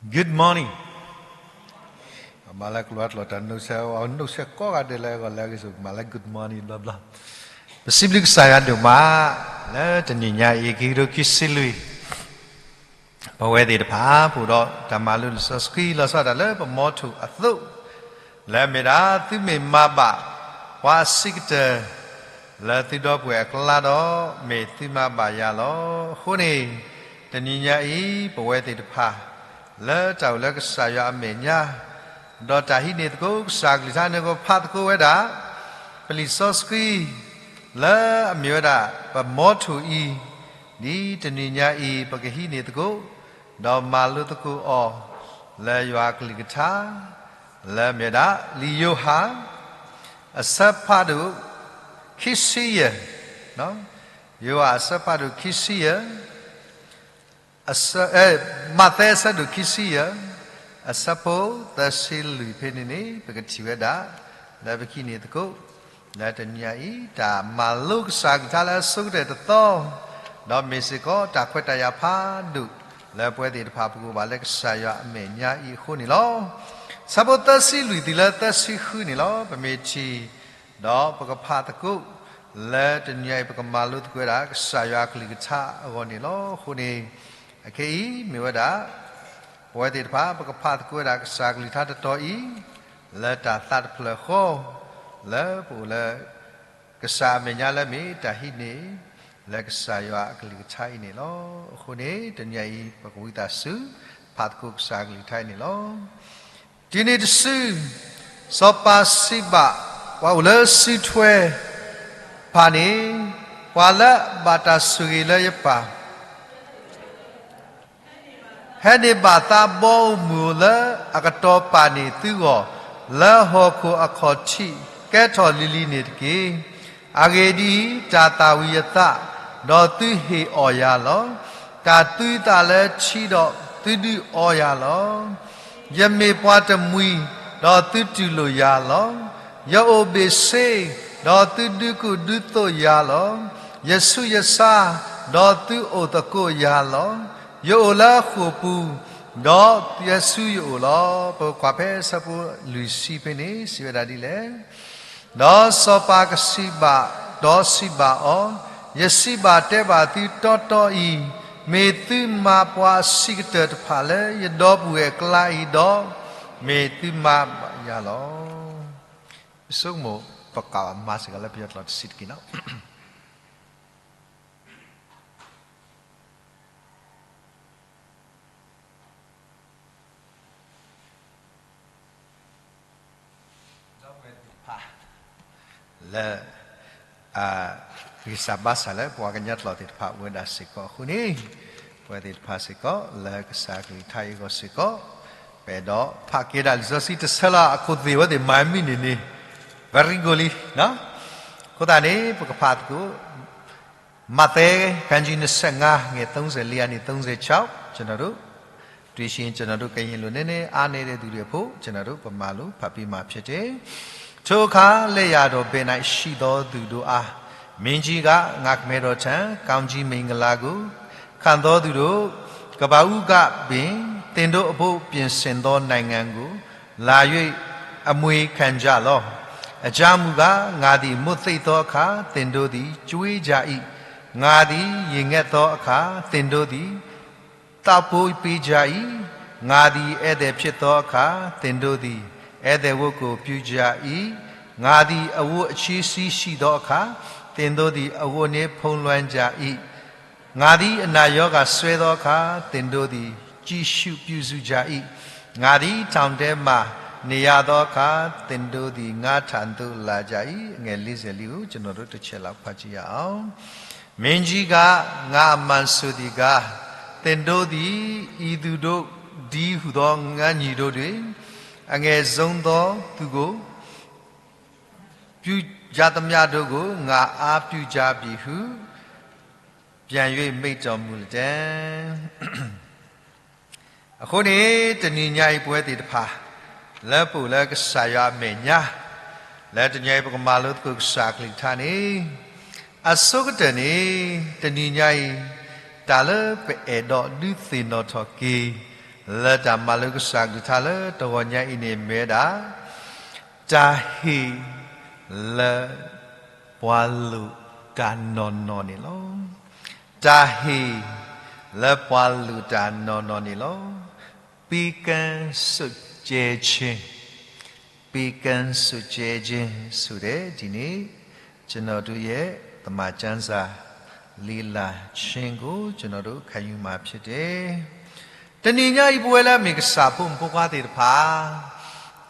Good morning. မၤလၢကျိၤကျိၤတၢ် နိဆဲ အနိဆဲကိးဂၤဒဲးလၢအဂီၢ်လၢအဂ့ၤစိ မၤလၢ good morning ဘျီဘျီ. ပစံးဘျုးကစၢ်ယွၤဒိၣ်မး လၢတနံၤညါအံၤ ခံကထိခံဆံလွံၢ် ပဝဲသ့ၣ်တဖၣ် ပအိၣ်ဒီးတၢ်မၤလိလံာ်စီဆှံ လီၤဆီဒၣ်တၢ်လၢပမီထိၣ်အသိး လၢအမ့ၢ်ဒၣ် သုမ့ၢ်မၤဘၣ်ပှၤအဆံးကတၢၢ် လၢသုဒီပုၢ်ဝဲၢ်အကျါဒီး မ့ၢ်သုမၤဘၣ်ယၤလီၤ. အဃိန့ၣ် တနံၤညါအံၤ ပဝဲသ့ၣ်တဖၣ် လၢတၢ်အိၣ်လၢကစၢ်ယွၤအမဲာ်ညါ ဒီးတၢ်ဟံးန့ၢ်သကိးကစၢ်ကလုၢ်ကထါန့ၣ် ပဖးသကိးဝဲဒၣ် ပလံာ်စီဆှံ လၢအမ့ၢ်ဝဲဒၣ် ပမီထိၣ်အံၤ ဒ်တနံၤညါအံၤ ပကဟံးန့ၢ်သကိး ဒီးမၤလိသကိးအီၤ လၢယွၤကလုၢ်ကထါ လၢအမ့ၢ်ဝဲဒၣ် လံာ်ယိၤဟၣ် အဆၢဖးဒိၣ် ခံဆံယဲၢ်, ယိၤဟၣ်အဆၢဖးဒိၣ်ခံဆံယဲၢ် မးသဲအဆၢဒိၣ်ခံဆံယဲၢ် အဆၢဖိသၢဆံလွံၢ်ဖဲန့ၣ်န့ၣ် ပကထံၣ်ဝဲဒၣ် လၢပကဟံးန့ၢ်သကိး လၢတနံၤညါအံၤ တၢ်မၤလိကစၢ်ကလုၢ်ကထါလၢအဆိကတၢၢ်တသီ ဒီးမ့ၢ်စ့ၢ်ကီးတၢ်ခွဲးတၢ်ယာ်ဖးဒိၣ် လၢပဝဲသ့ၣ်တဖၣ်ပကအိၣ်ဘၣ်လၢကစၢ်ယွၤအမဲာ်ညါအံၤအဃိန့ၣ်လီၤ. ဆၢဖိသၢဆံလွံၢ်တုၤလၢသၢဆံဃုန့ၣ်လီၤ. ပမ့ၢ်ထံၣ် ဒီးပကဖးသကိး လၢတနံၤညါအံၤ ပကမၤလိသကိးဝဲဒၣ် ကစၢ်ယွၤအကလုၢ်ကထါအဂီၢ်န့ၣ်လီၤ. အဃိန့ၣ် အခဲအံၤမ့ၢ်ဝဲဒၣ် ပဝဲသ့ၣ်တဖၣ် ပကဖးသကိးဝဲဒၣ် ကစၢ်ကလုၢ်ကထါတတီၤအံၤ လၢတၢ်သးတဖျၢၣ်ဃီ လၢပအိၣ်လၢ ကစၢ်အမဲာ်ညါလၢမ့ၢ်တၢ်ဟံးန့ၢ် လၢကစၢ်ယွၤအကလုၢ်ကထါအံၤန့ၣ်လီၤ. အဃိန့ၣ် တနံၤညါအံၤ ပကဝံသးစူၤ ဖးသကိးကစၢ်အကလုၢ်ကထါအံၤန့ၣ်လီၤ. တုၤနုၤတစု စီၤပၤစံးဘၣ် ပှၤအိၣ်လၢစုထွဲတဖၣ်န့ၣ်, ပှၤလၢအဘၣ်တၢ်ဆိၣ်ဂ့ၤလၢယပၢ် ဟဲန့ၢ်ဘၣ်သးဘီဧိၤမုၢ်ဧိၤလၢအကတီၤပာ်န့ၢ်သုဂီၢ် လၢဟီၣ်ခိၣ်အခီၣ်ထံး ကဲထီၣ်လံၤလံၤန့ၣ်တက့ၢ်. အဂ့ၢ်ဒ်အံၤ, တၢ်သၣ်ဝံၤအသး, ဒီးသုဟ့ၣ်အီၣ်ယၤလီၤ. တၢ်သူသးလၢထံဒီး သုဒုးအီယၤလီၤ. ယမ့ၢ်ပှၤတမှံၤ, ဒီးသုတူၢ်လိာ်ယၤလီၤ. ယအိၣ်ဘ့ၣ်ဆ့, ဒီးသုဒုးကူၣ်ဒုးသိးယၤလီၤ. ယဆူးယဆါ, ဒီးသုအိၣ်သကိးယၤလီၤ. ယအိၣ်လၢဃိာ်ပူၤ, ဒီးယဲဆူယအိၣ်လီၤ. ပကွၢ်ဖဲဆၢဖိလွံၢ်ဆံဖဲန့ၣ် စံးဝဲဒၣ်ဒ်လဲၣ်. ဒီးစီၤပၤကစံးဘၣ်, ဒီးစံးဘၣ်အီၤ, ယစံးဘၣ်တဲဘၣ်သုတီတီအံၤ, မ့ၢ်သုမၤပှၤအဆံးကတၢၢ်တဖၣ်လၢယဒီပုၢ်ဝဲၢ်အကျါအံၤဒီး, မ့ၢ်သုမၤဘၣ်ယၤလီၤ. ပဆိကမိၣ် ပကမၤစ့ၢ်ကီးလၢပယီၤကျိာ်တဆံးတက့ၢ်နီၤ. ဒီပုၢ်ဝဲၢ်သ့ၣ်တဖၣ် လၢ ဂံၢ်စၢ်ဘါစၢ်လၢပှၤကညီကျိာ်သ့ၣ်တဖၣ်အိၣ်ဝဲဒၣ်စ့ၢ်ကီးအဃိန့ၣ်, ပဝဲသ့ၣ်တဖၣ်စ့ၢ်ကီး လၢကစၢ်ကလုၢ်ကထါအံၤအဂီၢ်စ့ၢ်ကီး, ပအဲၣ်ဒိးဖးက့ၤဒၣ်လံာ်စီဆှံတဆၢလၢအခိၣ်သ့ၣ်ဝဲသ့ၣ်မၤမံန့ၣ်န့ၣ်, very goodလံ. အဃိသတးန့ၣ် ပကဖးသကိး မးသဲ ခန်းကြီး နှစ်ဆယ့်ငါး ငယ် သုံးဆယ့်လေး ကနေ သုံးဆယ့်ခြောက် ကျွန်တော်တို့ တွေ့ရှိရင် ကျွန်တော်တို့ ကရင်လိုနည်းနည်း အားနည်းတဲ့သူတွေအဖို့ ကျွန်တော်တို့ ဗမာလို ဖတ်ပေးမှာဖြစ်တယ်။ ထိုအခါ လက်ျာတော်ဘက်၌ရှိသောသူတို့အား မင်းကြီးက ငါကမည်းတော်ထံ ကောင်းကြီးမင်္ဂလာကို ခံသောသူတို့ ကဘၣ်ဦးကပင် သင်တို့အဖို့ ပြင်ဆင်သောနိုင်ငံကို လာ၍ အမွေခံကြလော့။ အကြောင်းမူကား ငါသည် မိၣ်သ့ၣ်သောအခါ သင်တို့သည် ကျွေးကြ၏။ ငါသည် ရေငတ်သောအခါ သင်တို့သည် သောက်ပိုပေးကြ၏။ ငါသည် ဧည့်သည်ဖြစ်သောအခါ သင်တို့သည် ဧည့်သည်ဝတ်ကို ပြုကြ၏။ ငါသည် အဝတ်အချည်းစည်းရှိသောအခါ သင်တို့သည် အဝတ်နှင့် ဖုံးလွှမ်းကြ၏။ ငါသည် အနာရောဂါစွဲသောအခါ သင်တို့သည် ကြည့်ရှုပြုစုကြ၏။ ငါသည် ထောင်ထဲမှာ နေရသောအခါ သင်တို့သည် ငါ့ထံသို့ လာကြ၏။ အငယ် လေးဆယ့်လေး ကို ကျွန်တော်တို့ တစ်ချက်လောက် ဖတ်ကြည့်ရအောင်။ မင်းကြီးက ငါအမှန်ဆိုသည်ကား၊ သင်တို့သည် ဤသူတို့တည်းဟူသော ငါ့ညီတို့တွင် အငယ်ဆုံးသောသူကို ပြုကြသမျှတို့ကို ငါအားပြုကြပြီဟု ပြန်၍မိန့်တော်မူလတံ့။ အဃိန့ၣ် တနံၤညါအံၤ ပဝဲသ့ၣ်တဖၣ် လၢပအိၣ်လၢကစၢ်ယွၤအမဲာ်ညါ လၢတနံၤညါအံၤ ပကမၤလိသကိးကစၢ်အကလုၢ်ကထါန့ၣ် အဆိကတၢၢ်န့ၣ် တနံၤညါအံၤ တၢ်လၢပအဲၣ်ဒိးဒုးသ့ၣ်နီၣ်ထီၣ်က့ၤ လၢတၢ်မၤလိကစၢ်ကလုၢ်ကထါလၢတဂီၤညါအံၤန့ၣ်မ့ၢ်ဝဲဒၣ် တၢ်ဟ့ၣ်လၢပှၤလိၣ်တၢ်နီၢ်နီၢ်န့ၣ်လီၤ. တၢ်ဟ့ၣ်လၢပှၤလိၣ်တၢ်နီၢ်နီၢ်န့ၣ်လီၤ. ပံကၢစူးကၠဲဆ့ ပံကၢစူးကၠဲဆ့ ဆိုတဲ့ဒီနေ့ ကျွန်တော်တို့ရဲ့ သမ္မာကျမ်းစာ လေ့လာခြင်းကို ကျွန်တော်တို့ ခံယူမှာဖြစ်တယ်။ တနံၤညါအံၤ ပဝဲလၢအမ့ၢ်ကစၢ်ဖိမုၣ်ဖိခွါသ့ၣ်တဖၣ်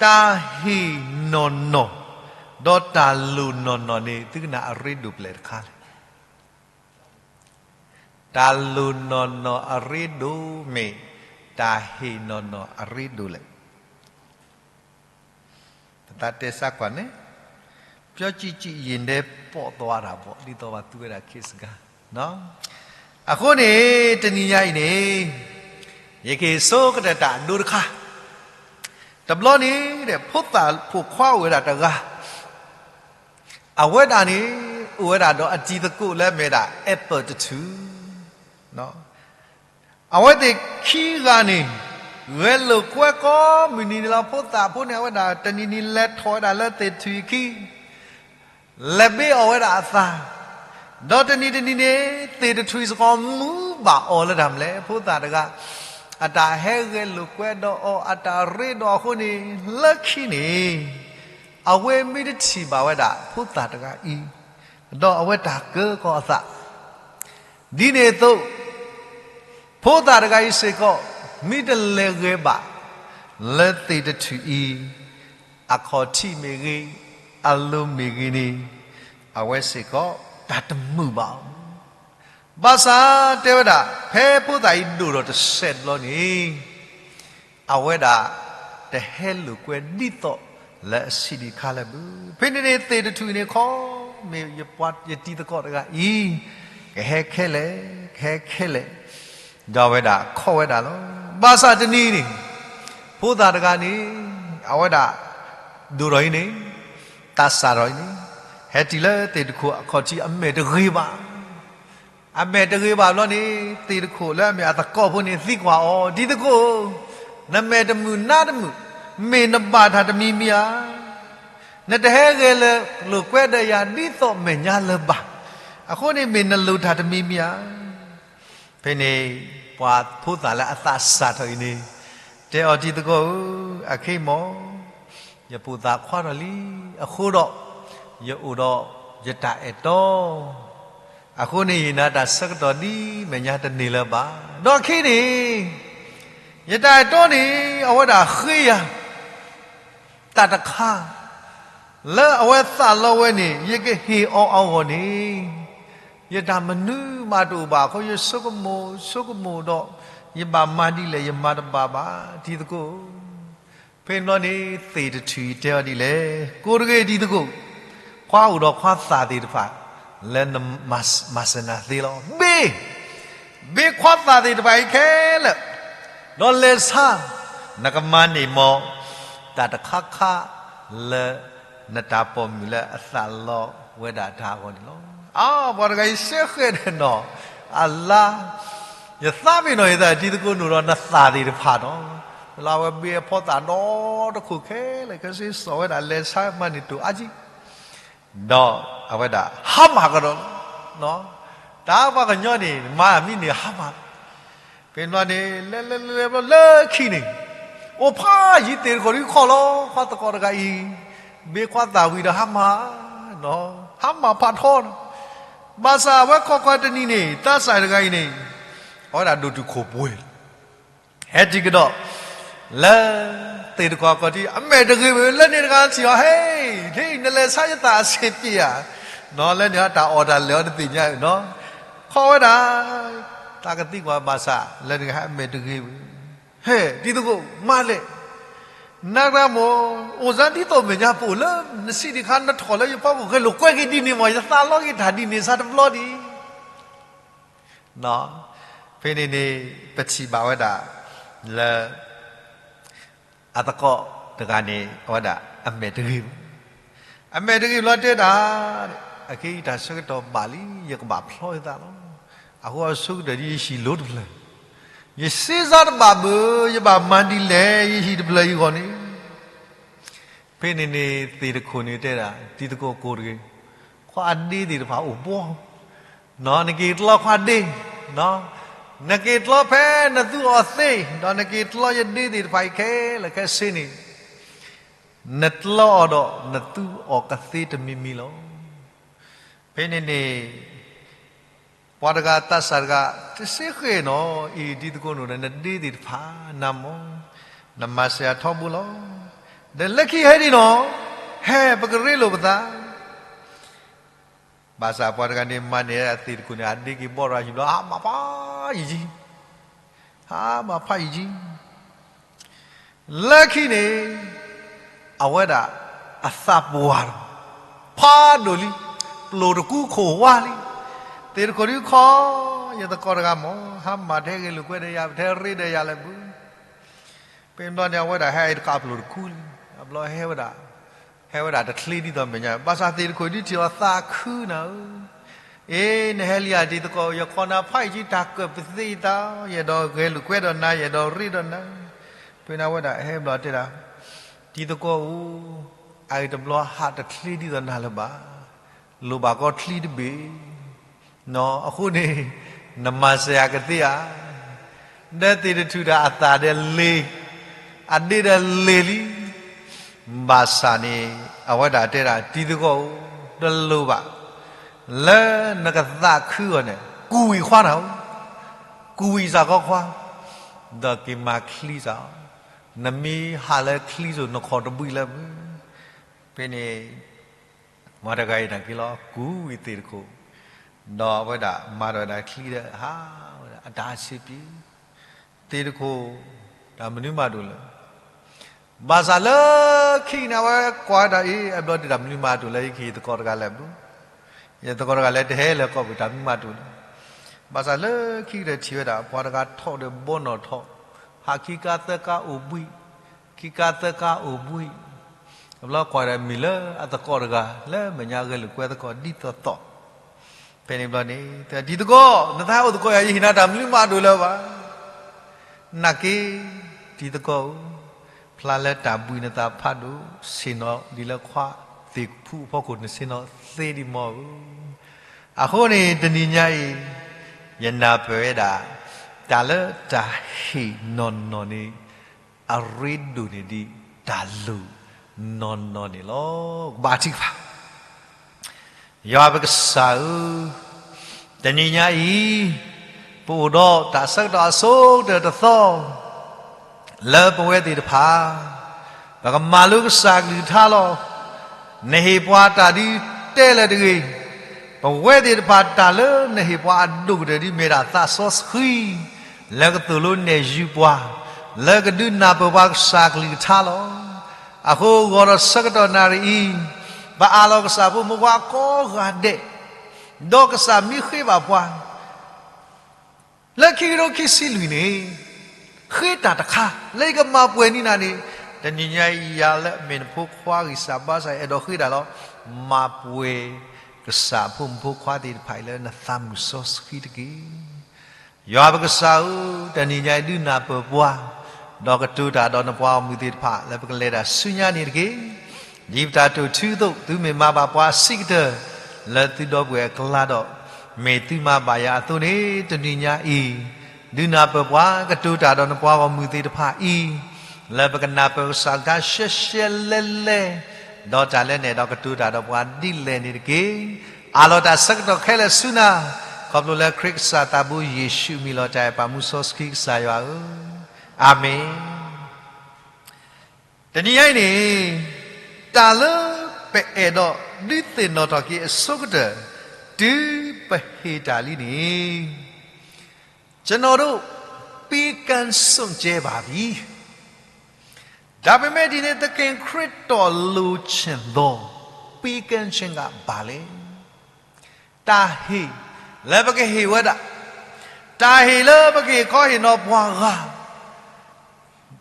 တၢ်ဟ့ၣ်နီၢ်နီၢ် ဒီးတၢ်လိၣ်နီၢ်နီၢ်န့ၣ် သုကနၣ်အရ့ဒိၣ်ပျဲၢ်တခါလဲၣ်. တၢ်လိၣ်နီၢ်နီၢ်အရ့ဒိၣ်မ့ၢ် တၢ်ဟ့ၣ်နီၢ်နီၢ်အရ့ဒိၣ်လဲၣ်. ပသးတဲစၢ်ကွၢ်န့ၣ် ပျီကံကံယံာ်ဒဲးပိာ်သွါတၢ်ဘီၣ် ဒ်သိးပှၤသူဝဲဒၣ်ခ့စကါ အဃိန့ၣ် တနံၤညါအံၤန့ၣ် ယကဟ့ၣ်ဆိကတၢၢ်တၢ်အဒိတခါ, တဘျီန့ၣ် ဖိသၣ်ဖိခွါအိၣ်ဝဲဒၣ်တဂၤ အဝဲဒၣ်န့ၣ် အိၣ်ဝဲဒၣ်ဒီးအတံၤသကိးလၢအမ့ၢ်ဒၣ် apple တထူၣ် အဝဲသ့ၣ်ခံဂၤန့ၣ် ဂဲၤလိာ်ကွဲကိးမုၢ်နံၤန့ၣ်လီၤ. ဖိသၣ်ဖိန့ၣ် အဝဲဒၣ်တနံၤနံၤလဲၤထီၣ်ဝဲဒၣ်လၢသ့ၣ်တထူၣ်အခံ လဲၤဘ့အီၣ်ဝဲဒၣ်အသၣ်, ဒီးတနံၤတနံၤန့ၣ် သ့ၣ်တထူၣ်စ့ၢ်ကီးမူဘၣ်အီၤလၢတၢ်မနုၤလဲၣ်. ဖိသၣ်တဂၤ အတၢ်ဟဲဂဲၤလိာ်ကွဲဒီးအီၤ အတၢ်ရ့ဒီးအဃိန့ၣ် လၢခံန့ၣ် အဝဲမ့ၢ်တထံၣ်ဘၣ်ဝဲဒၣ် ဖိသၣ်တဂၤအံၤ ဒီးအဝဲတၢ်ကၢကီအသး ဒ်န့ၣ်အသိး ဖိသၣ်တဂၤအံၤစ့ၢ်ကီး မ့ၢ်တလဲၤဂဲၤဘၣ် လၢသ့ၣ်တထူၣ်အံၤ အခီၣ်ထံးမ့ၢ်ဂ့ၤ, အလိၤမ့ၢ်ဂ့ၤန့ၣ် အဝဲစ့ၢ်ကီး တၢ်တမုာ်ဘၣ်အီၤ. ဘၣ်ဆၣ်တဲဝဲဒၣ် ဖဲဖိသၣ်အံၤဒိၣ်ထီၣ်တစဲးတဘျီန့ၣ် အဝဲဒၣ် တဟဲလိာ်ကွဲဒ်သိးလၢအဆံးဒံးခါလၢၤဘၣ်. ဖဲန့ၣ်န့ၣ် သ့ၣ်တထူၣ်အံၤန့ၣ် ခီ မ့ၢ်ယတံၤသကိးတဂၤအံၤ ကဟဲခဲလၢာ်, ကဟဲခဲလၢာ်, ဒီးအဝဲဒၣ်ခီဝဲဒၣ်လီၤ. ဘၣ်ဆၣ်တနံၤန့ၣ် ဖိသၣ်တဂၤန့ၣ် အဝဲဒၣ် ဒိၣ်ထီၣ်အံၤန့ၣ်, သးစၢ်ထီၣ်အံၤန့ၣ်, ဟဲတုၤလၢသ့ၣ်တထူၣ်အခီၣ်ထံး အမဲာ်တဂ့ၤဘၣ် အမဲာ်တဂ့ၤဘၣ်ဘျီန့ၣ် သ့ၣ်တထူၣ်လၢအမ့ၢ်အသကိးဖိန့ၣ် သံကွၢ်အီၤ, တံၤသကိး, နမဲာ်တမုာ်နါတမုာ်, မ့ၢ်နဘၣ်တၢ်တမံၤမံၤဧါ. နတဟဲဂဲၤလိာ်ကွဲဒီးယၤဒ်သိးမဲာ်ညါလၢၤဘၣ်. အဃိန့ၣ် မ့ၢ်နလိၣ်တၢ်တမံၤမံၤဧါ. ဖဲန့ၣ် ပှၤဖိသၣ်လၢအသးစၢ်ထီၣ်အံၤန့ၣ် တဲအီၤ, တံၤသကိးဧၢ, အခဲအံၤမ့ၢ် ယပိာ်သၣ်ခွါထီၣ်လံအဃိဒီး ယအိၣ်ဒီးယတၢ်အဲၣ်တီ, အဃိန့ၣ် ယနာ်တၢ်ဆၢကတီၢ်ဒ်မဲာ်ညါတန့ၢ်လၢၤဘၣ်. ဒီးအခဲအံၤန့ၣ် ယတၢ်အဲၣ်တီန့ၣ် အဝဲဒၣ်ဃ့ယၤ တၢ်တခါ လၢအဝဲသးလီဝဲန့ၣ် ယကဟ့ၣ်အီၤအဂီၢ်န့ၣ် ယတၢ်မနုၤမးတအိၣ်ဘၣ်အဃိ ယဆိကမိၣ်ဆိကမိၣ်ဒီး ယဘၣ်မၤဒ်လဲၣ် ယမၤတဘၣ်ဘၣ် တံၤသကိး. ဖဲန့ၣ်ဘျီန့ၣ် သ့ၣ်တထူၣ်အံၤတဲအီၤဒ်လဲၣ်, ကိးတဂ့ၤ တံၤသကိး, ခွါအိၣ်ဒီးခွါသၣ်သ့ၣ်တဖၣ် လၢနမၤစၢၤနၤသ့လီၤ. ဘ့ၣ် ဘ့ၣ်ခွါသၣ်သ့ၣ်တဖၣ်အံၤခဲလၢာ်, ဒီးလဲၤဆါ, နကမၤန့ၢ်မီၢ် တၢ်တခါခါလၢ နတၢ်ပိာ်မုၣ်လၢအသးလီဝဲဒၣ်တၢ်အဂီၢ်န့ၣ်လီၤ. အါ ပှၤတဂၤအံၤစ့ၢ်ဃဲးဒီးနီၤ, အလါ ယသးပ့ၤနီၣ်ယသး တံၤသကိး နအိၣ်ဒီးနသၣ်သ့ၣ်တဖၣ်နီၤ, လၢအဝဲဘ့ၣ်အဖီသၣ်ဒီတခိၣ်ခဲလၢာ် ခဲစ့ၢ်စိာ်ဝဲဒၣ် လဲၤဆါမၤန့ၢ်တိၢ်အါကံ ဒီးအဝဲဒၣ်ဟါမၢ်ကဒီးလီၤ. တၢ်ပှၤကညီန့ၣ် မၤမံန့ၣ်ဟါမၢ်, ဖဲန့ၣ်ဘျီန့ၣ် လဲၤလဲၤလဲၤလဲၤဘျီ လၢခံန့ၣ် အိၣ်ဖးယံၤ သ့ၣ်တခိၣ်ဒုးခီၣ်လီၤ ခွါသကိးတဂၤအံၤ, ဘ့ၣ်ခွါသၣ်ဝံၤဒီးဟါမၢ်, ဟါမၢ်ဖးထီနီၤ. ဘၣ်ဆၣ်အဝဲခိးကွၢ်တနံၤန့ၣ် သးစၢ်တဂၤအံၤန့ၣ် အဝဲဒၣ်ဒိၣ်တုာ်ခိၣ်ပှဲၤ ဟဲတုၤကဒီး လၢသ့ၣ်တခိၣ်အခီၣ်ထံး အမဲာ်တဂ့ၤဘၣ်, လၢန့ၣ်တဂၤထံၣ်အီၤ ဟဲ, ဟဲ နလဲၤဆါယသၣ်အဆံးပျ့ဧါ, နီၤ လၢန့ၣ်တၢ်အီၣ်တၢ်လဲၤအီၤတသ့ၣ်ညါနီၤ, ခီဝဲဒၣ် တၢ်ကသံကွၢ်ဘၣ်ဆၣ် လၢန့ၣ်တဂၤအမဲာ်တဂ့ၤဘၣ်, ဟဲ တံၤသကိး မၤလဲၣ်, နၤတဂၤမ့ၢ် အိၣ်စါဒ်သိးမဲာ်ညါပအိၣ်လၢ နဆံးဒံးခါ နထီၣ်လၢယဖီခိၣ် ဂဲၤလိာ်ကွဲက့ၤဒ်န့ၣ်မ့ၢ် ယသးလီက့ၤတၢ်ဒ်န့ၣ် စးတဘျီဒံး ဖဲန့ၣ်န့ၣ် ပထံၣ်ဘၣ်ဝဲဒၣ် လၢ အသကိးတဂၤန့ၣ် အဝဲဒၣ်အမဲာ်တဂ့ၤဘၣ်, အမဲာ်တဂ့ၤဘျီတဲဒၣ်, အခဲအံၤတၢ်ဆၢကတီၢ်ဘၣ်လံ ယကဘၣ်ဖျီယသးလီၤ, အဃိအဆိကတၢၢ်ဒ်ယဟံၣ်လိၤတဖျၢၣ်, ယစ့စါတဘၣ်ဘၣ်, ယဘၣ်မၤဒ်လဲၣ်, ယဟံၣ်တဖျၢၣ်အံၤဂီၢ်န့ၣ်. ဖဲန့ၣ်န့ၣ်သ့ၣ်တခိၣ်န့ၣ်တဲဒၣ်, တံၤသကိးကိးတဂ့ၤ, ခွါအဒ့သ့ၣ်တဖၣ်အိၣ်ဘှီ, နက့ၤတလီခွါဒ့, နက့ၤတလီဖဲနသူအီၤသ့, ဒီးနက့ၤတလီယဒ့သ့ၣ်တဖၣ်အံၤခဲလၢာ်ခဲဆ့န့ၣ်, နတလီအီၤဒီးနသူအီၤကသ့တမံၤမံၤလီၤ. ဖဲန့ၣ်န့ၣ် ပှၤတဂၤသးစၢ်တဂၤ တစ့ဃ့ၣ်နီၤ, အံၤတံၤသကိးနီၤဒီး နဒ့သ့ၣ်တဖၣ်နၤမၢ်, နမၤစၢၤယၤထီဘိလီၤ. ဒီးလၢခံဟဲဒ်နီၤ, ဟဲပကရ့လိာ်ပသး. ဘၣ်ဆၣ်ပှၤတဂၤန့ၣ်မၤန့ၢ်အသ့ၣ်တခိၣ်န့ၣ် အဒ့က့ၤဘီရၤဟံၣ်ဘျီ ဟးမၤဖးယံာ်ယံာ်, ဟးမၤဖးယံာ်ယံာ် လၢခံန့ၣ် အဝဲဒၣ်အသးပှၢ်လီၤ, ဖးဒိၣ်လံ, ပျိာ်တကူခိၣ်ဝါလံ. သ့ၣ်တခိၣ်ဒုးခီ, ယသကိးတဂၤမၢ်, ဟးမၤထဲဂဲၤလိာ်ကွဲဒီးယၤ, ပထဲရ့ဒီးယၤလၢာ်ဘၣ်. ဖဲန့ၣ်ဘျီန့ၣ် အဝဲဒၣ်ဟဲအံၤတကးပျိာ်တကူလံ, အဘျီဟဲဝဲဒၣ်, ဟဲဝဲဒၣ်တချ့ဒ်သိးမဲာ်ညါ, ဘၣ်ဆၣ်သ့ၣ်တခိၣ်ဒုးထံၣ်လီၤသးခုနၤဧၢ အ့ နဟဲလံဧါတံၤသကိး, ယခိးနၤဖးယံာ်ကံ တၢ်ကၢၣ်ပသ့ယသး, ယအဲၣ်ဒိးဂဲၤလိာ်ကွဲဒီးနၤ, ယအဲၣ်ဒိးရ့ဒီးနၤ. ဖဲန့ၣ်အဝဲဒၣ်ဟဲဘျီတဲဒၣ်, တံၤသကိးဧၢ, အဂ့ၢ်တဘျီဟးတချ့ဒ်သိးနၤလၢၤဘၣ်, လိၣ်ဘၣ်ကီချံတဘ့ၣ်, အဃိန့ၣ် နမၤစၢၤယၤကသ့ဧါ. ဒီးသ့ၣ်တထူၣ်တၢ်အသးဒီးလ့ၤ, အဒ့ဒီးလ့ၤလံ. ဘၣ်ဆၣ်န့ၣ် အဝဲဒၣ်တဲဒၣ် တံၤသကိးဧၢ, တလိၣ်ဘၣ်, လၢနကသးခုအီၤန့ၣ် ကူၣ်ဝံၣ်ခွါနၤဧၢ, ကူၣ်ဝံၣ်စ့ၢ်ကီးခွါ, ဒီးက့ၤမၤချံစ့ၢ်, နမ့ၢ်ဟးလၢချံစိၤ နခိးတဘှံးလၢမုၢ်. ဖဲန့ၣ် ပှၤတဂၤအံၤန့ၣ်က့ၤလီၤ ကူၣ်ဝံၣ်သ့ၣ်တခိၣ်, ဒီးအဝဲဒၣ်မၤဒီးဝဲဒၣ်ချံဒီးဟးဝဲဒၣ်အတၢ်စံးပျ့ၤ, သ့ၣ်တခိၣ် တၢ်မနုၤမးတအိၣ်လၢၤ. ဘၣ်ဆၣ်လၢခံန့ၣ် အဝဲကွၢ်ဝဲဒၣ်အံၤ အဘျီဒုးတၢ်မနုၤမးတအိၣ်လၢၤ ယကဟ့ၣ်သကိးတဂၤလၢာ်ဘၣ်, ယသကိးတဂၤလၢာ်တဟဲလၢၤကီၢ်ပူၤ တၢ်မနုၤမးတအိၣ်လၢၤ. ဘၣ်ဆၣ်လၢခံကတၢၢ်ထံၣ်ဝဲဒၣ် ပှၤတဂၤထီၣ်ဒီးဘီနီၣ်ထီၣ်, ဟးခံကါသၢကါအိၣ်ဘှံး, ခံကါသၢကါအိၣ်ဘှံး, အဘျီကွၢ်ဒီးမ့ၢ်လၢအသကိးတဂၤ လၢမဲာ်ညါဂဲၤလိာ်ကွဲသကိးဒ်သိးသိး. ဖဲန့ၣ်ဘျီန့ၣ် တံၤသကိး နသးဟဲအိၣ်သကိးယၤ ယဟ့ၣ်နၤတၢ်မနုၤမးတအိၣ်လၢၤဘၣ်. နာ်က့ တံၤသကိးဧၢ, ဖျါလၢတၢ်ဘှံးနသးဖးဒိၣ် ဆ့ၣ်နီၤဒ်လၢခွါသ့ၣ်ဖူအဖီခိၣ် နဆ့ၣ်နီၤသ့ဒံးမီၢ်ဧၢ. အဃိန့ၣ် တနံၤညါအံၤ ယနၢ်ပၢၢ်ဝဲဒၣ် တၢ်လၢတၢ်ဟ့ၣ်နီၢ်နီၢ်န့ၣ် အရ့ဒိၣ်န့ၢ်ဒံးတၢ်လိၣ်နီၢ်နီၢ်န့ၣ်လီၤ. ကဘၣ်ထံၣ်ဘၣ် ယွၤပကစၢ်ဧၢ, တနံၤညါအံၤ ပအိၣ်ဒီးတၢ်ဆၢကတီၢ်အဆိကတၢၢ်တသီ လၢပဝဲသ့ၣ်တဖၣ် ပကမၤလိကစၢ်ကလုၢ်ကထါလီၤ. နဟ့ၣ်ပှၤတၢ်ဒ်တဲလၢၤတဂ့ၤ, ပဝဲသ့ၣ်တဖၣ်တၢ်လၢနဟ့ၣ်ပှၤအဒိၣ်ကတၢၢ်ဒ်မ့ၢ်ဒၣ်သးစီဆှံ လၢကသိၣ်လိနဲၣ်ယုၤပှၤ လၢကဒုးနၢ်ပၢၢ်ပှၤကစၢ်ကလုၢ်ကထါလီၤ. အဃိ ဂီၤဒီးဆၢကတီၢ်နၣ်ရံၣ်အံၤ ပအၢၣ်လီၤကစၢ်ဖိမုၣ်ဖိခွါကိးဂၤဒဲး, ဒီးကစၢ်မ့ၢ်ဃ့ဘၣ်ပှၤ လၢခံကထိခံဆံလွံၢ်န့ၣ် ဃ့တၢ်တခါ လၢယကမၤပှဲၤန့ၢ်နၤန့ၣ်, တနံၤညါအံၤယၤလၢအမ့ၢ်နဖိခွါဂံၢ်စၢ်ဘါစၢ် အဲၣ်ဒိးဃ့တၢ်လီၤ. မၤပှဲၤကစၢ်အဖိမုၣ်ဖိခွါသ့ၣ်တဖၣ်အံၤလၢနသးမုၢ်စီဆှံတက့ၢ်. ယွၤပကစၢ်ဧၢ, တနံၤညါအံၤဒုးနၢ်ပၢၢ်ပှၤ, ဒီးကတိၤတၢ်ဒီးနပှၤဂီၢ်မုၢ်သ့ၣ်တဖၣ် လၢပကလဲၤတၢ်ဆူညါန့ၣ်တက့ၢ်. ဒ်ပတၢ်တိာ်ထူအသိး သုမ့ၢ်မၤဘၣ်ပှၤအဆံးကတၢၢ် လၢသုဒီပုၢ်ဝဲၢ်အကျါဒီး, မ့ၢ်သုမၤဘၣ်ယၤအသိးန့ၣ် တနံၤညါအံၤ ဒုးနၢ်ပၢၢ်ပှၤ ကတိၤတၢ်ဒီးနပှၤဂီၢ်မုၢ်သ့ၣ်တဖၣ်အံၤ, လၢပကနၢ်ပၢၢ်ကစၢ်ကလုၢ်ကထါရှဲရှဲလဲလဲ, ဒီးတၢ်လဲၤနဲၣ်ဒီးကတိၤတၢ်ဒီးပှၤဒ်လဲၣ်န့ၣ်တက့ၢ်. အၢၣ်လီၤတၢ်ဆၢကတီၢ်ခဲလၢာ်ဆူနၤ, ခီဖျိလၢခရံာ်ကစၢ်သးဘိယ့ၣ်ၡူးအမံၤလီၤ. တၢ်အဲၣ်ပၢ်မူစီဆှံကစၢ်ယွၤဧၢ, အၤမ့ၣ်. တနံၤညါအံၤန့ၣ် တၢ်လၢပအဲၣ်ဒိးဒုးသ့ၣ်နီၣ်ထီၣ်က့ၤအဆိကတၢၢ် တုၤပဟ့ၣ်တၢ်လံန့ၣ်, ကျွန်တော်တို့ ပေးကမ်းစွန့်ကြဲပါပြီ။ ဒါပေမဲ့ ဒီနေ့ သခင်ခရစ်တော် လိုချင်သော ပေးကမ်းခြင်းက ဘာလဲ။ တၢ်ဟ့ၣ်လၢပကဟ့ၣ်ဝဲဒၣ်, တၢ်ဟ့ၣ်လၢပကဟ့ၣ်ခီဟ့ၣ်နီၤပှၤဂၤ,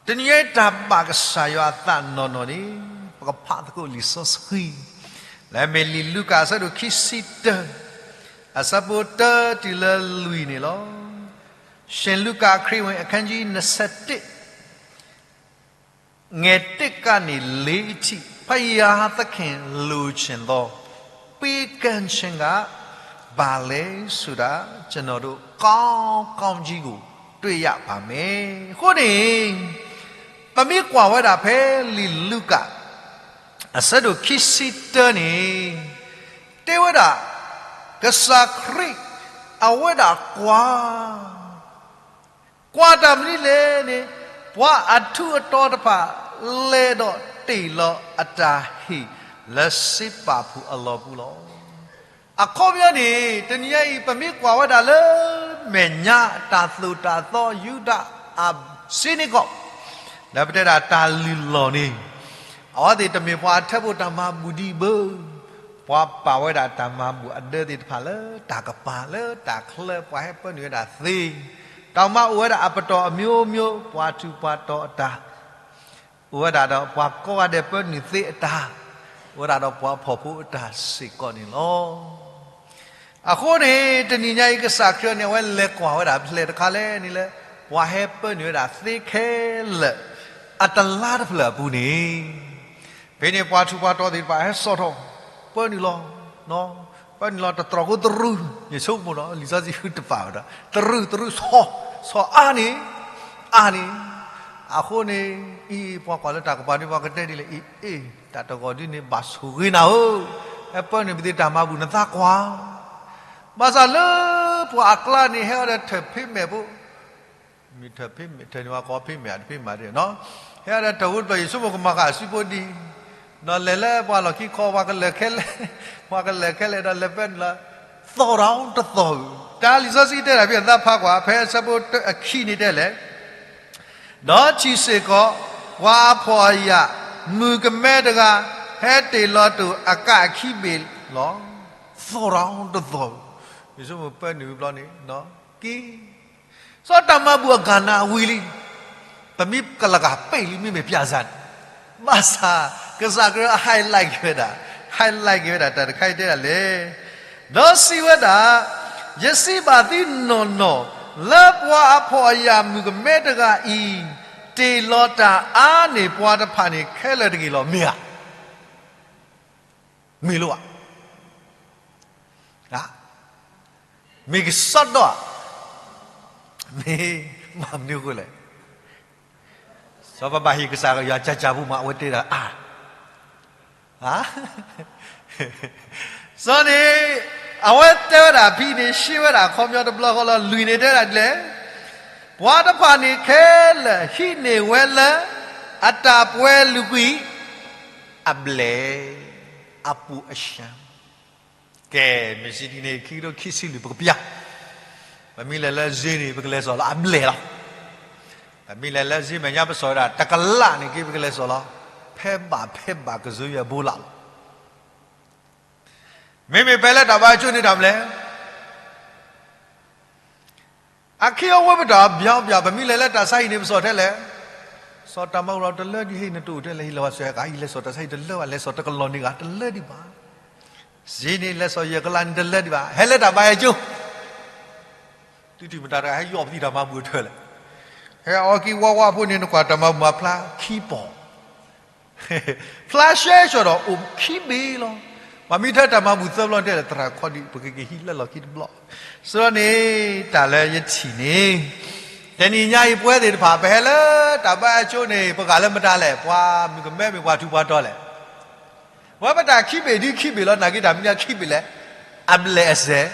တနံၤညါအံၤ တၢ်ဘၣ်ကစၢ်ယွၤအသးနီၢ်နီၢ်န့ၣ် ပကဖးသကိးလံာ်စီဆှံ, လၢမ့ၢ်လံာ်လူၤကၣ်အဆၢဒိၣ်ခံဆံတၢ, အဆၢဖိတၢတုၤလၢလွံၢ်န့ၣ်လီၤ. ရှင်လုကာခရစ်ဝင် အခန်းကြီးနှစ်ဆယ့်တစ် ငယ်တစ်ကနေလေးအထိ ဘုရားသခင်လိုချင်သော ပေးကမ်းခြင်းက ဘာလဲဆိုတာ ကျွန်တော်တို့ ကောင်းကောင်းကြီးကို တွေ့ရပါမယ်။ အဃိန့ၣ် ပမ့ၢ်ကွၢ်ဝဲဒၣ်ဖဲလံာ်လူကာ အဆၢဒိၣ်ခံဆံတၢန့ၣ် တဲဝဲဒၣ် ကစၢ်ခရံာ် အဝဲဒၣ်ကွၢ် ကွၢ်တၢ်မနုၤလဲၣ်န့ၣ် ပှၤအထူးအတီၤတဖၣ် လဲၤဒီးတ့ၢ်လီၤအတၢ်ဟ့ၣ် လၢစ့ပာ်ဖှိၣ်အလီၢ်ပူၤလီၤ. အခီပညီန့ၣ် တနံၤညါအံၤ ပမ့ၢ်ကွၢ်ဝဲဒၣ်လၢ မဲာ်ညါတၢ်သိၣ်တၢ်သီ ယူဒၤအစ့န့ၣ်ကီး လၢပတဲဒၣ်တၢ်လုၢ်လီၢ်န့ၣ် အဝဲသ့ၣ်တမ့ၢ်ပှၤအထၢဖှိၣ်တၢ်မၤဘူၣ်ဒံးဘၣ်. ပှၤပာ်ဝဲဒၣ်တၢ်မၤဘူၣ်အဒၢသ့ၣ်တဖၣ်လၢတၢ်ကပၤလၢတၢ်ချၢ ပှၤဟဲပၢနုာ်ဝဲဒၣ်သ့, တၢ်မၤအိၣ်ဝဲဒၣ်အပတီၢ်အမျိုးမျိုး ပှၤထူးပှၤတီၤအတၢ် အိၣ်ဝဲဒၣ်ဒီးပှၤကိးဂၤဒဲးပၢနုာ်သ့အတၢ်, အိၣ်ဝဲဒၣ်ဒီးပှၤဖှီၣ်ဖိအတၢ်စ့ၢ်ကီးန့ၣ်လီၤ. အဃိန့ၣ် တနံၤညါအံၤ ကစၢ်ခရံာ်န့ၣ် အဝဲလဲၤကွၢ်ဝဲဒၣ်ဖဲလဲၣ်တခါလဲၣ်န့ၣ်လၢ ပှၤဟဲပၢနုာ်ဝဲဒၣ်သ့ခဲလၢာ် အတလါတဖျၢၣ်အပူၤန့ၣ် ဖဲန့ၣ်ပှၤထူးပှၤတီၤသ့ၣ်တဖၣ်ဟဲစိာ်ထီၣ် ပၢနုာ်လီၤ, ပၢနုာ်လီၤတတြီၢ်ဖိတရူး, ယဆိကမိၣ်ဒီး လံာ်စီဆှံတပာ်ဝဲဒီး တရူးတရူး ဆီ, ဆီအါန့ၣ်, အါန့ၣ်, အဃိန့ၣ် အံၤ ပှၤကွၢ်လၢတၢ်ကပၤဒ်ပှၤကတဲဒ်လဲၣ် အံၤ အ့ၣ် တၢ်တဂီၤဒ်န့ၣ် ဘၣ်ဆိၣ်ဂ့ၤနၤဧၢ, ဟဲပၢနုာ်ပသ့တၢ်မၤဘူၣ်နသးကွၢ်, ဘၣ်ဆၣ်လၢပှၤအကျါန့ၣ် ဟဲအီၤဒီးထၢၣ်ဖ့မဲာ်ဖိ မ့ၢ်ထၢၣ်ဖ့မဲာ် ထၢၣ်န့ၣ်ဝဲကိးဖ့မဲာ် အတဖ့မဲာ်ဒ်နီၤ, ဟဲအီၤဒီးထၢၣ်ဖိတဖျၢၣ် ယဆိကမိၣ်ကမၤဃာ်အစုဖိဒံး, ဒီးလဲၤလၢပှၤလီၢ်ခံခီ ပှၤကလဲၤခဲလၢာ်, ပှၤကလဲၤခဲလၢာ်ဒီးလဲၤပၢနုာ်လီၤ, သီၣ်တၢ်တသီၣ်ဧၢ, တၢ်လံာ်စီဆှံတဲဒၣ်ဖဲအသးဖးကွၢ် ဖဲအဆၢဖိတၢအခံန့ၣ်တဲလဲၣ် ဒီးထံၣ်စ့ၢ်ကီး ပှၤအဖှီၣ်အယာ် မုၣ်ကမဲတဂၤ ဟဲတ့ၢ်လီၤတိၢ်အကးအခံဘ့ၣ်လီၤ. သီၣ်တၢ်တသီၣ်ဧၢ, ယဆိကမိၣ်ပၢနုာ်ဝံၤဘျီန့ၣ် က့ စီၤတၢ်မၤဘူၣ်အကၤနၤအဝံၤလံ, ပမ့ၢ်ကလၤကၤပ့ၢ်လံ မ့မ့ၢ်ပၠးစၢ်န့ၣ်, ဘၣ်ဆၣ် ကစၢ်ခရံာ် highlight က့ၤဝဲဒၣ်, highlight က့ၤဝဲဒၣ် တၢ်တခါအံၤတဲဒၣ်လဲၣ်, ဒီးစံးဝဲဒၣ်, ယစံးဘၣ်သုနီၢ်နီၢ်, လၢပှၤအဖှီၣ်အယာ်မုၣ်ကမဲတဂၤအံၤ, တ့ၢ်လီၤတၢ်အါန့ၢ်ပှၤတဖၣ်န့ၣ်ခဲလၢာ်တဂ့ၤလီၤ. မ့ၢ်ဧါ မ့ၢ်လိဧါ, မ့ၢ်ကစီဒီဧါ, မ့ၢ်မၤမနုၤအဃိလဲၣ်, စီၤပၤဘၣ်ဟ့ၣ်ကစၢ်ယွၤကၠးကၠးဖိမး အဝဲတဲဒၣ်အါ စီၤန့ၣ် အဝဲတဲဝဲဒၣ်ဖဲန့ၣ် ရှဲဝဲဒၣ်အခီပညီတဘျီဃီလီၤ. လွံၢ်န့ၣ်တဲဒၣ်ဒ်လဲၣ်, ပှၤတဖၣ်န့ၣ်ခဲလၢာ်ဟံးန့ၢ်ဝဲလၢ အတၢ်ပှဲၤလုာ်ကွံာ် အဘျဲၣ် အပူၤအရှၢ ကဲ, မ့ၢ်စံးဒ်န့ၣ် ခံကထိခံဆံလွံၢ် ပကပျၢ်, ပမ့ၢ်လဲၤလၢစ့န့ၣ် ပကလဲၤစိာ်လၢအဘျဲၣ်လီၤ. ပမ့ၢ်လဲၤလၢစ့မဲာ်ညါ ပစိာ်ဝဲဒၣ် တကလးန့ၣ်က့ ပကလဲၤစိာ်လီၤ. ဖဲဘၣ်ဖဲဘၣ်ကစၢ်ယွၤဘိလၣ်လီၤ. မ့မ့ၢ်ဖဲလၢတၢ်ဘါအကၠိန့ၣ်တၢ်မနုၤလဲၣ် အခ့အဝဲပတၢ်ဘၠီဘၠီ ပမ့ၢ်လဲၤလၢတၢ်ဆါဟံၣ်န့ၣ် ပစိာ်ထဲလဲၣ်, စီၤတၢ်မၤဘူၣ်လီၤတလၢဒံး ဟ့ၣ်နတအိၣ်ထဲလဲၣ် ဟ့ၣ်လီၤဝဲစဲးဂၤ ဟ့ၣ်လဲၤစိာ်တၢ်ဆါဟံၣ်တလၢဘၣ် လဲၤစိာ်တကလီၢ်န့ၣ်ဂၤတလၢဒံးဘၣ်. စ့န့ၣ်လဲၤစိာ်ယဲၢ်ကလးန့ၣ်တလၢဒံးဘၣ် ဟဲလၢတၢ်ဘါယဲၢ်ကၠိ သုထံၣ်မတၤတဂၤဟဲယီၢ်ပသံတၢ်မၤဘူၣ်အထၢၣ်လဲၣ်. ဟဲအီကံဝါဝါဖိန့ၣ် နကွၢ်တၢ်မၤဘူၣ်မၤဖျါခံပီၢ် ဖျါရှဲရှီၣ်ဒီးအိၣ်ခံဘ့ၣ်လီၤ. ပှၤမ့ၢ်ထၢတၢ်မၤဘူၣ်သၢဘျီတဲလၢ သရၣ်ခီဒံး ပကက့ၤဟံးလၢလီၢ်ခံတဘျီ. စရီန့ၣ် တၢ်လၢယထံၣ်န့ၣ် တနံၤညါအံၤပဝဲသ့ၣ်တဖၣ် ပဟဲလၢတၢ်ဘါအကၠိန့ၣ် ပဂၤလၢမတၤလဲၣ် ပှၤမုၣ်ကမဲမ့ၢ်ပှၤထူးပှၤတီၤလဲၣ် ဝဲပတၢ်ခံဘ့ၣ်ဒ်ခံဘ့ၣ်လီၤ. နာ်က့တၢ်မနုၤခံဘ့ၣ်လဲၣ်, အဘျဲၣ်အစဲး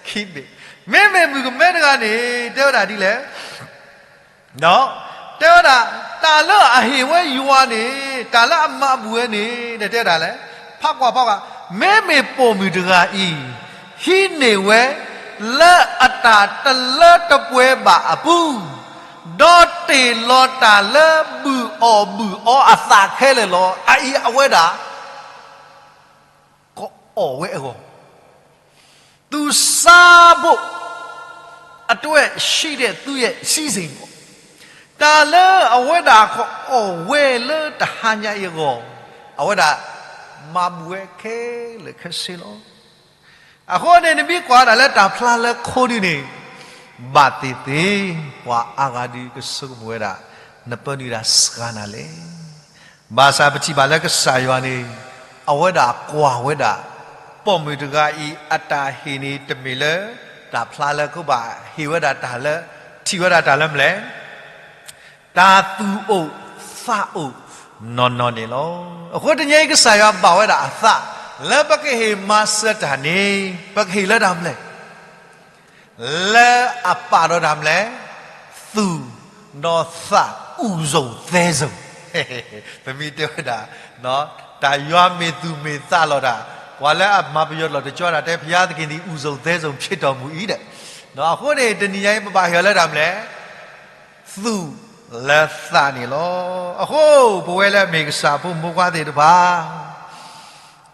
ခံဘ့ၣ်. မ့မ့ၢ်မုၣ်ကမဲတဂၤန့ၣ် တဲဝဲဒၣ်ဒ်လဲၣ်, ဒီး တဲဝဲဒၣ် တၢ်လၢအဟ့ၣ်ဝဲယွၤန့ၣ် တၢ်လၢအမၤဘူၣ်ဝဲန့ၣ် တဲဝဲဒၣ်လဲၣ်, ဖးကွၢ်ဖးကွၢ်, မ့မ့ၢ်ပိာ်မုၣ်တဂၤအံၤ ဟံးန့ၢ်ဝဲ လၢအတၢ်တလၢတပှဲၤဘၣ်အပူၤ ဒီးတ့ၢ်လီၤတၢ်လၢဘုၣ်အီၣ်ဘုၣ်အီအသးခဲလၢာ်လီၤ. အအံၤအဝဲဒၣ် ကအီၣ်ဝဲအဂီၢ်, သူစားဖို့အတွက် ရှိတဲ့ သူ့ရဲ့စည်းစိမ်ပေါ့. တၢ်လၢအဝဲဒၣ်ကအီၣ်ဝဲလၢတဟါညါအံၤအဂီၢ်, အဝဲဒၣ်မၤဘူၣ်ဝဲခဲလၢာ်ခဲဆ့လီၤ. အဃိန့ၣ် နမ့ၢ်ကွၢ်ဒၣ်လၢတၢ်ဖျါလၢခိဒုန့ၣ် ဘၣ်သ့ၣ်သ့ၣ် ပှၤအါဂၤဒုးကဆိကမိၣ်ဝဲဒၣ် နပၢနုာ်တၢ်စှၤနၤလဲၣ်. ဘၣ်ဆၣ်ပထံၣ်ဘၣ်လၢကစၢ်ယွၤန့ၣ် အဝဲဒၣ်ကွၢ်ဝဲဒၣ် ပိာ်မုၣ်တဂၤအံၤအတၢ်ဟ့ၣ်န့ၣ် တမ့ၢ်လၢတၢ်ဖျါလၢကဘၣ်ဟ့ၣ်ဝဲဒၣ်တၢ်လၢ ထံၣ်ဝဲဒၣ်တၢ်လၢမနုၤလဲၣ် တၢ်သူၣ်အိၣ်သးအိၣ်နီၢ်နီၢ်န့ၣ်လီၤ. အဃိတနံၤအံၤ ကစၢ်ယွၤဘၣ်ဝဲဒၣ်အသး လၢပကဟ့ၣ်မၤစၢၤတၢ်န့ၣ် ပကဟ့ၣ်လၢတၢ်မနုၤလဲၣ် လၢအပာ်ဒီးတၢ်မနုၤလဲၣ် သူၣ်ဒီးသး အူၣ်စိၤသဲစိၤ ပမ့ၢ်တဲဝဲဒၣ် တၢ်ယွၤမ့ၢ်သူၣ်မ့ၢ်သးလီၤတၢ် ပှၤလၢအမၤပယီၤလီၤတကၠီတၢ်တဲ ဘုရားသခင်သည် အူၣ်စိၤသဲစိၤ ဖြစ်တော်မူ၏ ဒီး အဃိန့ၣ် တနံၤညါအံၤ ပဘၣ်ဟ့ၣ်အီၤလၢတၢ်မနုၤလဲၣ် သူၣ်လၢသးန့ၣ်လီၤ. အဃိ ပဝဲလၢအမ့ၢ်ကစၢ်ဖိမုၣ်ဖိခွါသ့ၣ်တဖၣ်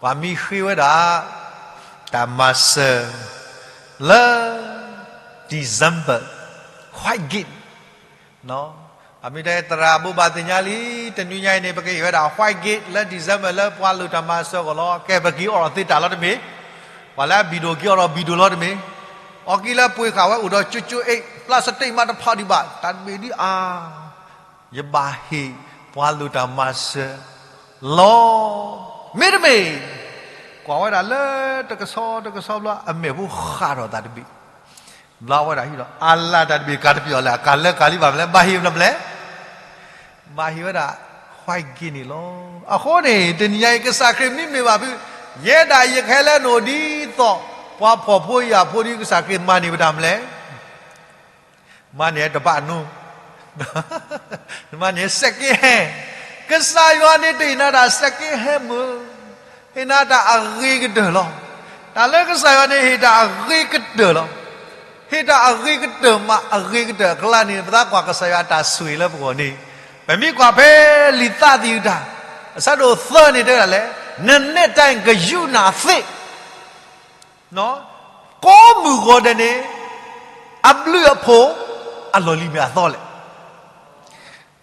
ပှၤမ့ၢ်ဃ့ဝဲဒၣ် တၢ်မၤစၢၤ လၢ December white gate အမ့ၢ်တဲသရၣ်ဘိးဘၣ်သ့ၣ်ညါလံ တနွံညါအံၤန့ၣ် ပကဟ့ၣ်ဝဲဒၣ် white gate လၢ December လၢပှၤလိၣ်တၢ်မၤစၢၤအဂီၢ်လီၤ. ကဲ ပက့ၤအိးထီၣ်သ့တၢ်လီၤတမ့ၢ်, ပှၤလၢအဘံၣ်ဒိၣ်က့ၤအိးထီၣ်ဘံၣ်ဒိၣ်လီၤတမ့ၢ်, အီၣ်က့ၤလၢပှ့ၤဃာ်ဝဲအိၣ်ဒီးကၠိကၠိအ့ၣ် plastic မးတဖးဒံးဘၣ် တၢ်တဘ့ၣ်ဒ်အါ ယဘၣ်ဟ့ၣ်ပှၤလိၣ်တၢ်မၤစၢၤလီၤ. မ့တမ့ၢ် ကွၢ်ဝဲဒၣ်လၢတကဆီတကဆီဘျီ အမဲာ်ဖိဃးထီၣ်သးတဘ့ၣ် ဘျီဝဲဒၣ်ဟံၣ်ဒီး အလၢတၢ်တဘ့ၣ်ကၤတပျီၣ်လဲၣ် အကၤလၢကၤလံဘၣ်မနုၤလဲၣ် ဘၣ်ဟ့ၣ်မနုၤလဲၣ် ဘၣ်ဟ့ၣ်ဝဲဒၣ် white gate န့ၣ်လီၤ. အဃိန့ၣ် တနံၤညါအံၤ ကစၢ်ခရံာ်မ့မ့ၢ်ဘၣ်ဖုး ယဲဒၣ်ယကဟဲလၢနအိၣ်ဒ်သိး ပှၤဖှီၣ်ဖိယာ်ဖိဒ်ကစၢ်ခရံာ်မၤန့ၢ်ပတၢ်မနုၤလဲၣ် မၤန့ၢ်တဘၣ်နိ, မၤန့ၢ် second hand, ကစၢ်ယွၤန့ၣ်တဟ့ၣ်နၤတၢ် second hand မုၢ်, ဟ့ၣ်နၤတၢ်အဂ့ၤကတၢၢ်လီၤ. တၢ်လၢကစၢ်ယွၤန့ၣ်ဟ့ၣ်တၢ်အဂ့ၤကတၢၢ်လီၤ. ဟ့ၣ်တၢ်အဂ့ၤကတၢၢ်မး အဂ့ၤကတၢၢ်အကျါန့ၣ် ပသးကွၢ်ကစၢ်ယွၤအတၢ်ဆိၣ်ဂ့ၤလၢပဂီၢ်န့ၣ်, ပမ့ၢ်ကွၢ်ဖဲလံာ်သးသယုၢ်တၢ် အဆၢဒိၣ်သၢန့ၣ်တဲဝဲဒၣ်လဲၣ်, နနဲၣ်တၢ်ကယူနၢ်သ့ ကိးမုၢ်ဂီၤဒဲးန့ၣ် အဘျုးအဖှိၣ် အလီၢ်လံၤမ့ၢ်အသီလဲၣ်.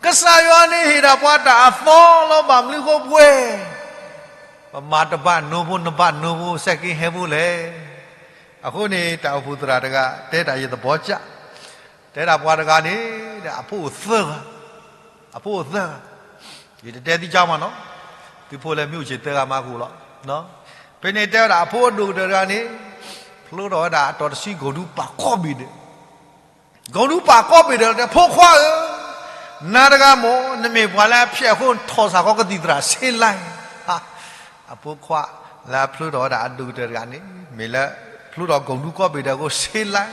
ကစၢ်ယွၤန့ၣ်ဟ့ၣ်ဒၣ်ပှၤတၢ်အသီလီၤ ဘၣ်မနုၤဃိပဝဲ ပမၤတဘၣ်နိဖိ နဘၣ်နိဖိ second hand ဖိလဲၣ်. အဃိန့ၣ် တၢ်အိၣ်ဖှိၣ်သရၣ်တဂၤ တဲတၢ်ယသဘောကျ, တဲဒၣ်ပှၤတဂၤန့ၣ် အဖိအိၣ်သၢဂၤ, အဖိအိၣ်သၢဂၤ, ယတတဲသံကၢ်မးနီၤ, သုဖိလၢမ့ၢ်အိၣ်ဆံးသၢဂၤမးကအိၣ်လီၤ. ဖဲန့ၣ်တဲဝဲဒၣ်အဖိအဒိၣ်ကတၢၢ်တဂၤန့ၣ် ဖျိထီၣ်ဝဲဒၣ်အတီၤတဆံ ကိၢ်ဒူပာ်ကိးဘ့ၣ်ဒဲး ကိၢ်ဒူပာ်ကိးဘ့ၣ်ဒဲးလီၤ တဲ ဖိခွါဧၢ, နၤတဂၤမ့ၢ် နမ့ၢ်ပှၤလၢအဖျဲးအဃိ ထီၣ်စ့ၢ်ကီးကသံၣ်သရၣ် ဆ့လဲၣ်. အဖိခွါလၢအဖျိထီၣ်ဝဲဒၣ်အဒိၣ်ကတၢၢ်တဂၤန့ၣ် မ့ၢ်လၢ ဖျိထီၣ်ကိၢ်ဒူကိးဘ့ၣ်ဒဲးအဃိ ဆ့လဲၣ်.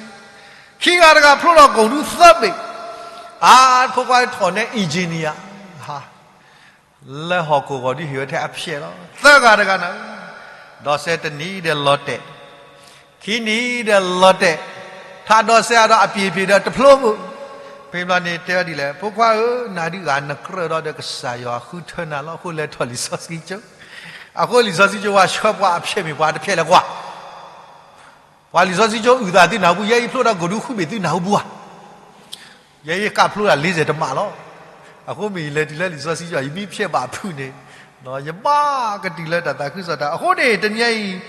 ခံဂၤတဂၤဖျိထီၣ်ကိၢ်ဒူသၢဘ့ၣ်, အဖိခွါထီၣ်န့ၢ် engineer လၢဟီၣ်ခိၣ်ဂီၤဒုးဟ့ၣ်ဝဲထဲအဖျဲးလီၤ. သၢဂၤတဂၤန့ၣ် ဒီးစဲးတနံၤဒီးလီၤတဲာ်, ခံနံၤဒီးလီၤတဲာ်, ထးဒီးစဲးအဒီးအပျ့ၤပျ့ၤဒီးတဖျိ, ဖဲဘျီန့ၣ်တဲဝဲဒ်လဲၣ်, ဖိခွါဧၢ, နၤဒုးဂၤနကြၢးဒီးဒီးကစၢ်ယွၤဃုထၢနၤလီၤ, အဃိလဲၤထီၣ်လံာ်စီဆှံကၠိ, အဃိလံာ်စီဆှံကၠိဝဲဆှၢပှၤအဖျဲးမ့ၢ်ပှၤတဖျဲးလဲၣ်ကွၢ် ပှၤလံာ်စီဆှံကၠိအုၣ်သးသုနၢ်ဟူပူၤ, ယဲအံၤဖျိဒီးကိၢ်ဒူဃုဘ့ၣ်သုနၢ်ဟူပူၤဧါ, ယဲအံၤကးဖျိဒၣ်လ့စဲးတမးလီၤ. အဃိမ့ၢ်ယလဲၤတုၤလၢလံာ်စီဆှံကၠိ ယမ့ၢ်ဖျဲးဘၣ်ဖုးန့ၣ်, ယဘၣ်ကတုၤလၢတၢ်သးခုကစီၣ်တၢ်, အဃိန့ၣ် တနံၤအံၤ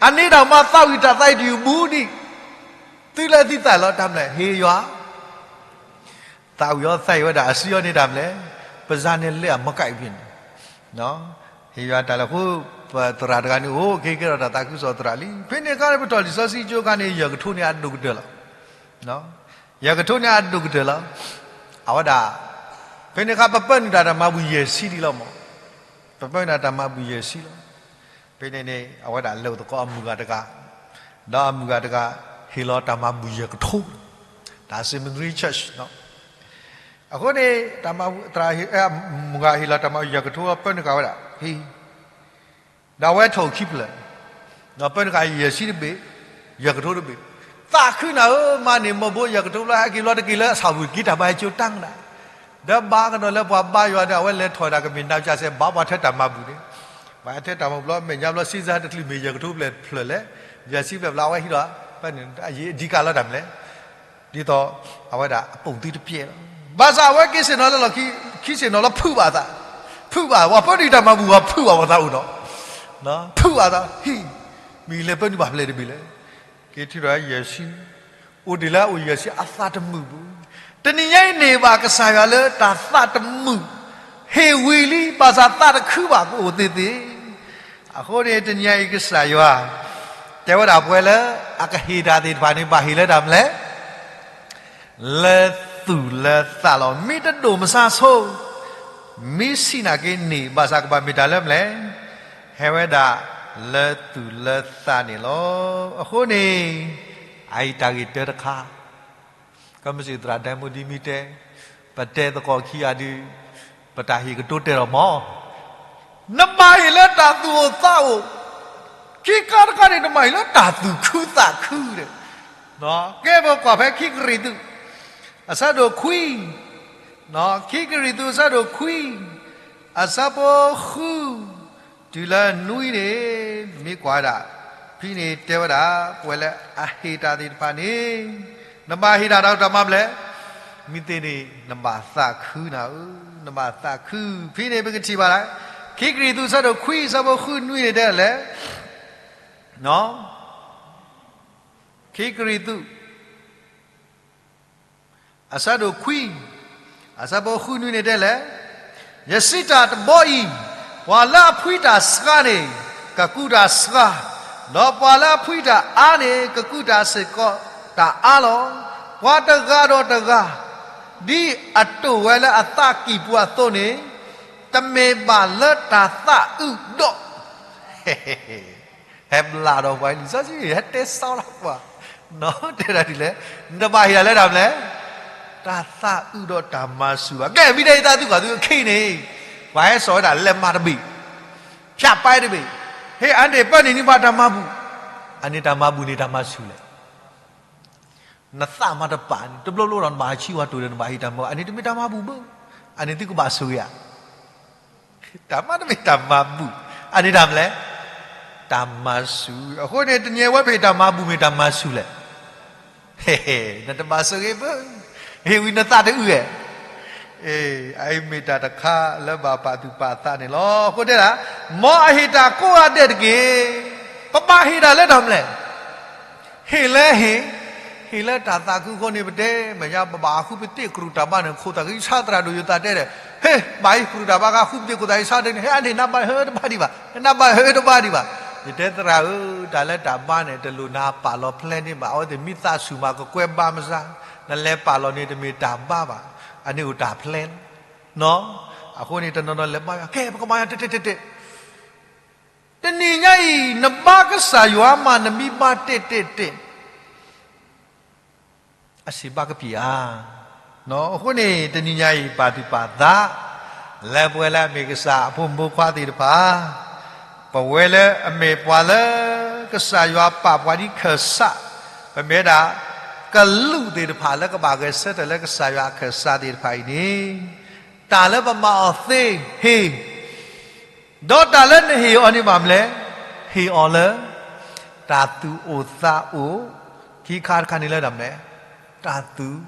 အန့ၣ်တၢ်မၤသးဝံၣ်တၢ်သးအံၤတယူၢ်မူဒံး, သုလၢသုသးလီၤတၢ်မနုၤလဲၣ်, ဟ့ၣ်ယွၤ သးဝံၣ်အီၤသးအံၤဝဲဒၣ်အစုအီၤန့ၣ်တၢ်မနုၤလဲၣ်, ပစၢ်န့ၣ်လဲၤအမကၣ်အံၤဖဲန့ၣ်, ဟ့ၣ်ယွၤတၢ်လဲၤအဃိ ပသရၣ်တဂၤန့ၣ် အိၣ်က့ၤကဲထီၣ်တၢ်သးခုကစီၣ်သရၣ်လံ. ဖဲန့ၣ်အခါန့ၣ် ပထီၣ်လံာ်စီဆှံကၠိအခါန့ၣ် ယဲၢ်ကထိန့ၣ်အဒိၣ်ကတၢၢ်လီၤ. ယဲၢ်ကထိန့ၣ်အဒိၣ်ကတၢၢ်လီၤ. အဝဲဒၣ် ဖဲန့ၣ်အခါ ပပၢနုာ်တၢ်တၢ်မၤဘူၣ်ယဲၢ်ဆံဒံးလီၤမး, ပပၢနုာ်တၢ်တၢ်မၤဘူၣ်ယဲၢ်ဆံလီၤ. ဖဲန့ၣ်န့ၣ် အဝဲဒၣ်လဲၤအိၣ်သကိးအမုၢ်ဂၤတဂၤ, ဒီးအမုၢ်ဂၤတဂၤ ဟ့ၣ်လီၤတၢ်မၤဘူၣ်ယဲၢ်ကထိ, တၢ် seminary church အဃိန့ၣ် မုၢ်ဂၤဟ့ၣ်လီၤတၢ်မၤဘူၣ်ယဲၢ်ကထိ ပၢနုာ်ဃာ်ဝဲဒၣ်, ဟ့ၣ် ဒီးအဝဲထီၣ်ခံဖျၢၣ်, ဒီးပၢနုာ်ဃာ်ယဲၢ်ဆံတဘ့ၣ်, ယဲၢ်ကထိတဘ့ၣ်, သးခုနၤဧၢ, မၤန့ၢ်မ့ၢ်ဘိယဲၢ်ကထိဘျီ ဟဲက့ၤဘျီတက့ၤလၢအဆၣ်ဝံၤက့ၤတၢ်ဘါဟဲကၠိတၢ်ကဒၣ်, ဒီးဘၣ်ကဒီးလၢပှၤဘါယွၤဒီး အဝဲလဲၤထီၣ်ဝဲဒၣ်ကမ့ၢ်နါစၢ်စဲး ဘၣ်ပှၤထၢတၢ်မၤဘူၣ်န့ၣ်, ပှၤထၢတၢ်မၤဘူၣ်ဘျီ မဲာ်ညါဘျီဆံဆၢတချုးမ့ၢ်ယဲၢ်ကထိဖျၢၣ်ဖျၢၣ်လဲၣ်, ယဲၢ်ဆံဖျၢၣ်ဘျီ အဝဲဟံးဒီး ပၢနုာ်အယံၤအဓိကလီၤတၢ်မနုၤလဲၣ် ဒ်သိး အဝဲဒၣ်အပိာ်သံတပျဲၢ်လီၤ. ဘၣ်ဆၣ်အဝဲက့ၤဆ့ၣ်နီၤလၢလီၢ်ခံ, ခံဆ့ၣ်နီၤလၢ ဖုးဘၣ်အသး, ဖုးဘၣ် ပှၤပၢနုာ်တၢ်မၤဘူၣ် ပှၤဖုးဘၣ်ပှၤသးအိၣ်ဒီး, ဖုးဘၣ်သး ဟံၣ်, မ့ၢ်လဲၤပၢနုာ်ဘၣ်ဖျဲးတဘ့ၣ်လဲၣ်, က့ၤထုးထီၣ်ယဲၢ်ဆံ, အိၣ်ဒံးလၢအအိၣ်ယဲၢ်ဆံအသးတမုာ်ပူၤ, တနံၤညါအံၤန့ၣ်ဘၣ်ကစၢ်ယွၤလၢတၢ်သးတမုာ်, ဟ့ၣ်ဝံၤလံ ဘၣ်ဆၣ်သးတခုဘၣ်ကအိၣ်သ့သ့, အဃိန့ၣ်တနံၤညါအံၤကစၢ်ယွၤ တဲဝဲဒၣ်ပှၤလၢ အကဟ့ၣ်တၢ်သ့ၣ်တဖၣ်န့ၣ် ဘၣ်ဟ့ၣ်လၢတၢ်မနုၤလဲၣ် လၢသူၣ်လၢသးလီၤ. မ့ၢ်တဒိၣ်မဆါဆိ, မ့ၢ်ဆံးနာ်က့န့ၣ် ဘၣ်ဆၣ်ကဘၣ်မ့ၢ်တၢ်လၢမနုၤလဲၣ်, ဟဲဝဲဒၣ်လၢသူၣ်လၢသးန့ၣ်လီၤ. အဃိန့ၣ် အအံၤတၢ်ဂ့ၢ်တၢတခါ, ကမ့ၢ်စံးသရၣ်ဒဲမူဒံမံတဲ, ပတဲသကိးခံဂၤဒုး, ပတၢ်ဟ့ၣ်ကတိၤတဲလီၤမး နဘၣ်ဟ့ၣ်လၢတၢ်သူၣ်အိၣ်သးအိၣ်, ခံခါတခါန့ၣ် နဘၣ်ဟ့ၣ်လၢတၢ်သူၣ်ခုသးခုဒီး, ကဲပကွၢ်ဖဲခံကရံၣ်သူး, အဆၢဒိၣ်ခွံ, ခံကရံၣ်သူးအဆၢဒိၣ်ခွံ, အဆၢဖိဃု, တုၤလၢနွံန့ၣ်, မ့ၢ်ကွၢ်ဒၣ်, ဖဲန့ၣ်တဲဝဲဒၣ်, ပဝဲလၢအဟ့ၣ်တၢ်သ့ၣ်တဖၣ်န့ၣ်, နဘၣ်ဟ့ၣ်တၢ်ဒီးတၢ်မၤမနုၤလဲၣ်, မ့ၢ်သ့န့ၣ် နဘၣ်သးခုနၤဧၢ, နဘၣ်သးခု, ဖဲန့ၣ်ပကထံၣ်ဘၣ်ဒၣ်, ခံကရံၣ်သူးအဆၢဒိၣ်ခွံ အဆၢဖိဃုနွံန့ၣ်တဲလဲၣ်, ခံကရံၣ်သူး အဆၢဒိၣ်ခွံ, အဆၢဖိဃုနွံန့ၣ်တဲလဲၣ်, ယစံးတၢ်တဘီအံၤ, ပှၤလၢအဖှံတၢ်ဆှါန့ၣ်, ကကူးတၢ်ဆှါ, ဒီးပှၤလၢအဖှံတၢ်အါန့ၣ် ကကူးတၢ်စ့ၢ်ကီးတၢ်အါလီၤ. ပှၤတဂၤဒီးတဂၤ, ဒ်အတိာ်ဝဲလၢအသးကံၢ်ပူၤအသိးန့ၣ်, တမ့ၢ်ဘၣ်လၢတၢ်သးအုးဒီး ဟဲဘျးဒီးပှၤလံာ်စီဆှံ ဟဲတဲစီလီၤပှၤ, တဲဒၣ်ဒ်လဲၣ်, နတဘၣ်ဟ့ၣ်တၢ်လၢတၢ်မနုၤလဲၣ်, တၢ်သးအုးဒီးတၢ်မၤဆူၣ်ဘၣ်. ကဲ မ့ၢ်ဒ်အံၤသးသုကွၢ်သုအခံန့ၣ်, ပှၤဟဲစိာ်ဝဲဒၣ်လဲၤမၤတဘ့ၣ်, ဖၠးပာ်တဘ့ၣ်, ဟ့ၣ်အါန့ၢ်ပၢန့ၢ်န့ၢ်ပှၤတၢ်မၤဘူၣ်, အန့ၣ်တၢ်မၤဘူၣ်န့ၣ်တၢ်မၤဆူၣ်လဲၣ် နသးမၤတပာ်န့ၣ် တဘျီဘျီဒီးနဘၣ်ဟးဆံးဝဲတိၢ်ဒီးနဘၣ်ဟ့ၣ်တၢ်မၤ, အန့ၣ်တမ့ၢ်တၢ်မၤဘူၣ်ဘၣ်, အန့ၣ်သုကဘၣ်ဆိၣ်ဂ့ၤဧါ, တၢ်မၤတမ့ၢ်တၢ်မၤဘူၣ်, အန့ၣ်တၢ်မနုၤလဲၣ်, တၢ်မၤဆူၣ်. အဃိန့ၣ် တနံၤအံၤဝဲပဟ့ၣ်တၢ်မၤဘူၣ်မ့ၢ်တၢ်မၤဆူၣ်လဲၣ်, နတဘၣ်ဆိၣ်ဂ့ၤဘၣ်, ဟ့ၣ်ဝံၤနသးတအုးဧါ အအံၤမ့ၢ်တၢ်တခါလၢဘၣ်ပာ်သူၣ်ပာ်သးန့ၣ်လီၤ. အဃိတဲဒၣ်, မ်အဟ့ၣ်တၢ်ကိးဂၤဒဲးတက့ၢ်. ပဘၣ်ဟ့ၣ်တၢ်လၢတၢ်မနုၤလဲၣ်, ဟ့ၣ်လၢဟ့ၣ်, ဟ့ၣ်လၢတၢ်သးခုအဃိန့ၣ် ပတဲမ့ၢ်ညါ ပဘၣ်ဃုပတ့ၢ်ကရူၢ်တၢ်ဘါန့ၣ် ခိၣ်သးကဆါသရၣ်ဒိၣ်ယိၤသးတဲဒီး, ဟ့ၣ်, ဘၣ်အံၤကရူၢ်တၢ်ဘါဃုပတ့ၢ်ခိၣ်သးကဆါတဲန့ၣ် ဟ့ၣ် အန့ၣ်နဘၣ်ဟဲတဘၣ်ဒံးဘၣ်, နဘၣ်ဟဲတဘၣ်ဒံးဘၣ်. ယတဲသရၣ်ဧၢ, တၢ်လၢတၢ်ဘါန့ၣ် တလိၣ်နၤပာ်လီၤဖျဲးန့ၢ်ဘၣ်, အဝဲသ့ၣ်မ့ၢ်သးဆူၣ်မးကကွဲးဘါမစါ, နလဲၤပာ်လီၤန့ၣ်တမ့ၢ်တၢ်ဘါဘၣ်, အန့ၣ်အိၣ်တၢ်ဖျဲးလီၤ. အဃိန့ၣ် တနီၤနီၤလဲၤဘါယွၤ ကဲ ပကဘါယွၤတဲတဲတဲတဲ, တနံၤညါအံၤ နဘါကစၢ်ယွၤမး နမ့ၢ်ဘါတဲတဲတဲ အစံးဘၣ်ကပံာ်ဧါ. အဃိန့ၣ် တနံၤညါအံၤ ပာ်သူၣ်ပာ်သး လၢပဝဲလၢအမ့ၢ်ကစၢ်အဖိမုၣ်ဖိခွါသ့ၣ်တဖၣ်, ပဝဲလၢအမ့ၢ်ပှၤလၢ ကစၢ်ယွၤပာ်ပှၤဒ်ခၢၣ်စး, ပမ့ၢ်ဝဲဒၣ် ကလူးသ့ၣ်တဖၣ်လၢကဘၣ်ဂဲၤဆၢထၢၣ်လၢကစၢ်ယွၤအခၢၣ်စးသ့ၣ်တဖၣ်အံၤန့ၣ်, တၢ်လၢပမၤအီၤသ့ဟ့ၣ် ဒီးတၢ်လၢနဟ့ၣ်အီၤန့ၣ်ဘၣ်မနုၤလဲၣ်, ဟ့ၣ်အီၤလၢ တၢ်သူၣ်အိၣ်သးအိၣ်, ခံခါတခါန့ၣ်လၢတၢ်မနုၤလဲၣ်, တၢ်သူၣ်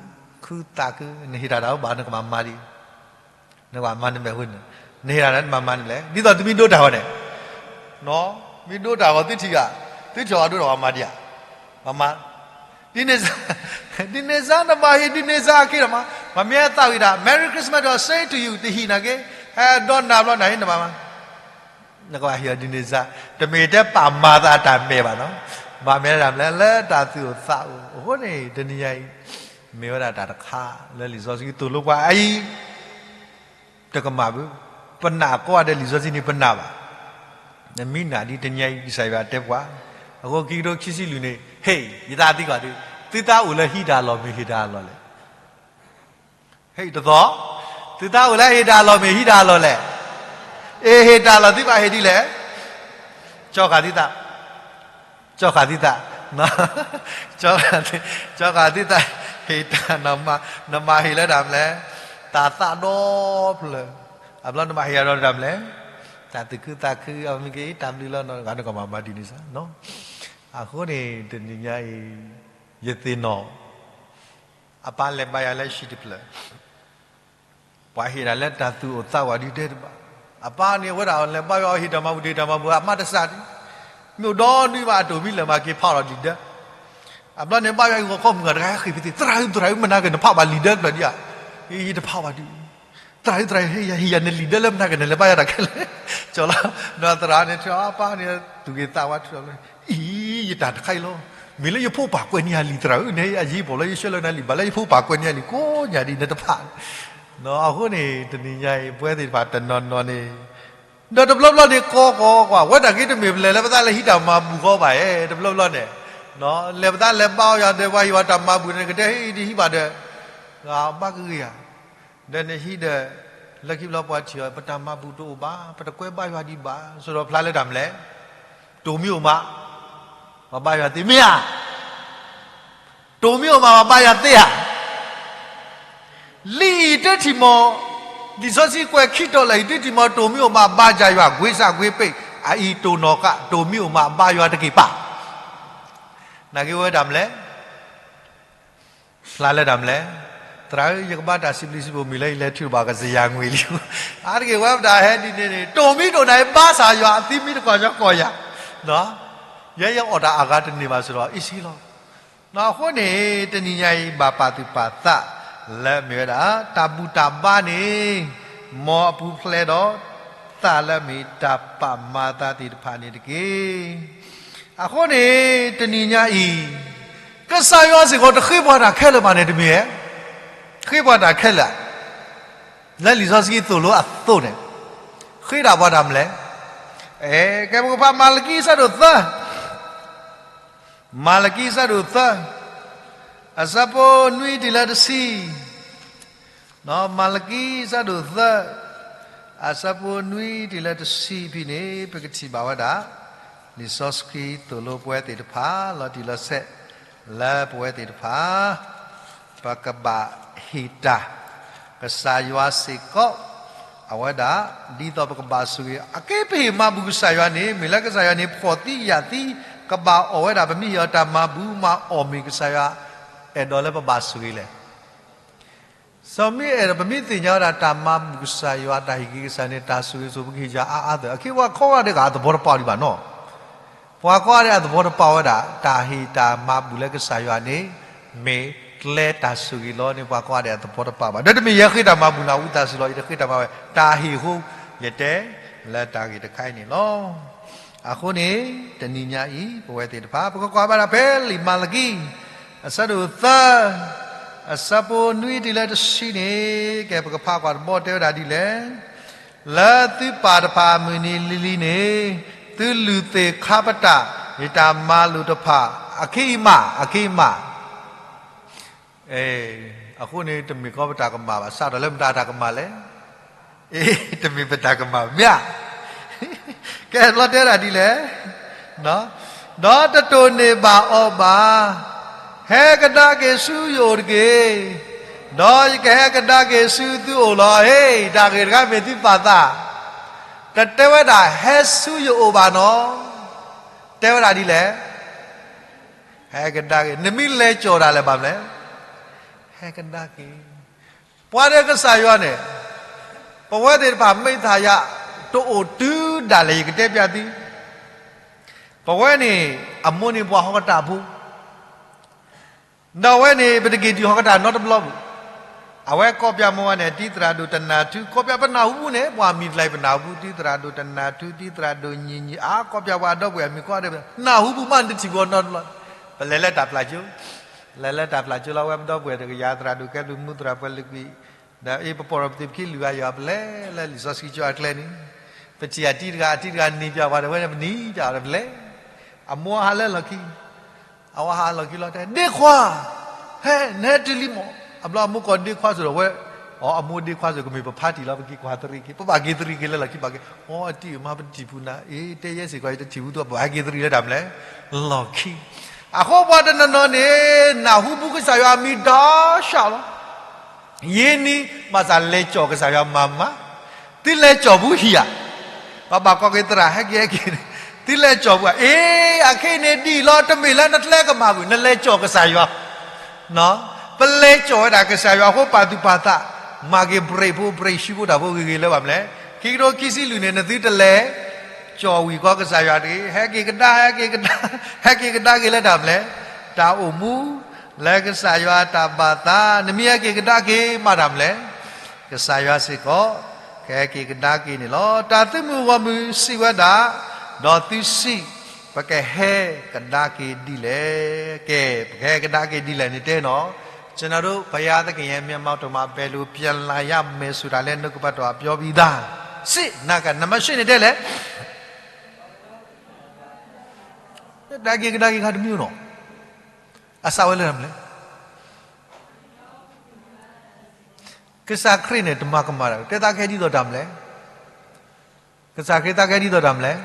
ခုသးခု, နဟ့ၣ်တၢ်တၢ်အိၣ်ဘၣ် နကဘၣ်မၤဒံး, နကဘၣ်မၤနမဲာ်ဟူန့ၣ်, နဟ့ၣ်တၢ်တၢ်မၤမၤန့ၣ်လဲၣ်, ဒ်သိးသုမ့ၢ်ဒိတၢ်ဂီၤန့ၣ်, မ့ၢ်ဒိတၢ်ဂီၤသုထံၣ်ဧါ, သုထံၣ်အီၤဒိဒီးပှၤမၤဒံးဧါ, ပှၤမၤ ဒ်န့ၣ်စါ, ဒ်န့ၣ်စါ နဘၣ်ဟ့ၣ်ဒ်န့ၣ်စါအခ့ဒီးမး, ပှၤမ့ၢ်သးဝံၣ်တၢ် Merry Christmas ဒီး same to you တဟံၣ်နာ်က့, ဟဲဒီးနၤဘျီနၤဟ့ၣ်နဘၣ်မး, နကဘၣ်ဟ့ၣ်အီၤဒ်န့ၣ်စါ, တမ့ၢ်တဲပာ်မၤသးတၢ်မဲာ်ဘၣ်နီၤ, ဘၣ်မ့ၢ်တၢ်မနုၤလဲၣ် လၢတၢ်သူၣ်အိၣ်သးအိၣ်, အဃိန့ၣ် တနံၤညါအံၤ, မ့ၢ်ဝဲဒၣ်တၢ်တခါလၢလံာ်စီဆှံသိၣ်လိပှၤအအံၤ တကမၣ်ဘၣ်, ပနာ်ကိးဂၤဒဲးလံာ်စီဆှံန့ၣ်ပနာ်ဘၣ်, နမ့ၢ်နာ်ဒ်တနံၤအံၤကစၢ်ယွၤတဲပှၤ, အဃိခံကထိခံဆံလွံၢ်န့ၣ် ဟ့ၣ် ယသးသံကွၢ်သု, သုသးအိၣ်လၢဟံးတၢ်လီၢ်မ့ၢ်ဟ့ၣ်တၢ်လီၢ်လဲၣ်, ဟ့ၣ်တသီ, သုသးအိၣ်လၢဟ့ၣ်တၢ်လီၢ်မ့ၢ်ဟံးတၢ်လီၢ်လဲၣ်, အ့ ဟ့ၣ်တၢ်လီၢ်သုဘၣ်ဟ့ၣ်ဒ်လဲၣ်, ကၠီဃာ်သုသး ကၠီဃာ်သုသး, ကၠီဃာ်သုသး, ဟ့ၣ်တၢ်, နမၤဟ့ၣ်လၢတၢ်မနုၤလဲၣ်, တၢ်သးဒီဖျၢၣ်, အဘျီနမၤဟ့ၣ်အီၤဒီးတၢ်မနုၤလဲၣ်, တၢ်သူၣ်ခုသးခု, အမ့ၢ်က့ၤတၢ်ဘျုးလီၤ, ဂၤနကမၤမၤဒ်န့ၣ်စါ, အဃိန့ၣ် တနံၤညါအံၤ, ယသ့ၣ်နီၣ်, အပၢ်လဲၤဘါယွၤလၢဟံၣ်တဖျၢၣ် ပှၤဟ့ၣ်ဒၣ်လၢတၢ်သူၣ်အိၣ်သးအိၣ်ဒ်တဲတဘၣ်, အပၢ်န့ၣ်ဝဲဒၣ်လဲၤဘါယွၤအဟ့ၣ်တၢ်မၤဘူၣ်တၢ်မၤဘူၣ်အမါတစၢ်ဒံး, မ့ၢ်အိၣ်ဒီနွံဘၣ်အတိၢ်မံလၢာ်မၤက့ၤဖးလီၤဒံးဒၢ, အဘျီန့ၣ်ဘၣ်ယွၤအံၤဂီၤခီမုၢ်ဂၤတဂၤဟဲဃ့ၢ်ဖံသ့ၣ်, သရၣ်ဧၢ သရၣ်ဧၢ မနၤက့ၤနဖးဘၣ်လံာ်ဒၢတဖျၢၣ်ဒံးဧါ, ယတဖးဘၣ်ဒံး, သရၣ်ဧၢ သရၣ်ဧၢ ဟ့ၣ်ယၤ ဟ့ၣ်ယၤနလံာ်ဒၢလၢမနၤက့ၤ နလဲၤဘါယွၤတၢ်ခဲလၢာ်, ကၠီလီၤ, ဒီးသရၣ်န့ၣ် ထံၣ်အပၢ်န့ၣ် သူၣ်ဂ့ၤသးဝါထံၣ်လီၤ, အံၤ ယတၢ်တခါအံၤလီၤ, မ့ၢ်လၢယဖိပာ်ကွဲးန့ၢ်ယၤလံာ် သရၣ်ဧၢ, နအယံၤပီၣ်လၢယဆှၢလၢနၤလံာ်ဘၣ် လၢယဖိပာ်ကွဲးန့ၢ်ယၤလံာ် ကိးညါဒ်နတဖး, အဃိန့ၣ် တနံၤညါအံၤ ပဝဲသ့ၣ်တဖၣ်တနီၤနီၤန့ၣ် ဒီးတဘျီဘျီန့ၣ် ကီကီကွၢ် ဝဲတၢ်က့တမ့ၢ်ပလဲၤလၢပသးလၢဟံးတၢ်မၤဘူၣ်ဃီဘၣ်ဧဲ, တဘျီဘျီန့ၣ် လဲၤပသးလဲၤဘါအီၤယၤဒီး ပှၤဟ့ၣ်ဝဲတၢ်မၤဘူၣ်န့ၣ် ကတဲဟ့ၣ်ဒ်ဟံးဘၣ်ဒီး ဘၣ်ကဂ့ၤဧါ, ဒီးနဟံးဒီး လၢခံဘျီပှၤထံၣ်အီၤ ပတၢ်မၤဘူၣ်တအိၣ်ဘၣ်, ပတကွဲဘါယွၤဒံးဘၣ်, စိၤဒီးဖျါလၢတၢ်မလဲၣ်, တိၢ်မံအိၣ်မး ပှၤဘါယွၤသ့မ့ၢ်ဧါ တိၢ်မံအိၣ်မး ပှၤဘါယွၤသ့ဧါ. လံာ်အံၤတထံၣ်မီၢ်, လံာ်စီဆှံကွဲးခံတီၤလၢအံၤ တထံၣ်မီၢ် တိၢ်မံအိၣ်မး ဘါယွၤ ကွ့စၢ်ကွ့ပ့ၢ်, အအံၤတိၢ်နီၢ်ဃာ် တိၢ်မံအိၣ်မး ဘါယွၤတက့ၢ်ပၢ်. နာ်က့ဝဲတၢ်မလဲၣ်, ဖျါလၢတၢ်မလဲၣ်, သရၣ်ဧၢ ယကဘါတၢ်စံးဘျုးစံးဖှိၣ်မံၤလၢယလဲၤထုးဘၣ်ကစၢ်ယွၤငွေလံ, အါတက့ၢ်ဝဲပတၢ်ဟဲဒ်န့ၣ်န့ၣ် တိၢ်မံတိၢ်နၤအံၤ ဘါစၢ်ယွၤအသံမံတကီၢ်ညီကီၢ်ယၤ, ယဲယအီၣ်တၢ်အဂၤတန့ၢ်ဘၣ်စ့ၢ်ဒီး အ့ၣ်စ့လီၤ. အဃိန့ၣ် တနံၤညါအံၤ ဘၣ်ပာ်သူၣ်ပာ်သးလၢမ့ၢ်ဝဲဒၣ် တၢ်ဘူၣ်တၢ်ဘါန့ၣ် မ်အပူၤဖျဲးဒီး သးလၢအမ့ၢ်တၢ်ပာ်မၤအသးသ့ၣ်တဖၣ်န့ၣ်တက့ၢ်. အဃိန့ၣ် တနံၤညါအံၤ ကစၢ်ယွၤစ့ၢ်ကီးတဃ့ပှၤတၢ်ခဲလၢာ်ဘၣ်န့ၣ်တမ့ၢ်ဧါ, ဃ့ပှၤတၢ်ခဲလၢာ်, လၢလံာ်စီဆှံသိၣ်လိအသိးန့ၣ် ဃ့ဒၣ်ပှၤတၢ်မလဲၣ်. ကဲ ပကဖးမၤလကံအဆၢဒိၣ်သၢ မၤလကံအဆၢဒိၣ်သၢ အဆၢဖိနွံတုၤလၢတဆံ, မၤလကံအဆၢဒိၣ်သၢ အဆၢဖိနွံတုၤလၢတဆံဖဲန့ၣ် ပကထံၣ်ဘၣ်ဝဲဒၣ် လံာ်စီဆှံသိၣ်လိပဝဲသ့ၣ်တဖၣ် လီၤတံၢ်လီၤဆဲး လၢပဝဲသ့ၣ်တဖၣ် ပကဘၣ်ဟ့ၣ်တၢ် ကစၢ်ယွၤစ့ၢ်ကီး အဝဲဒၣ် ဒ်သိးပကဘၣ်ဆိၣ်ဂ့ၤ အက့ပဟ့ၣ်မၤဘူၣ်ကစၢ်ယွၤန့ၣ် မ့ၢ်လၢကစၢ်ယွၤန့ၣ် ဖှီၣ်သံယာ်သံ ကဘၣ်အီၣ်ဝဲဒၣ် ပမ့ၢ်ဟ့ၣ်အီၤတၢ်မၤဘူၣ်မၤအီၣ်မ့ၢ်ကစၢ်ယွၤ အဲၣ်ဒိးလၢပဘၣ်ဆိၣ်ဂ့ၤလဲၣ်. စီၤမံအဲၣ်ဒီး ပမ့ၢ်သ့ၣ်ညါဝဲဒၣ် တၢ်မၤဘူၣ်ကစၢ်ယွၤ တၢ်ဟ့ၣ်က့ၤကစၢ်န့ၣ် တၢ်ဆိၣ်ဂ့ၤဆိၣ် ပကဟ့ၣ်ယၤအါအါသၢၣ် အခဲပှၤကိးဂၤဒဲးက အသဘီတပာ်ဒံးဘၣ်နီၤ. ပှၤကိးဂၤဒဲးအသဘီတပာ်ဝဲဒၣ် တၢ်ဟ့ၣ်တၢ်မၤဘူၣ်လၢကစၢ်ယွၤန့ၣ် မ့ၢ်ကျဲတၢ်ဆိၣ်ဂ့ၤလီၤန့ၣ် ပှၤကိးဂၤဒဲးအသဘီတပာ်ဘၣ်. ဒီးတမ့ၢ်ယဲဃ့တၢ်မၤဘူၣ်နၢ်ဟူသးစူၤလီၤ ယတဃ့တၢ်မၤဝဲ တၢ်ဟ့ၣ်အဃိ ယတဲလၢတၢ်ဂ့ၢ်တခါအံၤန့ၣ်လီၤ. အဃိန့ၣ် တနံၤညါအံၤ ပဝဲသ့ၣ်တဖၣ် ပကကွၢ်ဘၣ်ဒၣ်ဖဲလံာ်မၤလကံ အဆၢဒိၣ်သၢ အဆၢဖိနွံတုၤလၢတဆံန့ၣ် ကဲ ပကဖးကွၢ်တဘီတဲဝဲဒၣ်ဒ်လဲၣ်. လၢသုပၢ်တဖၣ်အမုၢ်နံၤလံၤလံၤန့ၣ် သုလုၢ်သ့ၣ်ခါပတာ် ယတၢ်မၤလိာ်တဖၣ် အခံအံၤမး အခံအံၤမး အဃိန့ၣ် တမ့ၢ်ကီးပတၢ်ကမၣ်ဘၣ် စးထီၣ်လၢမတၤတၢ်ကမၣ်လဲၣ်. အ့ တမ့ၢ်ပတၢ်ကမၣ်မ့ၢ်ဧါ. ကဲ ဘျီတဲဒၣ်ဒ်လဲၣ်. ဒီးတတိၢ်န့ၢ်ဘၣ်အီၤဘၣ်. ဟဲကဒါက့ၤဆူယအိၣ်တက့ၢ်. ဒီးယကဟဲကဒါက့ၤဆူသုအိၣ်လီၤ. ဟ့ၣ် တၢ်ဂ့ၢ်တခါမ့ၢ်သုပာ်သး, တတဲဝဲဒၣ်ဟဲဆူယအိၣ်ဘၣ်နီၤ. တဲဝဲဒၣ်ဒ်လဲၣ်. ဟဲကဒါက့ၤ နမ့ၢ်လဲၤကၠီၣ်ဒၣ်လဲာ်ဘၣ်မလဲၣ်. ဟဲကဒါက့ၤ ပှၤဒီးကစၢ်ယွၤန့ၣ် ပဝဲသ့ၣ်တဖၣ် မ့ၢ်သးယၤ တအိၣ်တုၤဒၣ်လဲာ် ယကတဲပျးသု, ပဝဲန့ၣ် အမိၢ်န့ၣ်ပှၤဟီၣ်ကတၢၢ်ဖိ, ဒီးအဝဲန့ၣ် ပတက့ၤတုၤဟီၣ်ကတၢၢ်နီတဘျီပူၤ, အဝဲကီၢ်ပၠးမ့ၢ်ဝဲန့ၣ် တံသရၣ်ဒိၣ်တနၢ်ထူ ကီၢ်ပၠးပနၢ်ဟူပူၤန့ၣ် ပှၤမံၤတဖၣ်ပနၢ်ဟူပူၤ တံသရၣ်ဒိၣ်တနၢ်ထူ တံသရၣ်ဒိၣ်ညီညီ အါ ကီၢ်ပၠးပှၤဒီပုၢ်ဝဲၢ်မံၤကိးဂၤဒဲး နၢ်ဟူပူၤမး နတထံၣ်ဘၣ်နီတဘျီ, ပလဲၤလၢတၢ်ဖျးကၠိ လဲၤလၢတၢ်ဖျးကၠိလီၤ ဝဲပဒီပုၢ်ဝဲၢ်တကယၤ သရၣ်ဒိၣ်ကဲဘျုးမူ သရၣ်ပှဲၤလုးကွံာ်, ဒီးအ့ၣ် ပပိာ်ထီၣ်ပသ့ၣ် ပခံလုၢ်ဂၤယွၤ ပလဲၤလၢလံာ်စီဆှံကၠိအကျဲန့ၣ်, ပထံၣ်အတံၤတဂၤ အတံၤတဂၤန့ၣ်ပၠးပှၤဒီးဝဲန့ၣ် ပနံၤတၢ်ဒီးပလဲၤ, အမိၢ်ဟးလၢလီၢ်ခံ, အဝဲဟးလီၢ်ခံလီၤတဲ ဒ့ခွါ, ဟဲ နဟဲတုၤလံမး, အဘျီအမိၢ်ကိးဒ့ခွါစိၤဒီးဝဲ, အီ အမိၢ်ဒ့ခွါစိၤ ကမ့ၢ်ပဖါတံၢ်လီၤ ပက့ၤကွၢ်သရံးက့ၤ ပဘၣ်က့ၤသရံးက့ၤလၢလီၢ်ခံဘၣ်က့ၤ, အီ အတံၤမး ပတထံၣ်ပူၤနၤ အ့ၣ် တဲယဲစ့ၢ်ကီး ယတထံၣ်ပူၤ ပဘၣ်ဟဲက့ၤသရံးလၢတၢ်မလဲၣ်, လီၢ်ခံ အဃိပှၤတနီၤနီၤန့ၣ် နၢ်ဟူပူၤကစၢ်ယွၤအမံၤဒီးစှၤလီၤ, ယ့နံၤ ဘၣ်ဆၣ်လဲၤကၠီၣ်ကစၢ်ယွၤမၤမး, သုလဲၤကၠီၣ်ပူၤဟံၣ်ဧါ, ပဘၣ်ကွၢ်က့ၤသရၣ်ဟဲက့ၤဟဲက့ၤ, သုလဲၤကၠီၣ်ပူၤဧါ, အ့ၣ် အခဲအံၤန့ၣ်ဒ်အံၤလီၤ တမ့ၢ်လၢနကျဲကမၣ်ဘၣ် နလဲၤကၠီၣ်ကစၢ်ယွၤ ပလဲၤကၠီၣ်ဝဲဒၣ်ကစၢ်ယွၤအဃိ ပာ်သူၣ်ပာ်သး, မၤက့ၤ break ဖိ break ရှူဖိတၢ်ဖိဂ့ၤဂ့ၤလၢဘၣ်မလဲၣ်, ခံကထိခံဆံလွံၢ်န့ၣ် နသုတလဲၤကၠီၣ်ဝံၤကီးကစၢ်ယွၤတဂ့ၤ, ဟဲက့ၤကဒါ ဟဲက့ၤကဒါ, ဟဲက့ၤကဒါက့ၤလၢတၢ်မလဲၣ်, တၢ်အိၣ်မူ လၢကစၢ်ယွၤအတၢ်ဘၣ်သး နမ့ၢ်ဟဲက့ၤကဒါက့ၤမးတၢ်မနုၤလဲၣ်. ကစၢ်ယွၤစ့ၢ်ကီး ကဟဲက့ၤကဒါက့ၤန့ၣ်လီၤ. တၢ်သုမုၢ်ဂီၢ်မုၢ်စံးဝဲဒၣ်, ဒီးသုစံး, ပကဟဲကဒါက့ၤဒ်လဲၣ်. ကဲ, ပကဟဲကဒါက့ၤဒ်လဲၣ်န့ၣ်တဲနီၤ, ကျွန်တော်တို့ ဘုရားသခင်ရဲ့ မျက်မှောက်တော်မှာ ဘယ်လို ပြန်လာရမယ်ဆိုတာလည်း နှုတ်ကပတ်တော်က ပြောပြီးသား. စစ်, နာက, နံပါတ်ရှစ်န့ၣ်တဲလဲၣ်. ကဒါက့ၤ ကဒါက့ၤခါတမံၤနီၤ, အစးဝဲလၢတၢ်မနုၤလဲၣ်. ကစၢ်ခရံာ်န့ၣ် တမၤကမၣ်တၢ်, တဲသးကဟဲဒ်သိးတၢ်မနုၤလဲၣ်. ကစၢ်ခရံာ်သးကဟဲဒ်သိးတၢ်မနုၤလဲၣ်.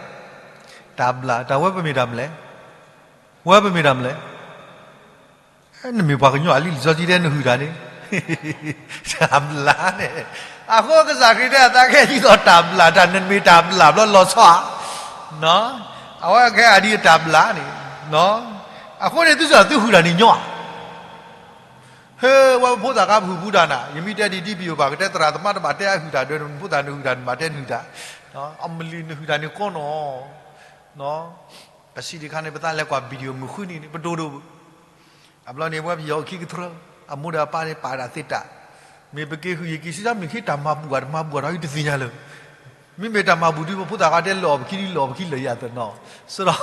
တၢ်ဘျၣ်, တၢ်ဝဲပမ့ၢ်တၢ်မနုၤလဲၣ်. ဝဲပမ့ၢ်တၢ်မနုၤလဲၣ်. နမ့ၢ်ပှၤကညီအလံာ် လံာ်စီဆှံတဲနဟုၣ်တၢ်န့ၣ် တၢ်ဘျၣ်န့ၣ်, အဃိကစၢ်ခရံာ်တဲအသးကဟဲဒ်သိးတၢ်ဘျၣ်, တၢ်နမ့ၢ်တၢ်ဘျၣ်ဘျီလီၤဆီဧါ. အဝဲကဟဲဒ်အတၢ်ဘျၣ်န့ၣ်, အဃိန့ၣ်သုစၢ်သုဟုၣ်တၢ်န့ၣ်ညီဧါ. ဟဲ, ဝဲပဖိသၣ်ခါပဟုၣ်ပူၤတၢ်နၤ, ယမ့ၢ်တဲဒ်ဒ်ပယိၤဘၣ် ကတဲသရၣ်သမါတဘၣ်တဲအဟုၣ်တၢ်ဒီး နဖိသၣ်နဟုၣ်တၢ် နဘၣ်တဲနဟုၣ်တၢ်, အမလံၤနဟုၣ်တၢ်န့ၣ်ကီနီၤ. ပစံးတခါန့ၣ် ပသးလဲၤကွၢ် video မုၢ်ဃုနံၤန့ၣ် ပဒိၣ်ဒိၣ်, အဘျီန့ၣ် ပဝဲပယီၤအိၣ်ခံကတြၢ, အမိၢ်ဒီးအပၢ်န့ၣ် ပာ်ဒၣ်သ့တၢ်, မ့ၢ်ပက့ၤဟုၣ်ယက့ၤစံး တၢ်မ့ၢ်ဟ့ၣ်တၢ်မၤဘူၣ်ဘၣ် တမၤဘူၣ်ဘၣ်ဒီး ယတသ့ၣ်ညါလၢ မ့မ့ၢ်တၢ်မၤဘူၣ်ဒုး ပဖိသၣ်ခါတဲလၢအီၣ်ပခံဒုး လၢအီၣ်ပခံလၢာ်ယၤသနီၤ. စရီ,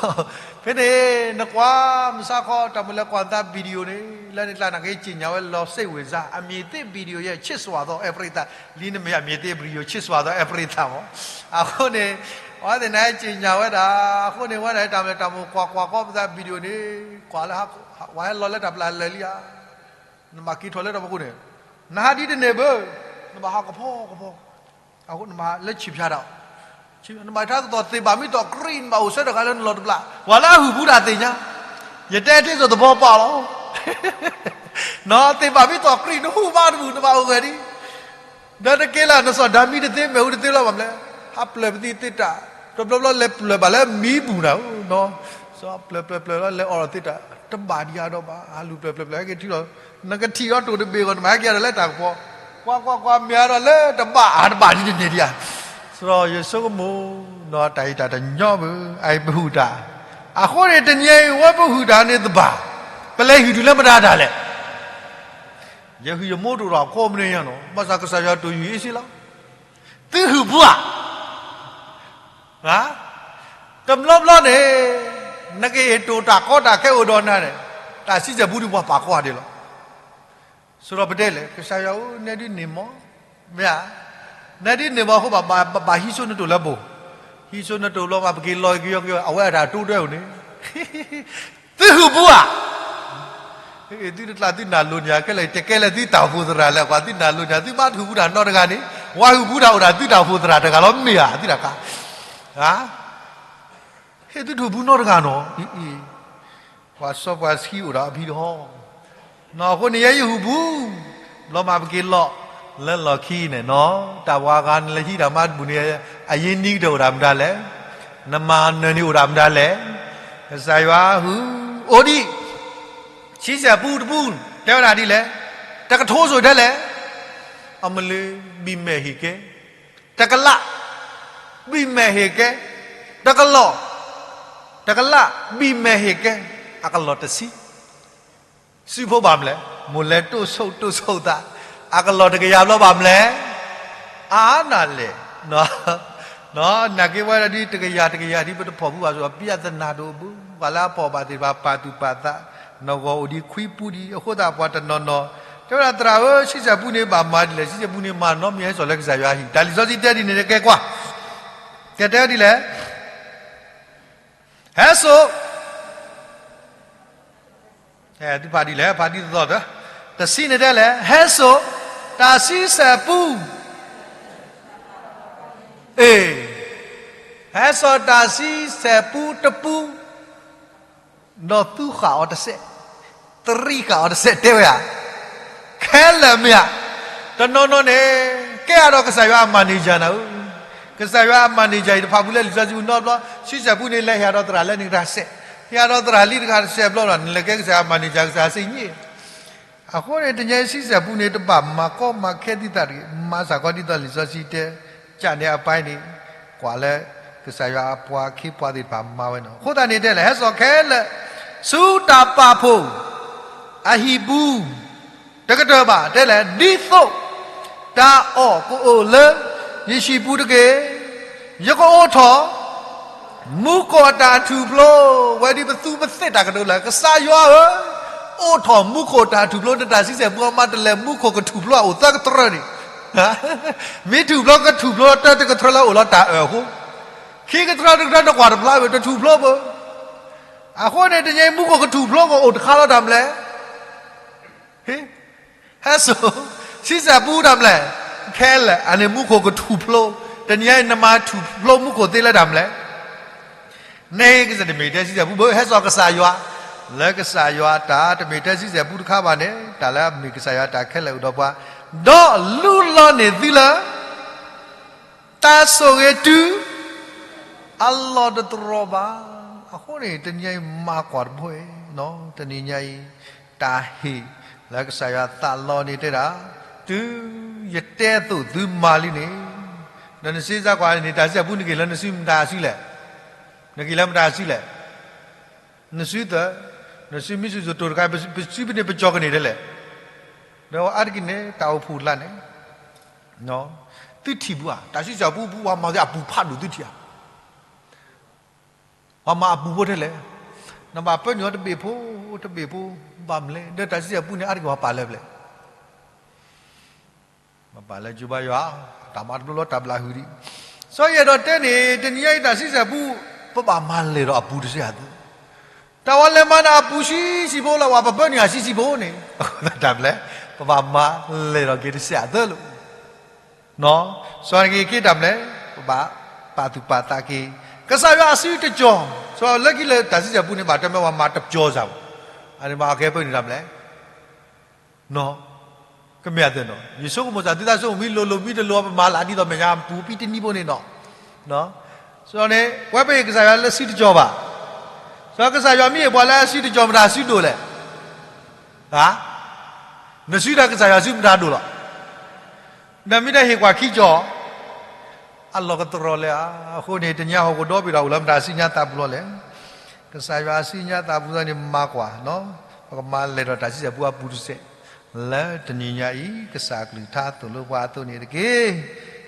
ဖဲန့ၣ် နကွၢ်မုၢ်ဆါခီ တၢ်မုၢ်လၢကွၢ်သး video န့ၣ် လၢန့ၣ်ကျါ နက့ၤကြေညာဝဲလီၤစိတ်ဝင်စား အမည်သစ် video ရဲ့ ချစ်စွာသော အပရိသတ် လံနမ့ၢ် အမည်သစ် video ချစ်စွာသော အပရိသတ် မး. အဃိန့ၣ် အဝဲသ့ၣ်နဟဲကြေညာဝဲဒၣ်, အဃိန့ၣ် ဝဲဒၣ်တၢ်မ့ၢ်တၢ်မိၢ်ကွၢ်ကွၢ်ကီပသး video န့ၣ် ကွၢ်လၢ ဝဲဟဲလီၤလၢတၢ်ပျၢ်လၢာ်လံဧါ. နဘၣ်က့ၤထီၣ်လၢတၢ်ဖီခိၣ်န့ၣ်, နဟးဒ်တန့ၢ်ဘၣ်, နဘၣ်ဟးကဖီကဖီ, အဃိနဘၣ်လၢဆံးဖျါတၢ်, နဘၣ်ထါကသီၣ်သ့ၣ်ဘၣ်မ့ၢ်တီၢ်ကြံး နဘၣ်အိၣ်ဆၢတဂၤလၢနလီၢ်တဘျၣ်, ပှၤလၢအဟုၣ်ဘူးတၢ်သ့ၣ်ညါ, ယတဲတ့ၢ်စိၣ်သဘီပှၢ်လီၤ. နသ့ၣ်ဘၣ်မ့ၢ်တီၢ်ကြံး နဟူးဘၣ်တဘူၣ် နဘၣ်အိၣ်ဂဲၤဒံး ဒီးတက့ၢ်လၢနစီၤဒၤမံတသ့ မ့ၣ်အူတသ့လီၤဘၣ်မလဲၣ်. ဟးပျၢၤပသံသ့တၢ်, တဘျီဘျီလဲၤပျၢၤဘၣ်လၢမံပူၤနၤဧၢ, ပျၢၤပျၢၤပျၢၤလီၤ လဲၤအီၣ်လီၤသ့တၢ်, တဘၣ်ဒံးအါဒီးဘၣ်, ဟးလူၤပျၢၤပျၢၤပျၢၤ ဟဲက့ၤထံၣ်လီၤ, နကထံၣ်အီၤတိၢ်တဘ့ၣ်ဂီၢ် နဘၣ်ဟဲက့ၤဒီးလၢတၢ်ကပီၤ, ကွၢ်ကွၢ်ကွၢ် မ့ၢ်အါဒီးလၢတဘၣ်အါတဘၣ်ဒ်န့ၣ်ဒံးဧါ. စရီယဆိကမိၣ်, တၢ်အံၤတၢ်တညီဘၣ်, အအံၤပဟုၣ်တၢ်, အဃိန့ၣ်တနံၤအံၤ ဝဲပဟုၣ်တၢ်န့ၣ်တဘၣ်, ပလဲၤဟုၣ်တုၤလၢမတၤတၢ်လဲၣ်. ယဟုၣ်ယမိၢ်တအိၣ်ဒီးခိးမနုၤညါနီၤ, ဘၣ်ဆၣ်ကစၢ်ယွၤတိၢ်ယူၤအ့ၣ်စ့လီၤ. သုဟုၣ်ဘူးဧါ. တဘျီဘျီန့ၣ် နကဟ့ၣ်တိၢ်တၢ်ကီတၢ်ခဲအိၣ်ဒီးနၤန့ၣ်, တၢ်ဆံဆဲၣ်ပူဒုးပှၤပာ်ကီဒံးလီၤ. စရီပတဲလဲၣ် ကစၢ်ယွၤဧၢ နဲဒုးန့ၢ်မီၢ်, မ့ၢ်ဧါ, နဲဒုးန့ၢ်မီၢ်အဃိ ဘၣ်ဟံးစိနတိၢ်လၢဘိ, ဟံးစိနတိၢ်ဘျီမး ပက့ၤလီၤက့ၤယီၤက့ၤ အဝဲအတၢ်တိၢ်ဒွဲၣ်ဧိၤန့ၣ် သုဟုၣ်ဘူးဧါ. သုတကျါသုနၢ်လိၤန့ၣ် ကဲလဲၣ် တကဲလၢသုတၢ်အိၣ်ဖှိၣ်သရၣ်လဲၣ် ကွၢ်သုနၢ်လိၤန့ၣ် သုမ့ၢ်တဟုၣ်ဘူးတၢ်နီတဂၤန့ၣ် ဝဲဟုၣ်ဘူးတၢ်အိၣ်ဒၣ်သုတၢ်အိၣ်ဖှိၣ်သရၣ်တဂၤလီၤ မ့ၢ်ဧါ သုတၢ်ကါ, ဟ့ၣ်သုတဟုၣ်ဘူးနီတဂၤနီၤ, ပှၤစီပှၤဆှံအိၣ်ဒီးအဖံတဟီ, နီၢ်အဃိန့ၣ် ယဲယဟုၣ်ဘူး, ဘျီမးပက့ၤလီၤ လၢလီၢ်ခံန့ၣ်နီၤ, တၢ်ပှၤဂၤနလဲၤဟံးတၢ်မါတဘူၣ်န့ၣ် အရင်းအနှီးကတၢၢ်အိၣ်ဒၣ်မတၤလဲၣ်, နမၤနၢၤန့ၣ်အိၣ်ဒၣ်မတၤလဲၣ်, ကစၢ်ယွၤဟုၣ်, အိၣ်ဒံး, ဆံဆဲၣ်ပူတပူ, တဲဝဲဒၣ်ဒ်လဲၣ်, တကထိစိၤတဲလဲၣ်, အမလ့ၤ, ဘံၣ်မဲာ်ဟ့ၣ်ကဲ, တကလး, ဘံၣ်မဲာ်ဟ့ၣ်ကဲ, တကလီၢ်, တကလး, ဘံၣ်မဲာ်ဟ့ၣ်ကဲ, အကလီၢ်တဆံ စုဖိဘၣ်မလဲၣ်, မိၢ်လဲၤတိၢ်ဆိၣ်တိၢ်ဆိၣ်သး, အကလီၢ်တကယၤဘျီဘၣ်မလဲၣ်, အါနၤလဲၣ်, နာ်က့ဝဲဒၣ်ဒ်တကယၤတကယၤဒ်ပတဖီၣ်ဘူးဘၣ်ဆိ ပြဿနာတအိၣ်ဘူး, ပှၤလၢအဖီၣ်ဘၣ်သ့ၣ်တဖၣ်ပာ်သူၣ်ပာ်သး, နီၢ်ဂီၤအိၣ်ဒံးခွံပူဒံး, အဃိသတးပှၤတနီၤနီၤ, တဲဝဲဒၣ်သရၣ်ဧၢ, ဆံဆဲၣ်ပူန့ၣ်ဘၣ်မၤဒ်လဲၣ်, ဆံဆဲၣ်ပူန့ၣ်မၤနီတမံၤဟဲစိာ်လၢကစၢ်ယွၤအဟံၣ်, တၢ်လံာ်စီဆှံတဲဒ်န့ၣ် ကဲကွၢ်, ကဲတဲဒ်လဲၣ် ဟဲစိာ်, သုဖးဒ်လဲၣ်, ဖးဒ်သိးသိးဒီး, တဆံန့ၣ်တဲလဲၣ်, ဟဲစိာ်, တၢ်ဆံဆဲၣ်ပူ, အ့ၣ်, ဟဲစိာ်တၢ်ဆံဆဲၣ်ပူတပူ, ဒီးသူဃာ်အီၤတစဲး, သရံးဃာ်အီၤတစဲး တဲဝဲဧါ, ခဲလၢာ်မ့ၢ်ဧါ, တနီၤနီၤန့ၣ်, ကဲအါဒီးကစၢ်ယွၤအ manager နၤဧၢ, ကစၢ်ယွၤအ manager အံၤတဖၣ်ပူၤလၢလံာ်စီဆှံပူၤနီတဘျီ, ဆံဆဲၣ်ပူန့ၣ် လဲၤဟ့ၣ်ဒီးသရၣ်လၢန့ၣ်တစဲး, ဟ့ၣ်ဒီးသရၣ်လံတဂၤတစဲးဘျီဒီး နလဲၤကဲကစၢ်ယွၤအ manager ကစၢ်ယွၤစံးညါ အဃိန့ၣ် တနံၤအံၤဆံဆဲၣ်ပူန့ၣ် တဘၣ်မၤကီမၤခဲဒ်သိးတဂ့ၤ, မၤစ့ၢ်ကီးဒ်သိးလံာ်စီဆှံတဲ, ကၢ်န့ၣ်အပၢ်န့ၣ်, ကွၢ်လၢကစၢ်ယွၤအပှၤခ့ပှၤသ့ၣ်တဖၣ်မၤဝဲနီၤ, အဃိသတးန့ၣ်တဲလဲၣ်, ဟဲစိာ်ခဲလၢာ်, ဆူတၢ်ပာ်ဖှိၣ်အဟံၣ်ပူၤတကတၢၢ်ဘၣ် တဲလဲၣ်, ဒ်သိးတၢ်အီၣ်ကအိၣ်လၢယဟံၣ်ပူၤတက့ၢ်. ယကအိးထီၣ်မူခိၣ်အတၢ်ထူၣ်ဖျိ, ဝဲဒ်ပသူပသ့ၣ်တၢ်ကတိၤလၢ ကစၢ်ယွၤဧၢ, အိးထီၣ်မူခိၣ်တၢ်ထူၣ်ဖျိ, နတၢ်ဆံဆဲၣ်ပူအမါတလဲၤမူခိၣ်ကထူၣ်ဖျိအအိၣ်သၢကတြၢန့ၣ်, မ့ၢ်ထူၣ်ဖျိကထူၣ်ဖျိတၢ်တကတြၢလၢအိၣ်လီၤတၢ်အၢၣ်အဃိ, ခံကတြၢတကတြၢနကွၢ်တဖျါဝဲတထူၣ်ဖျိဘၣ်. အဃိန့ၣ် တနံၤအံၤမူခိၣ်ကထူၣ်ဖျိကအိၣ်တခါလီၤတၢ်မလဲၣ်. ဟဲစိာ်, ဆံဆဲၣ်ပူတၢ်မလဲၣ်, ခဲလၢာ် အန့ၣ်မူခိၣ်ကထူၣ်ဖျိ, တနံၤအံၤနမၤထူၣ်ဖျိမူခိၣ်သ့လၢတၢ်မလဲၣ်. န့ၣ်ကစၢ်တမ့ၢ်တဲဆံဆဲၣ်ပူဘၣ်, ဟဲစိာ်ကစၢ်ယွၤ, လၢကစၢ်ယွၤတၢ်တမ့ၢ်တဲဆံဆဲၣ်ပူတခါဘၣ်န့ၣ် တၢ်လၢအမ့ၢ်ကစၢ်ယွၤတၢ်ခဲလၢာ်အိၣ်ဒီးပှၤ, ဒီးလူလီၤန့ၢ်သုလၢ တၢ်ဆိၣ်ဂ့ၤတုၤအလီၢ်တတြီၢ်ဘၣ်. အဃိန့ၣ် တနံၤညါအံၤမၤကွၢ်တဘိအံၤ, တနံၤညါအံၤ တၢ်ဟ့ၣ်လၢကစၢ်ယွၤသးလီန့ၣ်တဲဒၣ်, တုၤယတဲအသိးသုမၤလံန့ၣ်, ဒီးနစ့စါကွၢ်န့ၣ် တၢ်ဆံဆဲၣ်ပူနက့ၤလၢနစုမတၤစုလဲၣ်, နက့ၤလၢမတၤစုလဲၣ်, နစုသၢ, နစုမုၢ်စုၣ်စိၤတိၤတခါ ပစုပန့ၣ်ပကၠီၤကန့ၣ်ဒ်လဲၣ်, ဒီးအါတက့ၢ်န့ၣ် တၢ်အိၣ်ဖှိၣ်လၢ်န့ၣ် သုထံၣ်ပူဧါ, တၢ်ဆံဆဲၣ်ပူပူ ပှၤမၤက့ၤအပူၤဖးဒိၣ်သုထံၣ်ဧါ, ပှၤမၤအပူၤဖိထဲလဲၣ်, နဘၣ်ပၢနုာ်အီၤတဘ့ၣ်ဖိ, တဘ့ၣ်ဖိ, ဘၣ်မလဲၣ်, ဒီးတၢ်ဆံဆဲၣ်ပူန့ၣ် အါတက့ၢ်ပှၤပာ်လၢပျဲၢ် ပပာ်လၢကၠိဘါယွၤ, တၢ်မၤတဘျီလီၤတၢ်ဘျးဟုၣ်ဒံး, စီၤယဲၢ်ဒီးတဲန့ၣ် တနံၤညါအံၤတၢ်ဆံဆဲၣ်ပူ, ပဘၣ်မၤလဲၢ်ဒီးအပူၤတစဲးအသိး, တၢ်ဝဲလဲၤမၤန့ၣ်အပူၤဆံးဆံးဖိလၢ ပှၤပပၢနုာ်အဆံးဆံးဖိန့ၣ်, အဃိသတးမလဲၣ်, ပဘၣ်မၤလဲၢ်ဒီးက့ၤတစဲးအသိးလီၤ. စီၤနက့ၤက့ၤတၢ်မလဲၣ်, ပဘၣ်ပာ်သူၣ်ပာ်သးက့ၤ, ကစၢ်ယွၤအစုတကၠီၤ, စီၤလၢခံလၢတၢ်ဆံဆဲၣ်ပူန့ၣ် ဘၣ်တဲမ့ၢ်ပှၤမၤတကၠီၤစၢ်ဘၣ်, အန့ၣ်မၤအကဲပၢနုာ်တၢ်မလဲၣ် ကမ့ၢ်အသိးနီၤ, ယဆိကမိၣ်စၢ်သုသးဆိကမိၣ်မံလိၤလိၤမံတလိၤ ပမၤလၢဒ်သိးမဲာ်ညါပူၤပံတနံၤဖိန့ၣ်နီၤ, န့ၣ်, ပဝဲပဟ့ၣ်ကစၢ်ယွၤလၢစုတကၠီၤဘၣ်, စီၤကစၢ်ယွၤမ့ၢ်ဟ့ၣ်ပှၤလၢအစုတကၠီၤ မတၤစုဒိၣ်လဲၣ်, နစုဒီးကစၢ်ယွၤစုမတၤဒိၣ်လီၤ. နမ့ၢ်တဟ့ၣ်ကွၢ်ခံကၠီၤ, အလီၢ်ကတြီၢ်လဲၣ်ဧါ. အဃိန့ၣ် တနံၤအံၤဟီၣ်ခိၣ်ဒီဘ့ၣ်ဒီးအိၣ်လၢမတၤဆူညါသးပူၤလီၤလဲၣ်. ကစၢ်ယွၤအစုညါသးပူၤသးန့ၣ်မၤကွၢ်, ပကမၤလဲၢ်ဒီးတၢ်ဆံဆဲၣ်ပူအပူၤတစဲး, လၢတနံၤညါအံၤ ကစၢ်အကလုၢ်ကထါသိၣ်လိပှၤအသိးန့ၣ်တက့ၢ်.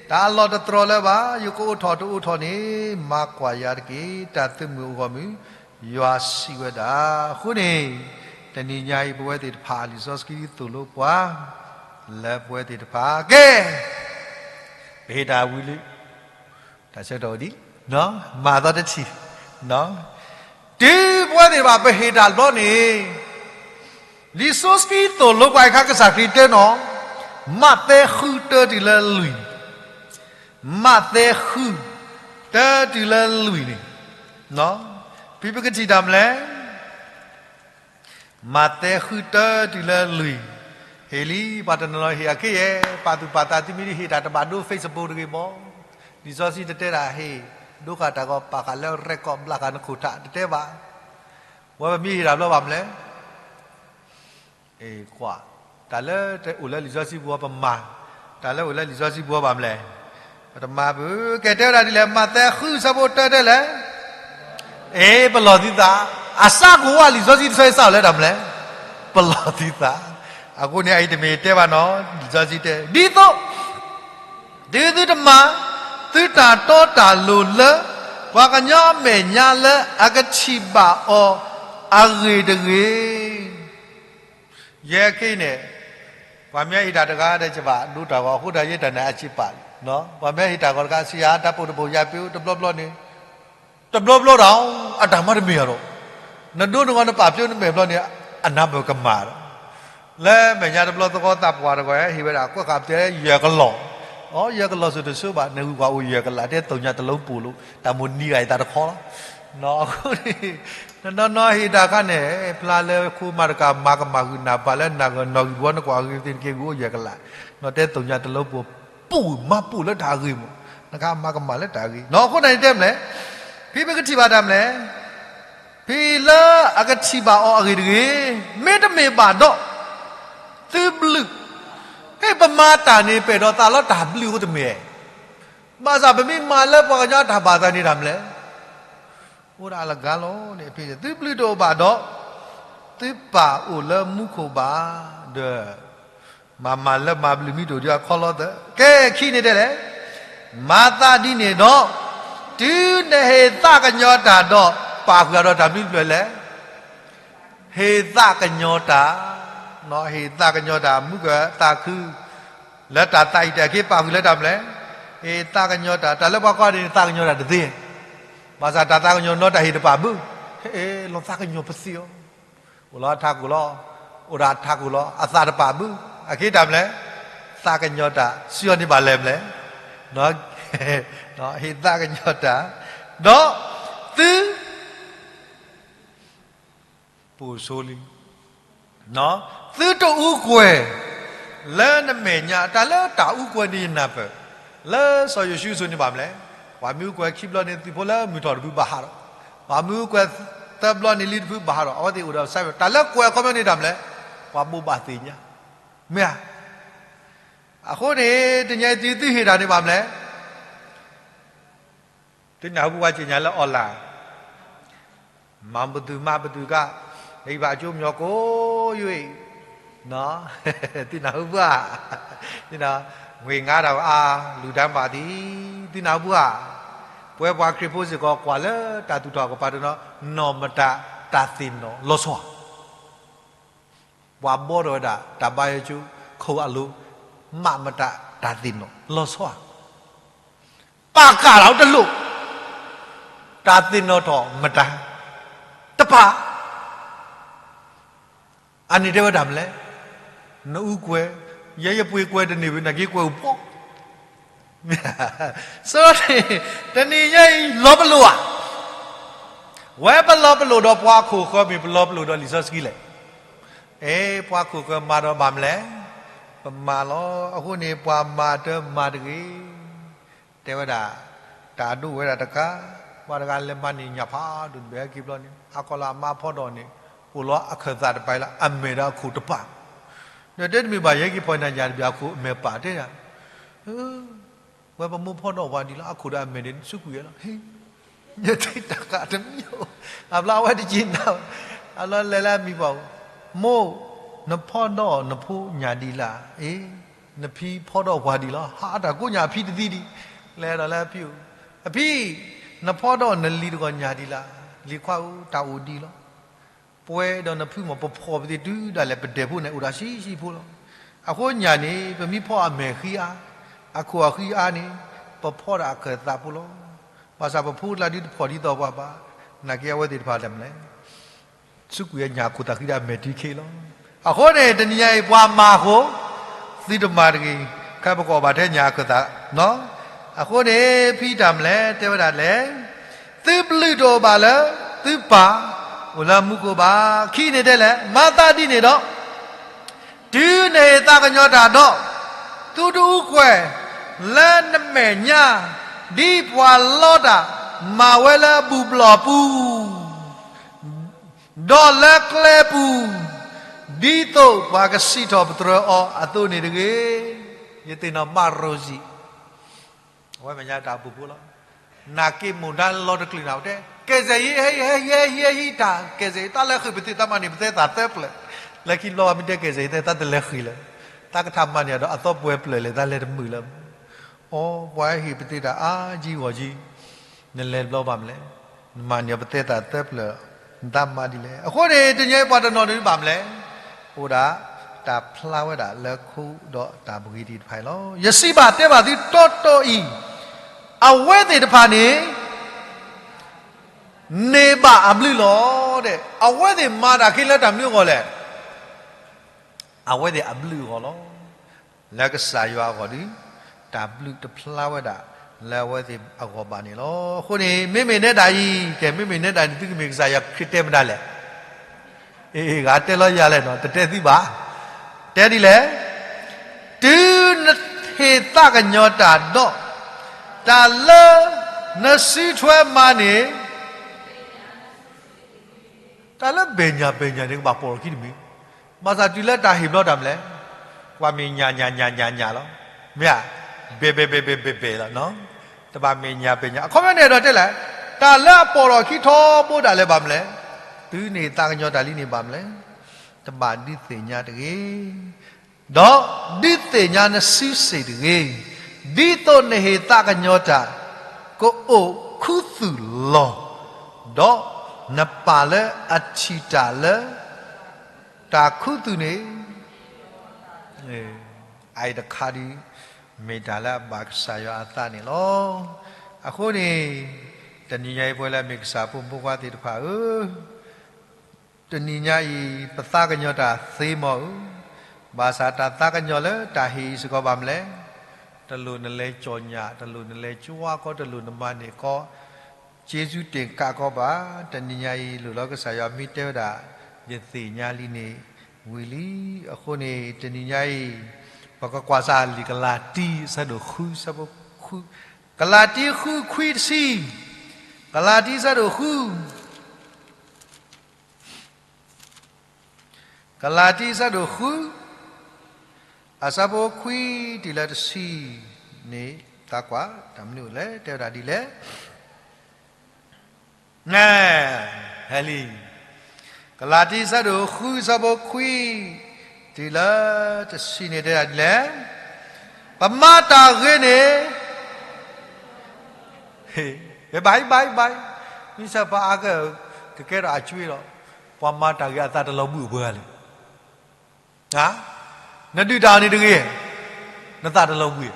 တၢ်အလီၢ်တတြီၢ်လၢၤဘၣ်, ယကအိးထီၣ်တအိးထီၣ်န့ၣ် မၤကွၢ်ယၤတက့ၢ်. တၢ်သုးမုၢ်အဂီၢ်မုၢ် ယွၤစံးဝဲဒၣ်. အဃိန့ၣ် တနံၤညါအံၤ ပဝဲသ့ၣ်တဖၣ် လံာ်စီဆှံသိၣ်လိပှၤ လၢပဝဲသ့ၣ်တဖၣ် ကဲ ပဟ့ၣ်တၢ်ဝံၤလံ, တၢ်ဆၢကတီၢ်ဝဲဒ်, မၤသီတထံၣ်, တုၤပဝဲသ့ၣ်တဖၣ်ပဟ့ၣ်တၢ်တဘျီန့ၣ်, လံာ်စီဆှံသိၣ်လိပှၤအခါ ကစၢ်ခရံာ်တဲနီၤ, မးသဲဃုတၢတုၤလၢလွံၢ်, မးသဲဃု တၢတုၤလၢလွံၢ်န့ၣ်, ဖဲပကထံၣ်တၢ်မနုၤလဲၣ်. မးသဲဃုတၢတုၤလၢလွံၢ်, ဟ့ၣ်လံ, ပှၤတနီၤနီၤဟ့ၣ်အခဲအံၤ, ပာ်သူၣ်ပာ်သး သုမ့ၢ်တဟ့ၣ်တၢ်တဘၣ်ဒိ Facebook တဂ့ၤမး, လံာ်စီဆှံတတဲတၢ်ဟ့ၣ်, ဒိဃာ်တၢ်ဂီၤ ပာ်ဃာ်လၢ record ဘျးဃာ်နခိၣ်ထး တတဲဘၣ်. ဝဲပမ့ၢ်ဟ့ၣ်တၢ်ဘျီဘၣ်မနုၤလဲၣ်. ကွၢ်, တၢ်လၢအိၣ်လၢလံာ်စီဆှံပူၤပမၤ, တၢ်လၢအိၣ်လၢလံာ်စီဆှံပူၤဘၣ်မနုၤလဲၣ်. ပတမၤဘၣ်, ကဲတဲဝဲဒၣ်ဒ်လဲၣ်, မးသဲဃုဆၢဖိတၢတဲလဲၣ်. အ့ ပလီၢ်သုသး, အစးကဝီၤလံာ်စီဆှံတဆၢအံၤစးထီၣ်လၢတၢ်မနုၤလဲၣ်. ပလီၢ်သုသး, အဃိန့ၣ်အအံၤတမ့ၢ်တဲဘၣ်နီၤ, လံာ်စီဆှံတဲ, ဒ်သိး သုသုတမၤ သုတၢ်တီတၢ်လိၤလၢ ပှၤကညီအမဲာ်ညါလၢအကထံၣ်ဘၣ်အီၤအဂ့ၢ်တဂ့ၤ. ယဲခဲအံၤန့ၣ်, ပှၤမ့ၢ်ဟ့ၣ်တၢ်တဂၤဒီး ယဘၣ်ဒိတၢ်ဂီၤ အဃိဒီးယဲတၢ်န့ၣ်အစံးပာ်လီၤ. ပှၤမ့ၢ်ဟ့ၣ်တၢ်ဂီၤတဂၤ ဆံးယၤ တၢ်ပိာ်တဘိယၤပၢ တဘျီဘျီန့ၣ်, တဘျီဘျီဒီး အတၢ်မၤတမ့ၢ်အီၤဒီး, နဒိနဂီၢ်နပာ်ဖျိနမဲာ်ဘျီန့ၣ် အနၢ်ပၢၢ်ကမၣ်ဒီး, လၢမဲာ်ညါတဘျီသဝီသးပှၢ်တဂီၤ ဟ့ၣ်ဝဲဒၣ်ကွဲးဃာ်ပတဲယဲၢ်ကလီၢ်, အိ ယဲၢ်ကလီၢ်စိၤတစိၤဘၣ် နဂုၤကွၢ်အိၣ်ယဲၢ်ကလး တဲသိၣ်ညါတလိၤပိာ်လိာ် တၢ်မိၣ်နံၤဂၤအံၤသးတခီလီၤ. အဃိန့ၣ် နနီၢ်နီၢ်ဟ့ၣ်တၢ်အခါန့ၣ် ဖျါလၢခိမၤတကး မၤကမၣ်ဂုာ်နၢ်ပၢၢ်လၢနၢ်ဂီၢ်နီၣ်ဂံၢ်ဘှီနကွၢ်ဂ့ၤသ့ၣ်တက့ၢ် ဂုာ်အိၣ်ယဲၢ်ကလး, နတဲသိၣ်ညါတလိၤပိာ် ပိာ်မၤပိာ်လၢတၢ်ဂ့ၤမး, နကမၤကမၣ်လၢတၢ်ဂ့ၤနီၤ. အဃိန့ၣ်တဲမနုၤလဲၣ်, ဖဲပကထံၣ်ဘၣ်တၢ်မနုၤလဲၣ်, ဖဲလၢအကထံၣ်ဘၣ်အီၤအဂ့ၢ်တဂ့ၤ, မ့တမ့ၢ်ဘၣ်ဒီး သုဘျုး, ဖဲပမၤတၢ်န့ၣ် ပအဲၣ်ဒိးသးလၢတၢ်ဘျုးအဃိတမ့ၢ်, ဘၣ်ဆၣ်ပမ့ၢ်မၤလၢပှၤကညီတၢ်ဘၣ်သးန့ၣ်တၢ်မနုၤလဲၣ်, အိၣ်ဒၣ်အလၢ်ဂၤလီၤန့ၣ် ဖဲသုဘျုးတအိၣ်ဘၣ်ဒီး သုပၢ်အိၣ်လၢမူခိၣ်ဘၣ်, ဒီး မၤမၤလၢမၤဘျုးမံတိၣ်ဒံးအခီလီသၢ, ကဲခံန့ၣ်တဲလဲၣ်, မၤသးဒ်န့ၣ်ဒီး, တုၤနဟ့ၣ်သးကညီၤတၢ်ဒီး ပာ်ဃုာ်ဒီးတၢ်မနုၤတဖျၢၣ်လဲၣ်. ဟ့ၣ်သးကညီၤတၢ်, ဟ့ၣ်သးကညီၤတၢ် မုၢ်ကသးခု လၢတၢ်သးအံၤတၢ်က့ၤပာ်ဃုာ်လၢတၢ်မနုၤလဲၣ်. ဟ့ၣ်သးကညီၤတၢ်, တၢ်လၢပှၤကွၢ်န့ၣ် သးကညီၤတၢ်တသ့, ဘၣ်ဆၣ်တၢ်သးကညီၤနီတၢ်ဟ့ၣ်တပာ်ဘၣ်, ဟဲလီၤသးကညီၤပသ့အီၤ, အိၣ်လီၤအထးခိၣ်လီၤ, အိၣ်ဒီးအထးခိၣ်လီၤ, အသးတပာ်ဘၣ်, အက့ၤတၢ်မနုၤလဲၣ်, သးကညီၤတၢ် စံးအီၤန့ၣ်ဘၣ်လဲၣ်မနုၤလဲၣ်, ဟ့ၣ်သးကညီၤတၢ်, ဒီး သု ပိာ်ဆိလံ သုတအူကွဲၤ လၢနမဲာ်ညါ, တၢ်လၢတၢ်အူကွဲၤန့ၣ်ယနၢ်ပၢၢ်, လၢစီၤယိၤၡူအစိၤန့ၣ်ဘၣ်မနုၤလဲၣ်, ပှၤမ့ၢ်အူကွဲၤခံဘျီန့ၣ် သုးဖိလၢမုၢ်ထီၣ်တဖုဘၣ်ဟးထီၣ်, ပှၤမ့ၢ်အူကွဲၤသၢဘျီန့ၣ် လံတဖုဘၣ်ဟးထီၣ်, အဝဲသ့ၣ်အိၣ်ဒီးစဲး, တၢ်လၢကွဲၤအခီပညီန့ၣ်တၢ်မနုၤလဲၣ်, ပှၤဘိးဘၣ်သ့ၣ်ညါ, မ့ၢ်ဧါ. အဃိန့ၣ် တနံၤအံၤသုဟ့ၣ်တၢ်န့ၣ်ဘၣ်မနုၤလဲၣ် သုနၢ်ဟူပှၤစံၣ်ညီၣ်လၢ online, မၤပတုာ်မၤပတုာ်ကါ, လၢယဘၣ်အကၠိမညီၤကိးယုၢ်အံၤ, သုနၢ်ဟူပှၤ, ငွေငါးထောင်အါ, လူၢ်တၢ်ဘၣ်သံ, သုနၢ်ဟူပှၤ, ပဝဲပှၤခရံာ်ဖိစ့ၢ်ကီး ကွၢ်လၢတၢ်သူၣ်ထီၣ်ကပၤတနီၤ, နီၢ်မတၤတၢ်သ့ၣ်နီၣ်လီၤဆီဧါ. ပှၤဘှီထီၣ်ဝဲဒၣ် တၢ်ဘါယွၤကၠိခိၣ်အလိၤ, မးမတၤတၢ်သ့ၣ်နီၣ်လီၤဆီဧါ, ပာ်ကၢ်လီၤတလိၣ်, တၢ်သ့ၣ်နီၣ်ထီၣ်မတၤတပာ်, အန့ၣ်တဲဝဲဒၣ်မနုၤလဲၣ်, နအူကွဲၤ, ယဲယပှ့ၤကွဲၤတန့ၢ်ဘၣ် နာ်က့ကွဲၤအိၣ်ဘှီ ဆိန့ၣ်, တနံၤညါအံၤ လီၤပလိာ်ဧါ, ဝဲပလီၤပလိာ်ဒီးပှၤခိၣ်ဃၢၤမ့ၢ် ပလီၤပလိာ်ဒီးလံာ်စီဆှံလဲၣ်. အဲ ပှၤခိၣ်ဃၢၤမၤဒီးဘၣ်မနုၤလဲၣ်, ပမၤလီၤ. အဃိန့ၣ် ပှၤမၤတမၤတဂ့ၤ တဲဝဲဒၣ်, တၢ်ဒိၣ်ဝဲဒၣ်တခါ, ပှၤတဂၤလဲၤမၤန့ၢ်ညၣ်ဖးဒိၣ်တဘ့ၣ် ဟဲက့ၤဘျီန့ၣ် အကီၢ်လၢအမါဖီဒီးန့ၣ် အိၣ်လီၤအခၢၣ်သးတပာ်လၢအမဲာ်ဒီးအခိၣ်တပာ်, ဒီးတဲတမ့ၢ်ဘၣ် ယဟဲက့ၤဖီၣ်နၤညၣ်တဘ့ၣ် အခိၣ်အမဲာ်ပာ်တဲဒၣ် ဝဲပမိၢ်ဖီဒီးပှၤဒ်လီၤ အခိၣ်ဒီးအမဲာ်န့ၣ် စူးကွံာ်ဝဲလီၤ. ဟ့ၣ်, ယထံၣ်တၢ်ဃာ်တမံၤ, အဘျီအဝဲတက့ၤနၤ, အလီၤလဲၤလၢအမံၤပှၢ်အိၣ်, မိၢ်, နဖီဒီးနဖိညၣ်ဒ်လၢ်, အ့, နဖံဖီဒီးပှၤဒ်လီၤ. ဟးတၢ်ကိးညၣ်အဖံတသံဒံး, လဲၤဒီးလၢအဖံအိၣ်, အဖံ, နဖီဒီးနလံၤတဂီၢ်ညၣ်ဒ်လၢ်, လံၤခွါဧၢ တၢ်အိၣ်ဒံးလီၤ. ပဝဲဒီးနဖုမ့ၢ် ပဖီၣ်ပသ့ၣ်တုၤဒၣ်လဲာ် ပဒဲးဖိန့ၣ် အိၣ်ဒီးဆံးဆံးဖိလီၤ. အဃိညၣ်န့ၣ် ပမ့ၢ်ဖီအမဲာ်ဃံအါ, အခိၣ်အဃံအါန့ၣ် ပဖီဒၣ်အခၢၣ်သးဖိလီၤ. ဘၣ်ဆၣ်ပဖိကျါဒုတဖီၣ်ဒ်သိးပှၤဘၣ်, နာ်က့အဝဲသ့ၣ်တဖၣ်လဲၣ်မနုၤလဲၣ်, စူးကွံာ်အညၣ်အခိၣ်သးဃံဒီးအမဲာ်တံခ့လီၤ. အဃိန့ၣ် တနံၤညါအံၤ ပှၤမၤအဃိ သုတမၤတဂ့ၤ, ခဲပကိးဘၣ်ထဲညၣ်အခၢၣ်သး, အဃိန့ၣ် ဖံတၢ်မနုၤလဲၣ် တဲဝဲဒၣ်လဲၣ်, သုဘျုးတအိၣ်ဘၣ်လၢ သုပၢ်အိၣ်လၢမူခိၣ်ဘၣ်. ခံန့ၣ်တဲလဲၣ်, မၤသးဒ်န့ၣ်ဒီး တုၤနဟ့ၣ်သးကညီၤတၢ်ဒီး, သုတအူကွဲၤလၢနမဲာ်ညါ, ဒ်ပှၤလီတၢ်မၤဝဲလၢဘူၣ်ဘျီၣ်ပူၤ ဒီးလၢကျဲပူၤ, ဒ်သိးပှၤကစံးထီၣ်ပတြၢၤအီၤအသိးန့ၣ်တဂ့ၤ. ယသ့ၣ်နီၣ်မးရိစံး, အဝဲမဲာ်ညါတၢ်ဘူၣ်ဖိလီၤ. နာ်က့မိၢ်ဒါလီတကလုာ်နၤတဲ, ကဲစဲးယံၤ ဟဲယံၤ ဟဲယံၤ ဟဲယံၤ တၢ်ကဲစဲးယံၤ တၢ်လဲၤဃံးပသ့ၣ် တၢ်မၤန့ၢ်ပသဲသးသၢဖျၢၣ်, လၢခံဘျီဘၣ်မ့ၢ်တဲကဲစဲးယံၤ သဲသးတလဲၤဃံးလၢၤ, တၢ်ကထါမၤန့ၢ်အဒီးအသီပှဲၤဖျၢၣ်လဲၣ် တၢ်လဲၤတမုာ်လၢၤ. အိ ပှၤဟ့ၣ်ပသ့ၣ်တၢ်အါကံဂီၢ်ကံ, နလဲၤဘျီဘၣ်မနုၤလဲၣ်, နမၤန့ၢ်ပသဲသးသၢဖျၢၣ်, နတၢ်မၤဒ်လဲၣ်. အဃိန့ၣ် တနံၤအံၤပှၤတနီၤန့ၣ်ဘၣ်မနုၤလဲၣ်, အိၣ်ဒၣ်တၢ်ဖျါဝဲဒၣ်လၢခိဒီးတၢ်ဘှံးတံၢ်တဖၣ်အံၤလီၤ. ယစံးဘၣ်တဲဘၣ်သုတီတီအံၤ, အဝဲသ့ၣ်တဖၣ်န့ၣ် န့ၢ်ဘၣ်အဘျုးလီၤ. အဝဲသ့ၣ်မၤတၢ်ခဲလၢာ်တၢ်မနုၤအဂီၢ်လဲၣ်. အဝဲသ့ၣ်အဘျုးအဂီၢ်လီၤ. လၢကစၢ်ယွၤအဂီၢ်ဒီး တၢ်ဘျုးတဖျါဝဲဒၣ်လၢအဝဲသ့ၣ်အဂီၢ်ဘၣ်န့ၣ်လီၤ. အဃိန့ၣ် မ့မ့ၢ်နဲဒၣ်အံၤ, ကဲ မ့မ့ၢ်နဲဒၣ်န့ၣ် သုကမ့ၢ်ကစၢ်ယွၤခရံာ်တဲမတၤလဲၣ်. အ့ ဂၤတဲလီၤယၤလဲၣ်နီၤ, တတဲသုဘၣ်. တဲဒ်လဲၣ်, တုၤနဟ့ၣ်သးကညီၤတၢ်ဒီး, တၢ်လၢနစုထွဲမၤန့ၣ် တၢ်လၢဘဲၣ်ညၣ်ဘဲၣ်ညၣ်န့ၣ် ကဘၣ်ပိာ်ထီၣ်ခံတမံၤ, ဘၣ်ဆၣ်တုၤလၢတၢ်ဟ့ၣ်ဘျီတၢ်မနုၤလဲၣ်, ပှၤမ့ၢ်ညၣ်ညၣ်ညၣ်ညၣ်ညၣ်လီၤ. မ့ၢ်ဧါ, ဘဲၣ်ဘဲၣ်ဘဲၣ်ဘဲၣ်ဘဲၣ်ဘဲၣ်လီၤ. တဘၣ်မ့ၢ်ညၣ်ဘဲၣ်ညၣ်, အခီပညီန့ၣ်ဒီးတဲလဲၣ်, တၢ်လၢအပိာ်ထီၣ်ခံထီဘိဒၣ်လဲာ်ဘၣ်မနုၤလဲၣ်, တုၤနဟ့ၣ်သးကညီၤတၢ်လံန့ၣ်ဘၣ်မနုၤလဲၣ်. တဘၣ်ဒုးသ့ၣ်ညါတဂ့ၤ, ဒီးဒုးသ့ၣ်ညါနစုစ့ၣ်တဂ့ၤ, ဒ်သိးနဟ့ၣ်သးကညီၤတၢ် ကအိၣ်ခူသူၣ်လီၤ, ဒီးနပၢ်လၢအထံၣ်တၢ်လၢတၢ်ခူသူၣ်န့ၣ်, အအံၤတခါဒုး မ့ၢ်တၢ်လၢအဘၣ်ကစၢ်ယွၤအသးန့ၣ်လီၤ. အဃိန့ၣ် တနံၤညါအံၤ ပဝဲလၢအမ့ၢ်ကစၢ်ဖိမုၣ်ဖိခွါသ့ၣ်တဖၣ်ဧၢ, တနံၤညါအံၤ ပသးကညီၤတၢ်သ့မီၤဧၢ, ဘၣ်ဆၣ်တၢ်သးကညီၤလၢတၢ်ဟ့ၣ်အံၤစ့ၢ်ကီးဘၣ်မနုၤလဲၣ်, တလိၣ်နလဲၤကၠီၣ်ညၣ်, တလိၣ်နလဲၤကၠွါကီ, တလိၣ်နမၤန့ၢ်ကီ, က့စူတ့ၢ်ကးကီဘၣ်. တနံၤညါအံၤ လိၣ်လီၤကစၢ်ယွၤမ့ၢ်တဲဝဲဒၣ် ယသ့ၣ်ညါလံန့ၣ်ဝံၤလံ. အဃိန့ၣ် တနံၤညါအံၤ ပကကွၢ်စၢ်လံာ်ကလၤတံ အဆၢဒိၣ်ဃု ဆၢဖိခွံ, ကလၤတံဃုခွံတဆံ, ကလၤတံဆၢဒိၣ်ဃု ကလၤတံဆၢဒိၣ်ဃု အဆၢဖိခွံတုၤလၢတဆံန့ၣ် သးကွၢ်တၢ်မနုၤအိၣ်လဲၣ်, တဲဝဲဒၣ်ဒ်လဲၣ်. ဟဲလံ, ကလၤတံဆၢဒိၣ်ဃုဆၢဖိခွံ တုၤလၢတဆံန့ၣ်တဲဒၣ်ဒ်လဲၣ်, ပမၤတၢ်ဂ့ၤန့ၣ် ဘၣ်အံၤ ဘၣ်အံၤ ဘၣ်အံၤ, မ့ၢ်စၢ်ပှၤအါကဲ ကကဲထီၣ်အကွ့ဒီး ပှၤမၤတၢ်ဂ့ၤအသးတလီၤဘှံးအိၣ်ပှဲၤဂၤလဲၣ်. နဒုၣ်တၢ်အီၤန့ၣ်တဂ့ၤ, နသးတလီၤဘှံး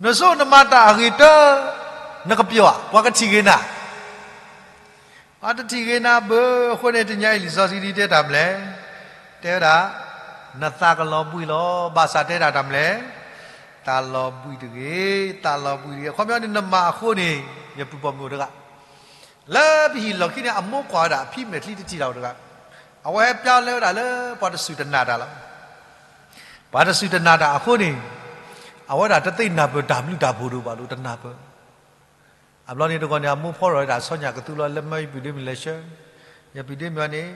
နဆိနမၤတၢ်အဂ့ၤတၢ်, နကပျီၤဧါ, ပှၤကထံၣ်ဂ့ၤနၤ, ပှၤတထံၣ်ဂ့ၤနၤဘၣ်. အဃိန့ၣ် တနံၤညါအံၤလံာ်စီဆှံဒ်တဲတၢ်မနုၤလဲၣ်, တဲဝဲဒၣ် နသးကလီၤဘှံးလီၤ. ဘၣ်ဆၣ်တဲဒၣ်တၢ်မနုၤလဲၣ်, သးလီၤဘှံးတဂ့ၤ, သးလီၤဘှံးတဂ့ၤ. အခီပညီန့ၣ် နမၤအဃိန့ၣ် ယပုၢ်ပိာ်မုၣ်အိၣ်တဂၤ လၢပဟံၣ်လီၢ်ခံန့ၣ် အမိၢ်ကွၢ်ဝဲဒၣ် အဖံမဲာ်ချံတထံၣ်တၢ်အိၣ်တဂၤ, အဝဲဟဲပျါလဲဝဲဒၣ်လၢပှၤတစူၢ်တနာ်တၢ်လီၤ. ပှၤတစူၢ်တနာ်တၢ်အဃိန့ၣ် အဝဲဒၣ်တသ့ၣ်နၢ်ပၢၢ်တၢ်ဘျုးတၢ်ဖှိၣ်ဒိၣ်ဘၣ်ဒိၣ်တနၢ်ပၢၢ်. အဘျီန့ၣ်တဂီၢ်န့ၣ် အမိၢ်ဖီၣ်ရီၣ်ဝဲဒၣ်ဆီညၣ်ကသူလီၤ လၢမၢယပုၢ်ဒ့မုၣ်လဲၤဆှၢ, ယပုၢ်ဒ့မုၣ်အီၤန့ၣ်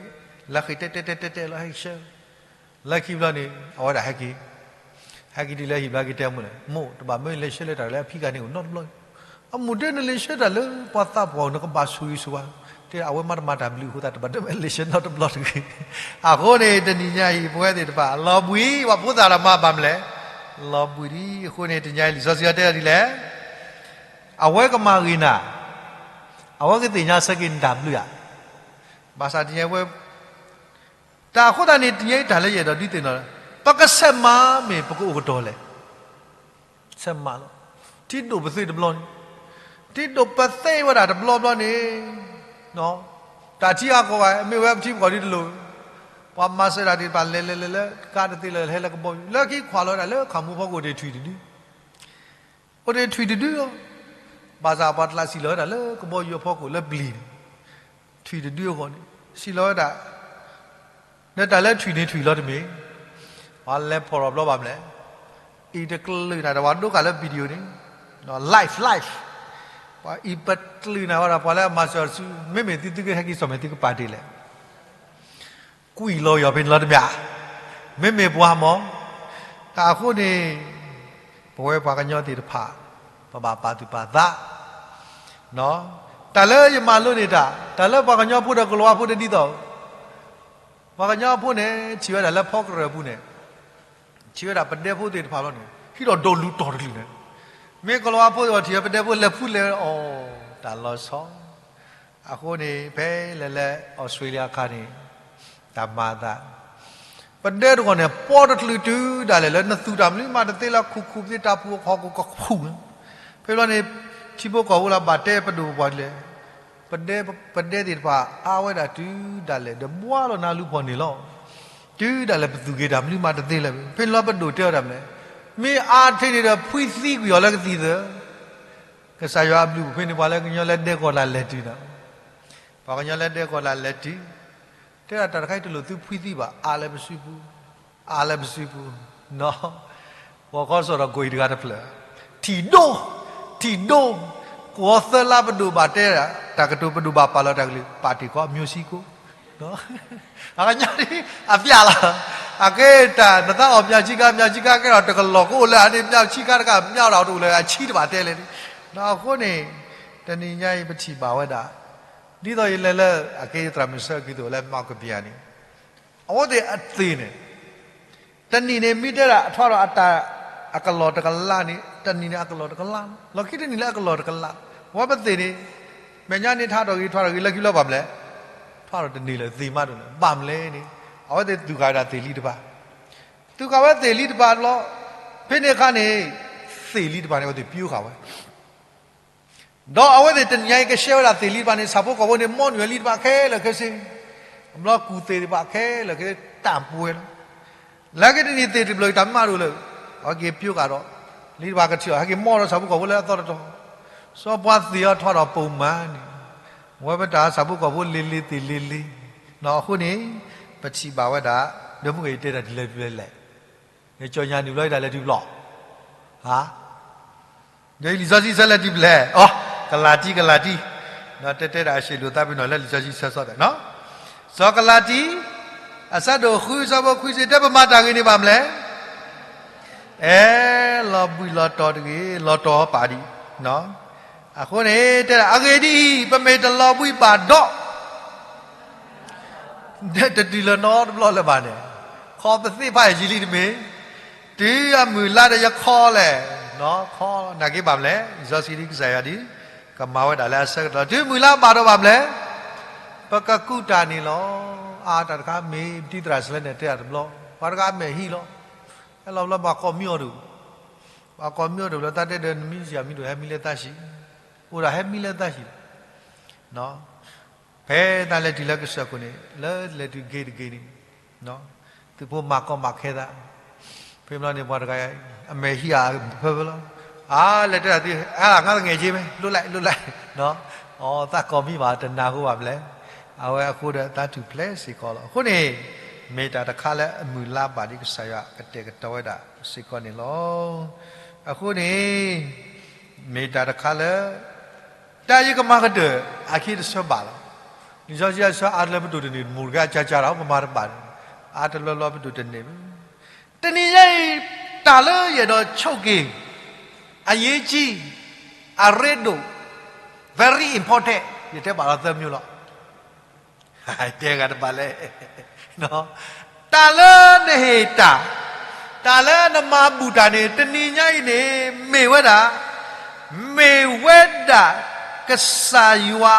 လၢဃ့ၢ်တဲတဲတဲတဲတဲလီၤဟဲက့ၤဆှၢ လၢခံဘျီန့ၣ် အဝဲဒၣ်ဟဲက့ၤ, ဟဲက့ၤတုၤလၢဟံၣ်ဘျီက့ၤတဲအမိၢ်လဲၣ်, မိၢ်တဘၣ်မၢယလဲၤဆှၢလၢတၢ်လၢအဖံဂၤန့ၣ်အိၣ်နီတဘျီ, အမိၢ်တဲနလဲၤဆှၢတၢ်လၢပှၤသးပှၢ်အိၣ် နကဘၣ်ဆိၣ်ဂ့ၤဆိၣ်ဝါ, တဲအဝဲမ့ၢ်တမၤတၢ်ဘျုးအဃိသတး တဘၣ်ဒၢးမ့ၢ်လဲၤဆှၢနီတဘျီတဂ့ၤ. အဃိန့ၣ် တနံၤညါအံၤ ပဝဲသ့ၣ်တဖၣ် လီၤဘှံး ပှၤဖိသၣ်တၢ်မၤဘၣ်မနုၤလဲၣ်, လီၤဘှံးဒံး. အဃိန့ၣ် တနံၤညါအံၤလံာ်စီဆှံတဲဒ်လဲၣ်, အဝဲကမၤဂ့ၤနၤ, အဝဲကသ့ၣ်ညါဆၢက့ၤနတၢ်ဘျုးဧါ. ဘၣ်ဆၣ်တနံၤညါအံၤ တၢ်အဃိသတးန့ၣ် တနံၤညါအံၤတၢ်လၢယအဲၣ်ဒိးဒုးသ့ၣ်နီၣ်, ပကဆဲးမၤမ့ၢ်ပကအိၣ်ကတီၢ်လဲၣ်. ဆဲးမၤလီၤ. ထံဒိၣ်ပသ့တဘျီန့ၣ်, ထံဒိၣ်ပသ့ဝဲဒၣ်တဘျီဘျီန့ၣ်, တၢ်ထံအါကီဘၣ် မ့ၢ်ဝဲပထံပကီၢ်ဒ်တလိၣ်, ပှၤမၤစၢၤတၢ်သ့ၣ်တဖၣ်လဲၤလဲၤလဲၤလၢကါတသ့လၢဟဲလၢကဘီယူၤ လၢခံခွးလီၤဝဲဒၣ်လၢခးမူဖီခိၣ်န့ၣ်ထွံၣ်တဒု အိၣ်တ့ၢ်ထွံၣ်တဒုလီၤ. ဘၣ်ဆၣ်ပှၤတလးစံၣ်လီၤဝဲဒၣ်လၢကဘီယူၤအဖီခိၣ်လၢပျံၤန့ၣ်, ထွံၣ်တဒုအဂီၢ်န့ၣ် စံၣ်လီၤဝဲဒၣ်, ဒီးတၢ်လၢထွံၣ်န့ၣ်ထွံၣ်လီၤတမ့ၢ်, ပှၤလဲၤဖီၣ်ထီၣ်ဘျီဘၣ်မနုၤလဲၣ်, အံၤတကလုာ်နၤဒီးပှၤဒိကနၣ်လၢ video န့ၣ်, live live, ပှၤအံၤပတကလုာ်နၤဝဲဒီးပှၤလၢအမၤစၢၤအီၤတစု မ့မ့ၢ်သုသုကဟဲက့ၤစိာ်မဲာ်သုကပာ်တ့ၢ်လဲၣ် ကွံာ်လီၤယီၤဖဲန့ၣ်လီၤတမ့ၢ်ဧါ, မ့မ့ၢ်ပှၤမၢ်, တၢ်အဃိန့ၣ် ပဝဲပှၤကညီသ့ၣ်တဖၣ် ပဘၣ်ပာ်သူၣ်ပာ်သး, တၢ်လၢယမၤလိန့ၢ်တၢ်, တၢ်လၢပှၤကညီဖိဒီးကလံးဝါဖိတဒ်သိး, ပှၤကညီဖိန့ၣ် ထံၣ်ဝဲဒၣ်လၢဖီကရၢၢ်ပူၤန့ၣ်, ထံၣ်ဝဲဒၣ်ပဒဲဖိသ့ၣ်တဖၣ်လီၤန့ၣ် ဟံးဒီးဒိးလူၤတီၤတကလုာ်န့ၣ်, မ့ၢ်ကလံးဝါဖိဒီးထံၣ်ဝဲပဒဲဖိလဲၤဖူးလဲၤအီၣ်, တၢ်လီၤဆီ အဃိန့ၣ် ဖဲလဲၣ်လဲၣ်အီစထြ့လယါအခါန့ၣ် တၢ်မၤအသး, ပဒဲတဂီၢ်န့ၣ် ပီတကလုာ်တုၤဒၣ်လဲာ်လၢနသူၣ်တၢ်မနုၤမးတသ့လၢခူၣ်ခူၣ်ပသ့တၢ်ပူၤအခိၣ်ကခူၣ်န့ၣ်, ဖဲဘျီန့ၣ် ထံဖိကီၢ်ဖိလၢဘၣ်တဲပဒိၣ်ပပှၢ်ဒ်လဲၣ်, ပဒဲသ့ၣ်တဖၣ်အါဝဲဒၣ်တုၤဒၣ်လဲာ်ဒီးဘှါလီၤနၤလူၤဖီၣ်န့ၣ်လီၤ. တုၤဒၣ်လဲာ်ပသူၣ်ဂ့ၤတၢ်မနုၤမးတသ့လၢၤ, ဖဲန့ၣ်လီၤပဒိၣ်တဲဝဲဒၣ်မနုၤလဲၣ်, မ့ၢ်အါထဲန့ၣ်ဒီးဖှံသံကွံာ်အီၤလၢကသံၣ်သၢ ကစၢ်ယွၤအဘျုးပူၤဖဲန့ၣ် ပှၤလၢကညီလၢဒဲကီၢ်လၢ်လဲၤတုၤဒီး, ပှၤကညီလၢဒဲကီၢ်လၢ်လဲၤတုၤ, တဲဒၣ်တၢ်တခါအံၤတလိၣ်သုဖှံသံဘၣ် အါလၢပစုပူၤ, အါလၢပစုပူၤ, နီၢ်, ပှၤခီစီၣ်ဒီးကိးအံၤတဂၤတဖျၢၣ်, ထံၣ်ဒိၣ်, ထံၣ်ဒိၣ်, ကိးသၢလါပဒိၣ်ဘၣ်တဲဒၣ် တၢ်ကတိၤပဒိၣ်ဘၣ်ပာ်လီၤတၢ်ကလုၢ် ပာ်တ့ၢ်ကီး မျိုးစည်းကို, အကညီဒ်အပျၢ်လီၤ, အကဲတၢ်နသးအီၣ် မျိုးစည်းခါ မျိုးစည်းခါ ကဲထီၣ်တကလီၢ်ကအိၣ်လၢအန့ၣ် မျိုးစည်းခါတခါ မ့ၢ်အိၣ်ဒၣ်တအိၣ်လၢအဆံတဘၣ်တဲလဲၣ်န့ၣ်, အဃိန့ၣ် တနံၤညါအံၤပထံၣ်ဘၣ်ဝဲဒၣ် ဒ်သိးယလဲၤလၢ အက့ယသရၣ်မုၣ်ဆၢက့ၤသိးလၢ Mount Gibeon န့ၣ်, အဝဲသ့ၣ်အသ့ၣ်န့ၣ်, တနံၣ်န့ၣ် မ့ၢ်တဲဒၣ်အထွဲဒီးအတၢ်အကလီၢ်တကလးန့ၣ်, တနံၣ်န့ၣ်အကလီၢ်တကလး, လီၢ်ခံတနံၣ်လၢအကလီၢ်တကလး, အဝဲပသ့ၣ်န့ၣ်, မဲာ်ညါန့ၣ်ထါထီၣ်ဂ့ၤထွဲထီၣ်ဂ့ၤ လၢခံလၢပှၤမလဲၣ်, ထွဲထီၣ်တန့ၢ်လၢၤသ့မးဒိၣ်လဲၣ်, ဘၣ်မလဲၣ်န့ၣ်, အဝဲသ့ၣ်သူၣ်ဃာ်ဝဲဒၣ်သ့ၣ်လံတဖၣ်, သူၣ်ဃာ်ဝဲသ့ၣ်လံတဖၣ်လီၤ, ဖဲန့ၣ်အခါန့ၣ်, သ့ၣ်လံတဖၣ်န့ၣ် အဝဲသ့ၣ်ပၠိဃာ်ဝဲ ဒီးအဝဲသ့ၣ်တနံၤညါအံၤကရှဲဝဲဒၣ်သ့ၣ်လံတဖၣ်န့ၣ် ဆၣ်ဖိကီၢ်ဖိန့ၣ် မီနုာ်ဝဲလံတဖၣ်ခဲလၢာ်ခဲဆ့, အဘျီကူၣ်သ့ၣ်တဖၣ်ခဲလၢာ်ခဲဆ့တၢ်ပှဲၤလီၤ, လၢက့တနံၤသ့ၣ်တဘျီအံၤတၢ်မၤဒိၣ်လၢ, အဝဲက့ၤပၠိဃာ်ဒီး, လံတဖၣ်ကထံၣ်အီၤ ဟဲက့ၤမီဒီးဆၣ်ဖိကီၢ်ဖိလၢအသီတတီၤ, စီၤပှၤသ့ၣ်အီၤထီၣ်ဒီးပိာ်မၤန့ၣ်, ဝဲပတၢ်ဆၣ်ဖိကီၢ်ဖိလ့လ့သ့ၣ်လ့လ့, အဃိန့ၣ်, ပထံၣ်ဘၣ်ဝဲဒၣ်, ဒီးမုၢ်ဂ့ၤတဲတၢ်ဒ်လဲၣ်ဒ်လဲၣ်, ကၠီညါနုာ်ဘျီတၢ်လဲၤတုၤဘျီ, ဟါ ဒီးလံာ်စီဆှံဆၢလဲၤတုၤဖဲလဲၣ်, အိ, ကလၤတံ ကလၤတံ, ဒီးတဲတဲဒၣ်အဆံးလိာ်သးပ့ၤနီၣ်လၢလံာ်စီဆှံဆၢစီဒီး, စီၤကလၤတံ, အဆၢဒိၣ်ဃု ဆၢဖိခွံဆံ တဲပမၤတၢ်ဂ့ၤန့ၣ်ဘၣ်မလဲၣ်, အဲၣ်လီၤဘှံးလီၤတီၤတဂ့ၤ, လီၤတီၤပာ်ဒံး, အဃိန့ၣ်တဲဒၣ်အဂ့ၢ်ဒ်အံၤ, ပမ့ၢ်တလီၤဘှံးဘၣ်ဒီး တတုၤလၢၤနီတဘျီလၢၤဘၣ်န့ၣ်, ခီပသ့ၣ်ဖးယံာ်လံတမ့ၢ်, တုၤအမုၢ်လါဒီးယခီလဲၣ်, ခီနာ်က့ဘၣ်မလဲၣ်, လံာ်စီဆှံဒ်ကစၢ်ယွၤဒ်, ကမၤဝဲဒၣ်လၢအဆၢကတီၢ် တုၤမုၢ်လါဘၣ်ဒီးဘၣ်မလဲၣ်, ပကကူးတၢ်န့ၣ်လီၤ, အါတၢ်တခါမ့ၢ်ပတံၤသရၣ်စလဲန့ၣ်တဲအတဘျီ, ပှၤတဂၤအမဲာ်ဟံးလီၤ, ဟဲလီၤဘျီဘၣ်ကိးမံအီၤဒိၣ်, ဘၣ်ကိးမံအီၤဒိၣ်လၢတၢ်တဲဒီးနမံယၤမံဒိၣ် ဟဲမံလၢတၢ်ဆံး, အိၣ်ဒၣ်ဟဲမံလၢတၢ်ဆံးလီၤ ဖဲတၢ်လဲၤတုၤလၢကစၢၢ်ခိၣ်န့ၣ် လၢလဲၤတုၤဂ့ၤတဂ့ၤန့ၣ်, သုးဖိမၤကီမၤခဲသး, ဖဲဘျီန့ၣ်ပှၤတဂၤ, အမဲာ်ဟံးဧါဖၢဖၢလီၤ, အါလဲၤတဲဒၣ်သု, အါငါသငဲးက့မ့ၢ် လိၣ်လဲၣ်လိၣ်လဲၣ်, အီသးကိးမံဘၣ်တနၢ်ဟူဘၣ်မလဲၣ်, အဝဲအဃိဒီးတၢ်ထူၣ်ဖျဲးစ့ၢ်ကီးလီၤ. အဃိန့ၣ်, မ့ၢ်တၢ်တခါလၢအမုၢ်လါဘၣ်ဒ်ကစၢ်ယွၤကတဲာ်ကတီၤဝဲဒၣ်စ့ၢ်ကီးန့ၣ်လီၤ. အဃိန့ၣ်, မ့ၢ်တၢ်တခါလၢ တၢ်ယကမၤကတၢၢ် အခံတဆၢဘၣ်လီၤ. လံာ်စီဆှံအဆၢအါတလၢပဒိၣ်တန့ၢ် မူတဂၤကၢ်ကၢ်တၢ် ပမၤတဘၣ်, အါတလၢလီၤပဒိၣ်တန့ၢ်ဘၣ်. တနံၤညါအံၤ တၢ်လၢယအဲၣ်ဒိးဆိးက့ၤ အရေးကြီး, အရ့ဒိၣ်, very important ယတဲဘၣ်လီၤသၢမံၤလီၤ. တဲဂၤတဘၣ်လဲၣ်. တၢ်လၢနဟ့ၣ်တၢ်, တၢ်လၢနမၤဘူၣ်တၢ်န့ၣ် တနံၤညါအံၤန့ၣ် မ့ၢ်ဝဲဒၣ်, မ့ၢ်ဝဲဒၣ် ကစၢ်ယွၤ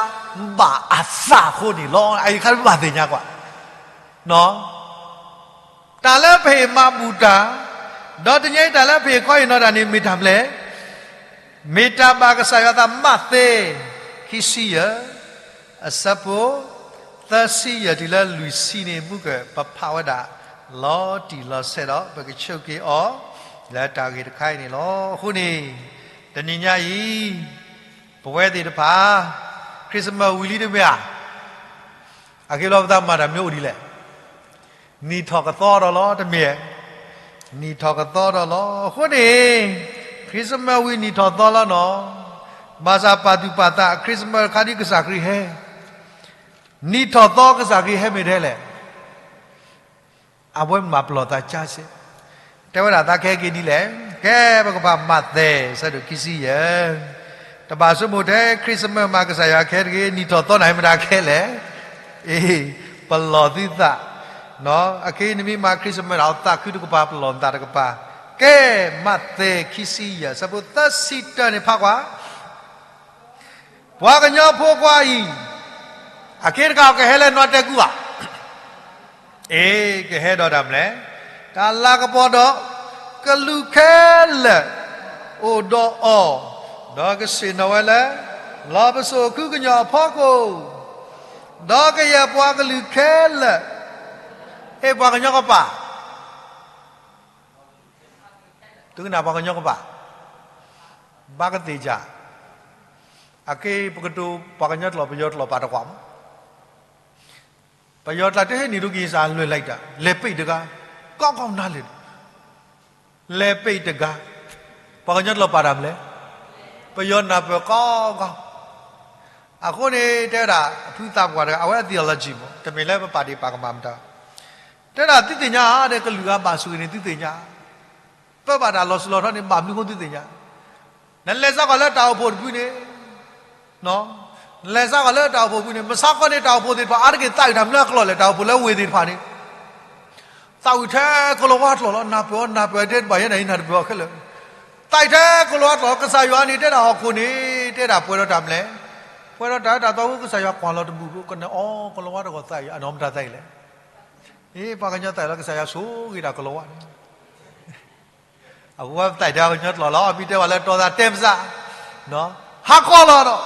ဘၣ်အသးအဃိန့ၣ်လီၤ. အအံၤတခါဘၣ်သ့ၣ်ညါကွၢ်, တၢ်လၢပဟ့ၣ်မၤဘူၣ်တၢ်, ဒီးတနံၤညါအံၤတၢ်လၢပဟ့ၣ်ခီဟ့ၣ်နီၤတၢ်န့ၣ် မ့ၢ်တၢ်မနုၤလဲၣ်. မ့ၢ်တၢ်ဘၣ်ကစၢ်ယွၤအသး မးသဲ ခံဆံယဲၢ်, အဆၢဖိ သၢဆံယဲၢ်တုၤလၢလွံၢ်ဆံန့ၣ် မုၢ်ကပဖးဝဲဒၣ် လီၤတံၢ်လီၤဆဲးဒီး ပကဆိးက့ၤအီၤ လၢတၢ်ဂ့ၢ်တခါအံၤန့ၣ်လီၤ. အဃိန့ၣ်, တနံၤညါအံၤ, ပဝဲသ့ၣ်တဖၣ် Christmas ဝံၤလံတမ့ၢ်ဧါ. အဂ့ၢ်လီၤ ပသးမၤတၢ်မနုၤအိၣ်ဒ်လဲၣ်. နံၣ်ထီၣ်ကသီထီၣ်လီၤ တမ့ၢ်ဧါ. နံၣ်ထီၣ်ကသီထီၣ်လီၤ. အဃိန့ၣ်, Christmas ဝံၤနံၣ်ထီၣ်သီလီၤနီၤ. ဘၣ်ဆၣ်ပာ်သူၣ်ပာ်သး Christmas တခါဒ်ကစၢ်ခရံာ်ဟဲ, နံၣ်ထီၣ်သီကစၢ်ခရံာ်ဟဲမ့ၢ်တဟဲလဲၣ်. အဝဲမၤပလီၢ်သးကၢ်စဲး, တဲဝဲဒၣ်သးကဟဲက့ၤဒ်လဲၣ်. ကဲ ပကဖးမးသဲ ဆၢဒိၣ်ခံဆံယဲၢ်, တဘၣ်ဆိကမိၣ်ထဲ Christmas မးကစၢ်ယွၤကဟဲတဂ့ၤ, နံၣ်ထီၣ်သီန့ၣ်မတၤကဟဲလဲၣ်. အ့, ပလီၢ်သုသး, အခဲအံၤနမ့ၢ်မၤ Christmas ဒီး သးခုတကပၤ ပလီၢ်နသးတကပၤ. ကဲ, မးသဲ ခံဆံယဲၢ် ဆၢဖိ သၢဆံတၢန့ၣ် ဖးကွၢ် ပှၤကညီဖိခွါအံၤ, အက့တကး ကဟဲလၢနွါတဲာ်ကူဧါ. အ့, ကဟဲဒီးတၢ်မနုၤလဲၣ်. တၢ်လၤကပီၤဒီးကလူးခဲလၢာ် အိၣ်ဒီးအီၤ, ဒီးကဆ့ၣ်နီၤဝဲလၢ လီၢ်ပစိာ်ခုကညီၤအဖီခိၣ်, ဒီးကယဲၢ်ပှၤကလုာ်ခဲလၢာ်, အ့ ပှၤကညီကပၤ သုကနၣ်ပှၤကညီကပၤ, ဘၣ်ကသ့ၣ်ယၤ, အခဲအံၤပကတိၤပှၤကညီကျိာ် ပယီၤကျိာ်ပာ်တကွၢ်မး, ပယီၤကျိာ်တဟ့ၣ်န့ၢ်ဒိက့ၤစၢ်လွဲၢ်လံတၢ်, လဲၤပ့းတဂၤ, ကီကီနၤလဲၣ်, လဲၤပ့းတဂၤ, ပှၤကညီကျိာ်ပာ်တၢ်မနုၤလဲၣ်, ပယီၤနၢ်ပၢၢ်ကီကီ အဃိန့ၣ် တဲဝဲဒၣ် အဖုသးပှၢ်တဂၤ အဝဲအ theology မး တမ့ၢ်လၢပပာ်ဒံးပာ်ကမၣ်မတၤ, တဲဒၣ်သုသ့ၣ်ညါဧါ, ဒီးကလုာ်ဂၤဘၣ်ဆိၣ်ဂ့ၤန့ၣ်သုသ့ၣ်ညါ, ပၢဘၣ်တၢ်လီၤစိၤလီၤထီန့ၣ် ဘၣ်မနုၤအဃိသုသ့ၣ်ညါ, နလဲၤစ့ၢ်ကီးလၢတၢ်အိၣ်ဖှိၣ်တဖုန့ၣ်, လဲၤစးဃီၤလၢတၢ်အိၣ်ဖှိၣ်ပူၤန့ၣ် မဆါခီန့ၣ် တၢ်အိၣ်ဖှိၣ်သ့ၣ်တဖၣ် အါတက့ၢ်သးဝံၣ်တၢ်မနုၤအကျိာ်လဲၣ်, တၢ်အိၣ်ဖှိၣ်လၢဝ့ၢ်သ့ၣ်တဖၣ်န့ၣ် သးဝံၣ်ထဲကလီၤဝါကျိာ်လီၤ. နၢ်ပၢၢ်အီၤ နၢ်ပၢၢ်အီၤ တဲတဘၣ်ယဲန့ၣ် ယနၢ်တပၢၢ်အီၤခဲလၢာ်. သးဝံၣ်ထဲကလီၤဝါကျိာ် ကစၢ်ယွၤန့ၣ် တဲဒၣ်ဟီၣ်ခိၣ်န့ၣ် တဲဒၣ်ပှဲၤဒီးတၢ်မလဲၣ်, ပှဲၤဒီးတၢ်အၢတၢ်သီအဃိ ကစၢ်ယွၤကွၢ်လီၤတဘူၣ်ဘၣ် ကနၣ်အီၤ ကလီၤဝါတဂီၤသးဝံၣ် အနီၢ်မတၤသးဝံၣ်လဲၣ်. အ့ ပှၤကညီသးဝံၣ်လီၤ ကစၢ်ယွၤဆိၣ်ဂ့ၤဒၣ်ကလီၤဝါန့ၣ် အဃိဝဲပသးဝံၣ်ထဲပှၤကညီကျိာ်လီၤ. မ့ၢ်တဲဝဲလၢတီသးတဲပစး, ဟးကီၢ်လီၤဒီး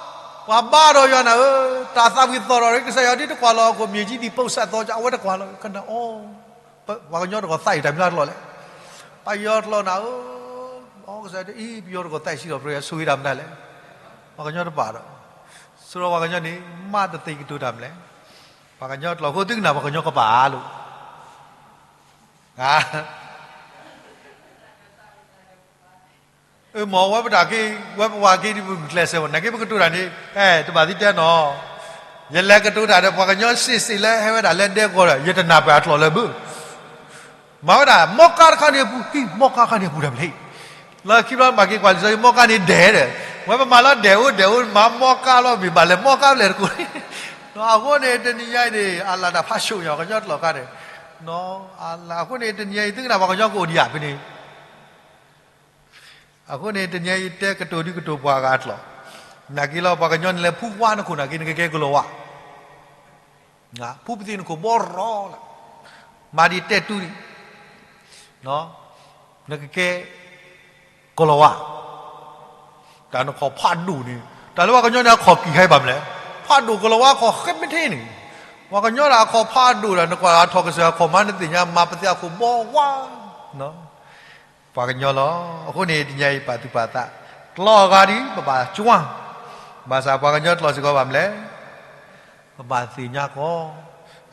ပှၤဘါဒီးယွၤနၤဧၢ, တၢ်သးဝံၣ်သီၣ်ဒီး ကစၢ်ယွၤဒ်တကွၢ်လီၤဟီၣ်ခိၣ် မြေကြီးသည် ပုပ်စပ်သောကြောင့် အဝဲတကွၢ်လီၤ ကနၣ်အီၤ. ပှၤကညီတဂီၤသးဝံၣ်တၢ်မနုၤအကျိာ်လဲၣ်. ပယီၤကျိာ်နၤဧၢ, ကစၢ်ယွၤတဲအံၤ ပယီၤတဂီၤသးဝံၣ်စံးထီၣ်ပတြၢၤ ဆိၣ်ဂ့ၤတၢ်မနုၤလဲၣ်. ပှၤကညီတပာ်ဒီး ဆိဒီးပှၤကညီန့ၣ် မးတသ့ကတိၤတၢ်မလဲၣ်. ပှၤကညီကျိာ်အဃိ သုကနၣ် ပှၤကညီကပာ်လိာ် အၢ မ့ၢ်ဝဲပတၢ်က့ ဝဲပဝၤက့ဒ်ပဂုာ်ကျဲးစၢးဝဲ နာ်က့ပကတိၤတၢ်န့ၣ် အဲ တဘၣ်သံတဲနီၤ, ယလဲၤကတိၤတၢ်ဒီးပှၤကညီစ့ၢ်စ့ၢ်လၢဟဲဝဲဒၣ်လၢဒဲကဝီၤဒီး ယတနၢ်ပၢၢ်အကျိာ်လၢၤဘၣ်. မၤဝဲဒၣ် မီကါတခါန့ၣ်အပူၤ ဟံၣ် မီကါတခါန့ၣ်အပူၤတၢ်မ့ၢ်လံ. လၢခံဘျီမၤက့ၤကွၢ်လံာ်စီဆှံ မီကါန့ၣ်ဒဲးဒီး ဝဲပမၤလီၤဒဲးအိၣ်ဒဲးအိၣ် မၤမီကါလီၤ မ့ၢ်ဘၣ်လဲၤမီကါဖျဲၣ်တကိးန့ၣ် အဃိန့ၣ် တနံၤညါအံၤန့ၣ် အလၢတၢ်ဖးဆူၣ်ညါ ပှၤကညီကျိာ်ခါန့ၣ် အဃိန့ၣ် တနံၤညါအံၤ သုကနၣ်ပှၤကညီကအိၣ်ဒံးဧါဖဲန့ၣ် အဃိန့ၣ် တနံၤအံၤတဲကတိၤဒုကတိၤပှၤဂၤအကျိာ်, နာ်က့လီၤ ပှၤကညီန့ၣ်လဲၤဖူဝါနခိၣ်နာ်က့ နကကဲကလီၤဝါ, ဖူပသံနခိၣ်ဘီရီလီၤ, မၤဒံးတဲတူၢ်ဒံး, နကကဲ ကလီၤဝါ, တၢ်နခီၣ်ဖးဒိၣ်န့ၣ် တၢ်လၢပှၤကညီန့ၣ် အခီၣ်ကံၢ်ခါအံၤဘၣ်မလဲၣ်, ဖးဒိၣ်ကလီၤဝါခီၣ်ဃဲမ့ၢ်ထဲန့ၣ်, ပှၤကညီတၢ်အခီၣ်ဖးဒိၣ်ဒီး နကွၢ်ထီၣ်ကစၢ်အခီၣ်မါ နသ့ၣ်ညါမၤပသံးအခိၣ်ဘီဝါ ပှၤကညီလီၤ. အဃိန့ၣ် တနံၤအံၤပာ်သူၣ်ပာ်သး, ကျီအဂၤဒ် ပဘၣ်ကွၢ်, ဘၣ်ဆၣ်ပှၤကညီကျိာ်စ့ၢ်ကီးဘၣ်မလဲၣ်, ပဘၣ်သ့ၣ်ညါကီး.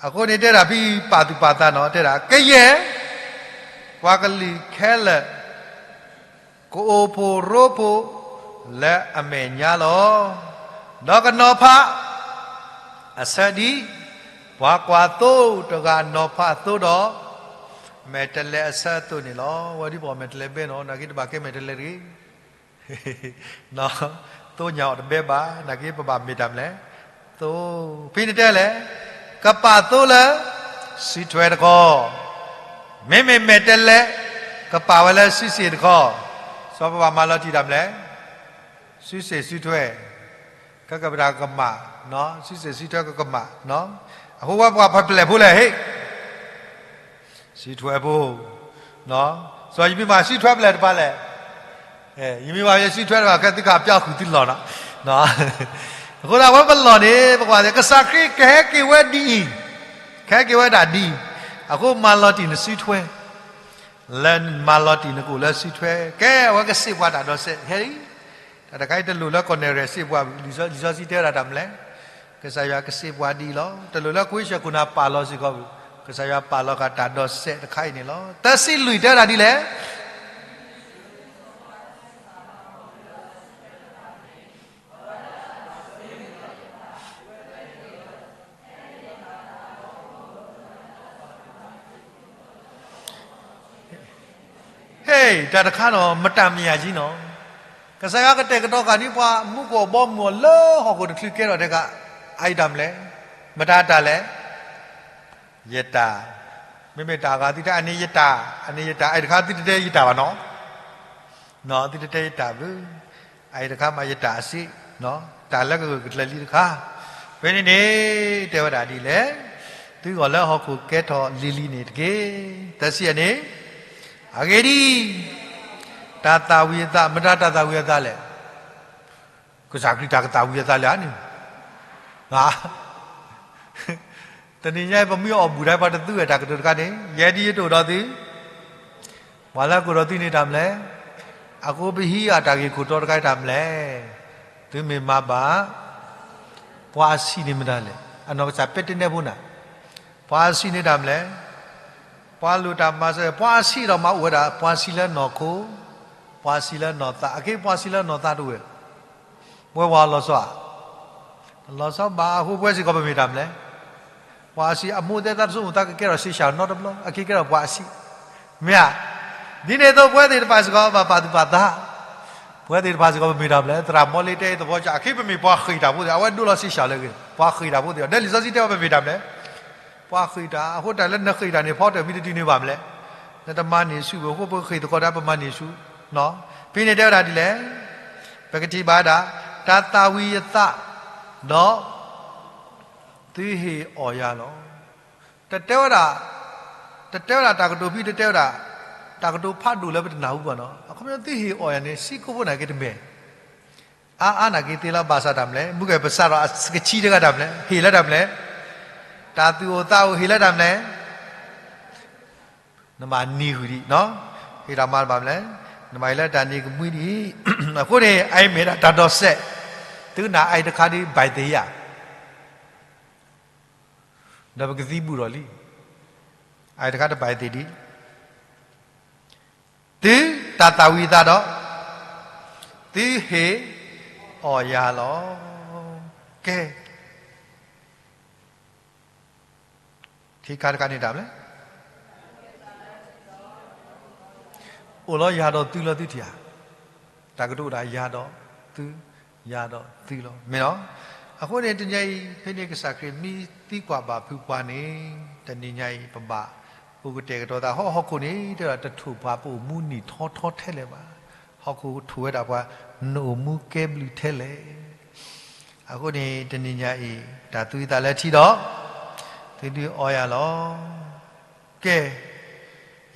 အဃိန့ၣ်တဲဒၣ်ဖဲပာ်သူၣ်ပာ်သးနီၤ တဲဒၣ် ကယဲၢ် ပှၤကလုာ်ခဲလၢာ် ကအိၣ်ဖှိၣ်ရိဖှိၣ်လၢအမဲာ်ညါလီၤ. ဒီးကနီၤဖးအဆၢဒံး, ပှၤကွၢ်သိတဂၤနီၤဖးသိဒီး မဲာ်တဲးလဲးအဆၢအသိးန့ၣ်လီၤ. ဝဲဒ်ပှၤမဲာ်တဲးလဲးဘဲနီၤ နာ်က့တဘၣ်ကဲမဲာ်တဲးလဲးတဂ့ၤ သိညါအီၤတဘဲဘၣ် နာ်က့ပဘၣ်မ့ၢ်တၢ်မလဲၣ်, သိ, ဖဲန့ၣ်တဲလဲၣ်, ကပာ်သိလၢ စုထွဲတခီ, မ့မ့ၢ်မဲာ်တဲးလဲး ကပာ်ဝဲလၢစုစ့ၣ်တခီ, စီၤပဘၣ်မၤလီၤတံၢ်တၢ်မလဲၣ်, စုစ့ၣ်စုထွဲ ကကပတၢ်ကမၣ်, စုစ့ၣ်စုထွဲကကမၣ်, အဃိဝဲပှၤဖးပျဲၢ်ဖိလဲၣ်ဟ့ၣ် စုထွဲဖိ, စီၤယမံၤမၤစုထွဲဖဲလဲၣ်တပၤလဲၣ်, ယမံၤမၤယစုထွဲတပၤ ကဲသုကပျီဃုာ်သုလီၢ်နီၤ, အဃိသတးဝဲပလီၢ်န့ၣ် ပကွၢ်ကစၢ်ခရံာ်ကဟဲက့ၤဝဲဒ်အံၤ, ကဟဲက့ၤဝဲဒၣ်ဒ်အံၤ, အဃိမၤလီၤတံၢ်နစုထွဲ, လၢမၤလီၤတံၢ်နကအိၣ်လၢစုထွဲ, ကဲအဝဲကစံးပှၤတၢ်ဒီးစဲး ဟဲလံ တၢ်တခါအံၤတလိၣ်လၢကီၢ်နဲၣ်ရဲၣ်စံးပှၤဘၣ်, လံာ်စီဆှံတဲဝဲဒၣ်တၢ်မလဲၣ်, ကစၢ်ယွၤကစံးပှၤဒ်အံၤလီၤ. တလိၣ်လၢခွံဆၢခိၣ်နၢ်ပာ်လီၤစ့ၢ်ကီးဘၣ်, ကစၢ်ယွၤပာ်လီၤဃာ်တၢ်ဒီးစဲးတခါအံၤန့ၣ်လီၤ. တဆံလွံၢ်တဲဝဲဒၣ်ဒ်လဲၣ် ဟ့ၣ် တၢ်တခါနီၤ မတၤမယၤကံနီၤ, ကစၢ်ယွၤကတဲာ်ကတီၤဃာ်န့ၢ်ပှၤ မူခိၣ်အဘီအမုၢ်အီၤလၢဟီၣ်ခိၣ်တချုးကဲထီၣ်ထဲက အအံၤတၢ်မလဲၣ်, မတၤတၢ်လဲၣ်, ယတၢ်, မ့မ့ၢ်တၢ်အဂၤသုတဲ အန့ၣ်ယတၢ်, အန့ၣ်ယတၢ်, အအံၤတခါသုတတဲယတၢ်ဘၣ်နီၤ သုတတဲယတၢ်ဘၣ်, အအံၤတခါမးယတၢ်အစ့, တၢ်လၢကဂၢၢ်ကကျၢၤလံတခါ, ဖဲန့ၣ်န့ၣ် တဲဝဲဒၣ်ဒ်လဲၣ်, သုဂီၢ်လၢဟီၣ်ခိၣ်ကဲထီၣ်လံၤလံၤန့ၣ်တက့ၢ်. တဆံယဲၢ်န့ၣ်, အဂ့ၢ်ဒ်အံၤ, တၢ်သၣ်ဝံၤအသး မတၤတၢ်သၣ်ဝံၤအသးလဲၣ်, ကစၢ်ခရံာ်တၢ်ကသၣ်ဝံၤအသးလဲၣ်န့ၣ် တနံၤညါအံၤ ပမ့ၢ်အီၣ်ဘူၣ်ဒၣ်ပှၤတသူဝဲတၢ်ကတိၤတခါန့ၣ် ယဲဒ်ယတအိၣ်ဒီးသု, ပှၤလၢအကအိၣ်ဒီးသုန့ၣ်တၢ်မလဲၣ်, အဃိပဟံးအတၢ်ဂ့ၢ်ခိၣ်တီတခါအံၤတၢ်မလဲၣ်, သုမ့ၢ်မၤဘၣ် ပှၤအဆံးန့ၣ်မတၤလဲၣ်, အနီၢ်ကစၢ်ပဲတနဲဖိနၤ, ပှၤအဆံးန့ၣ်တၢ်မလဲၣ်, ပှၤလိၣ်တၢ်မၤစၢၤ ပှၤအဆံးဒီးမၤအိၣ်ဝဲဒၣ် ပှၤဆံးလၢနီၢ်ခိ, ပှၤဆံးလၢနီၢ်သး, အက့ပှၤဆံးလၢနီၢ်သးတအိၣ်ဝဲ ပဝဲပှၤလီၤဆီဧါ, လီၤဆီဘၣ်အဃိပဝဲစ့ၢ်ကီးပမ့ၢ်တၢ်မလဲၣ်, ပှၤအဆံးအမိၢ်သဲသးတစိၢ်မုၢ်သးကကဲထီၣ်ဆံးစၢ်နီတဘျီ အက့ကဲထီၣ်ပှၤအဆံး, မ့ၢ်ဧါ, ဒ်န့ၣ်အသိးပဝဲသ့ၣ်တဖၣ်စ့ၢ်ကီးဘၣ်ပာ်သူၣ်ပာ်သး ပဝဲသ့ၣ်တဖၣ်စ့ၢ်ကီးပမ့ၢ်တၢ်မနုၤလဲၣ်, သရၣ်မီလ့တဲသဝီကၠၣ် အခ့ပမ့ၢ်ပှၤဃ့ၢ်တၢ်ဖိသ့ၣ်, အဝဲဒိလီၤစံးစၢ်လၢအဂ့ၢ်, ပှၤဃ့ၢ်တၢ်ဖိသ့ၣ်ဒီး လံာ်စီဆှံတဲဝဲပမ့ၢ်တၢ်မနုၤလဲၣ်, ပှၤဃ့ၢ်တၢ်, အဃိတၢ်လၢနဃ့ၢ်တၢ်န့ၣ် ဖီတၢၣ်မံတဒုန့ၣ်ဘၣ်မနုၤလဲၣ်, နတမၤန့ၢ်ဆူၣ်ဘၣ်, အဃိပဃ့ၢ်သကိးတၢ် ပမၤန့ၢ်ဆူၣ်, ဖဲန့ၣ်တဲဝဲဒၣ်ဒ်လဲၣ်, ပကထံၣ်ဘၣ်ဒၣ်, တၢ်သၣ်ဝံၤအသး, ဒီး သုဟ့ၣ်အီၣ်ယၤလီၤ. တတဲဝဲဒၣ်, တတဲဝဲဒၣ်တၢ်ကတိၤဖဲ တတဲဝဲဒၣ် တၢ်ကတိၤဖးဒိၣ်လၢပတနၢ်ဟူဘၣ်နီၤ, အခီပညီသုဟ့ၣ်အီၣ်ယၤန့ၣ် ဆံကိးဖိန့ၣ်က့ၤတမဲာ်, အါအါန့ၣ်က့ၤသ့လီၤ, ဘၣ်ဆၣ်တၢ်မနုၤလဲၣ်, မုၢ်ကဲၣ်ပစးထီၣ်အကဆံတဂၤတၢ်မနုၤလဲၣ်, ဟ့ၣ်လၢတၢ်မနုၤလဲၣ်, တၢ်သူၣ်အိၣ်သးအိၣ်ဟ့ၣ်လၢတၢ်မနုၤလဲၣ်, နမၤနံၤဃုာ်ဒံး, ဟ့ၣ်တၢ်မၤတဘၣ်မနုၤလဲၣ်, နမၤဟ့ၣ်လၢတၢ်နံၤကမှံဒံး, အဃိန့ၣ် အအံၤမ့ၢ်ဒၣ်တၢ်ဒီးစဲး, သုကနၣ်အအံၤတခါဒ်ဘၣ်သ့ၣ်ယၤ ဒီးပကသံဘူးဒီးလံ, အအံၤတခါတဘၣ်သ့ၣ်ဒံး, သုတၢ်သၣ်ဝံၤအသးဒီး, သုဟ့ၣ်အီၣ်ယၤလီၤ. ကဲ, ခံခါတခါန့ၣ်တၢ်မနုၤလဲၣ်, အိၣ်လီၤယၤဒီးသုလီၤသုထံၣ်ဧါ, တၢ်ကတိၤဒၣ်ယၤဒီးသု, ယၤဒီးသုလီၤ မ့ၢ်လီၤ. အဃိန့ၣ် တနံၤအံၤ ဖဲန့ၣ်ကစၢ်ခရံာ်မ့ၢ်သံကွၢ်ဘၣ်ဖုးပှၤန့ၣ် တနံၤညါအံၤ ပဘၣ်အိၣ်ကတဲာ်ကတီၤသး ဟီၣ်ဟီၣ်ခိၣ်န့ၣ် တဲဝဲဒၣ်တထိၣ်ပှၤပအိၣ်မူနံၣ်ထီထီထဲလဲၣ်ဘၣ်. ဟီၣ်ခိၣ်ကထိၣ်ဝဲဒၣ်ပှၤ နအိၣ်မူကဲဘျုးထဲလဲၣ်. အဃိန့ၣ် တနံၤညါအံၤ တၢ်သူအသးလၢထံဒီး သုဒုးအီယၤလီၤ. ကဲ,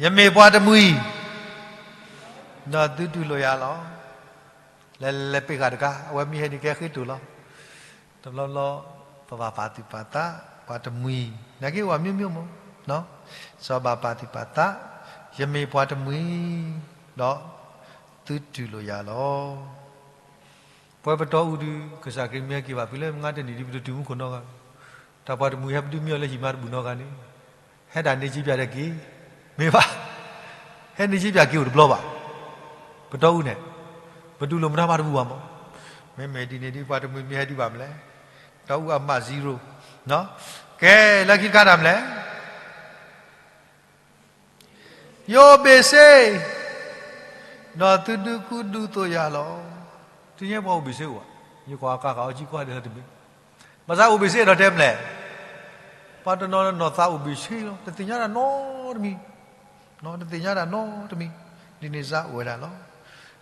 ယမ့ၢ်ပှၤတမှံၤ, ဒီးသုတူၢ်လိာ်ယၤလီၤ. လဲၤလဲၤပ့ၤဃာ်တခါ, အဝဲမ့ၢ်ဟဲန့ၣ်ကဲဃ့တိၢ်လီၤ. တဘျီဘျီ ပဘၣ်ပာ်သူၣ်ပာ်သး, ပှၤတမှံၤ, နာ်က့ ဝဲမ့ၢ်မ့ၢ်မ့ၢ်, စီၤဘၣ်ပာ်သူၣ်ပာ်သး, ယမ့ၢ်ပှၤတမှံၤ, ဒီးသုတူၢ်လိာ်ယၤလီၤ. ပဝဲပတီၢ်အူဒုး ကစၢ်ခရံာ်မ့ၢ်ဟဲက့ၤဘၣ်ဖုးလၢမုၢ်ဂၤတနံၤဒုး ပတတုၤမူခိၣ်နီတဂၤ, တၢ်ပှၤတမှံၤဟဲပဒုးမံအီၤလၢဟံၣ်မါတဘူၣ်နီတဂၤန့ၣ်, ဟဲဒၣ်န့ၣ်စ့ပၠးတက့ၢ်, မ့ၢ်ဘၣ်, ဟဲန့ၣ်စ့ပၠးက့ၤအိၣ်တဘျီဘၣ်. ပတီၢ်အူန့ၣ် ပတူၢ်လိာ်မတၤမးတဘူၣ်ဘၣ်မး. မ့မ့ၢ်ဒ်န့ၣ်ဒုး ပှၤတမှံၤမ့ၢ်ဟဲဒုးဘၣ်မနုၤလဲၣ်, တီၢ်အူအမး zero. ကဲ, လၢခံတခါတၢ်မနုၤလဲၣ်, ယအိၣ်ဘ့ၣ်ဆ့, ဒီးသုဒုးကူဒုးသိးယၤလီၤ. တနံၤညါပှၤအိၣ်ဘ့ၣ်ဆ့အိၣ်ဧါ, ယကွၢ်ကးဃာ်အီၤကံကွၢ်ဒ်လၢတမ့ၢ်, ဘၣ်ဆၣ်အိၣ်ဘ့ၣ်ဆ့ဒီးတဲမနုၤလဲၣ်, ပှၤတနီၤနီၢ်သးအိၣ်ဘ့ၣ်ဆ့လီၤ, တသ့ၣ်ညါတၢ်နီတမံၤ, တသ့ၣ်ညါတၢ်နီတမံၤ, ဒ်န့ၣ်စ့ၢ်အိၣ်ဝဲဒၣ်လီၤ.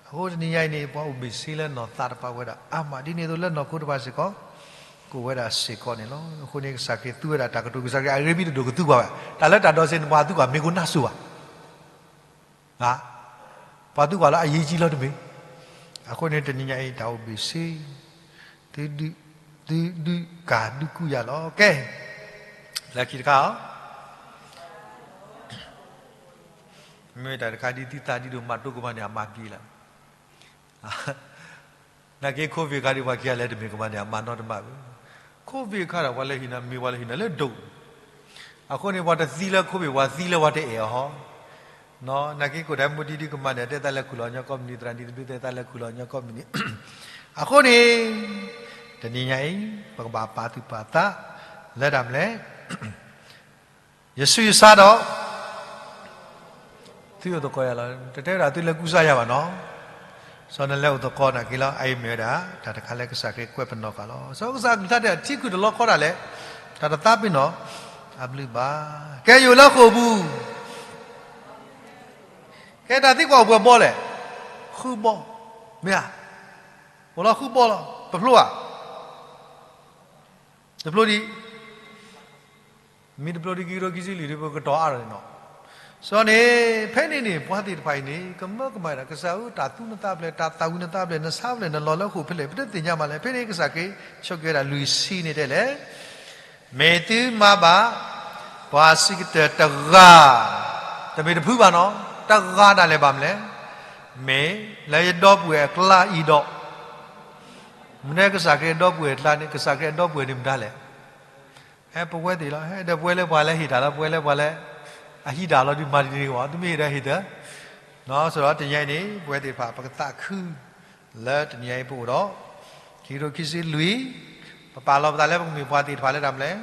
အဃိတနံၤညါအံၤန့ၣ် ပှၤအိၣ်ဘ့ၣ်ဆ့လၢနီၢ်သးတဖၣ်အိၣ်ဝဲဒၣ်အါမး, ဒ်န့ၣ်အသိးလၢနီၢ်ခိတဖၣ်စ့ၢ်ကီး ကအိၣ်ဝဲဒၣ်စ့ၢ်ကီးန့ၣ်လီၤ. အဃိန့ၣ် ကစၢ်ခရံာ်သူဝဲဒၣ်တၢ်ကတိၤ, ကစၢ်ခရံာ်အဂ့ၢ်မ့ၢ်တဒိၣ်ကသူကွၢ်ဝဲ, တၢ်လၢတၢ်ဒီးစဲးန့ၣ် ပှၤသူကွၢ်မ့ၢ်ကိးနၢ်စိၤဘၣ် ပှၤသူကွၢ်လၢအယံၤကံလီၤတမ့ၢ်, အဃိန့ၣ် တနံၤညါအံၤ တၢ်အိၣ်ဘ့ၣ်ဆ့, သုဒုးကၤဒုးကူယၤလီၤ. ကဲ, လၢခံတခါအီၤ, မ့ၢ်တၢ်တခါဒ်သုသးဒ်ဒိၣ်မးတိကမၤန့ၣ် အမၤပျံၤလီၤ. နာ်က့ COVID အခါဒ်ပှၤခံဂၤလဲၤတမ့ၢ်ကမၤန့ၣ် အမၤနီတမံၤဘၣ်. COVID အခါဒီး ပှၤလဲၤဟံးန့ၢ် မ့ၢ်ပှၤလဲၤဟံးန့ၢ်လၢဒိၣ်, အဃိန့ၣ် ပှၤတသံလၢ COVID ပှၤသံလၢပှၤတအဲၣ်အီၤဟီ, နာ်က့ ကိးတၢ်မူဒံဒုကမၤန့ၣ် တဲသးလဲၤခူၣ်လီၤညီကိးမုၢ်နံၤ, သရၣ်နံၤတဘျုး တဲသးလဲၤခူၣ်လီၤညီကိးမုၢ်နံၤ, အဃိန့ၣ် တနံၤညါအံၤ ပကဘၣ်ပာ်သူၣ်ပာ်သး လၢတၢ်မနုၤလဲၣ် ယဆူးယဆါဒီး သုအိၣ်သကိးယၤလီၤ. တတဲဝဲဒၣ်သုလဲၤကူစါယၤဘၣ်နီၤ, စီၤနလဲၤအိၣ်သကိးနာ်က့လီၤ. အအံၤမ့ၢ်ဝဲဒၣ် တၢ်တခါလၢကစၢ်ခရံာ်ကွဲးပနီၣ်ဃာ်လီၤ. စီၤကစၢ်ကလုၢ်ကထါတဲ ထံခုၣ်တလီခီဒၣ်လဲာ်, တၢ်တသးပ့ၤနီၣ်အဘျုးဘၣ်. ကဲယိာ်လၢဃိာ်ပူၤ, ကဲတၢ်သံကွၢ်အိၣ်ပှဲၤဘီလဲၣ်, ဃုဘီ, မ့ၢ်ဧါ, အိၣ်လီၤဃုဘီလီၤ. ပဖျိဧါ, တဖျိဒံး မ့ၢ်တဖျိဒံး ခံကထိခံဆံလွံၢ်ဒံး ပကတီၤအါထီၣ်န့ၣ်နီၤ. စီၤန့ၣ် ဖဲန့ၣ်န့ၣ် ပှၤသ့ၣ်တဖၣ်အံၤန့ၣ် ကမၢကမၣ်ဒၣ် ကစၢ်ဧၢ တၢ်သူနသးဖျဲၣ်, တၢ်သၣ်ဝံၤနသးဖျဲၣ်, နဆါဖျဲၣ်, နလီၤလၢဃိာ်ဖဲလဲၣ် ပတသ့ၣ်ညါမးလဲၣ်. ဖဲန့ၣ် ကစၢ်ခရံာ်ဆိၣ်က့ၤဝဲဒၣ်လွံၢ်ဆံန့ၣ်တဲလဲၣ်, မ့ၢ်သုမၤဘၣ် ပှၤစံးကတၢၢ်တဂၤ, တမ့ၢ်တဖုဘၣ်နီၤ, တဂၤဒၣ်လဲာ်ဘၣ်မနုၤလဲၣ်, မ့ၢ်လၢယဒီပုၢ်ဝဲၢ်အကျါအံၤဒီး, မနုၤကစၢ်ခရံာ်အဒီပုၢ်ဝဲၢ်အကျါန့ၣ် ကစၢ်ခရံာ်အဒီပုၢ်ဝဲၢ်န့ၣ်မတၤလဲၣ်. ဟဲပဝဲသ့ၣ်လီၤ, ဟဲဒီးပဝဲလၢပှၤလၢဟ့ၣ်တၢ်လီၤ, ပဝဲလၢပှၤလၢ အဟံးတၢ်လီၤဒုးမၤတန့ၢ်ဝဲ, တမ့ၢ်ဟ့ၣ်ဒီးဟ့ၣ်တၢ်, နီၤ စရီတနံၤအံၤန့ၣ် ပဝဲသ့ၣ်တဖၣ် ပကသးခု လၢတနံၤအံၤပအိၣ်ဒီး ခံကထိခံဆံလွံၢ်, ပပာ်လီၤပသးလၢပကမ့ၢ်ပှၤသ့ၣ်တဖၣ်လၢတၢ်မနုၤလဲၣ်,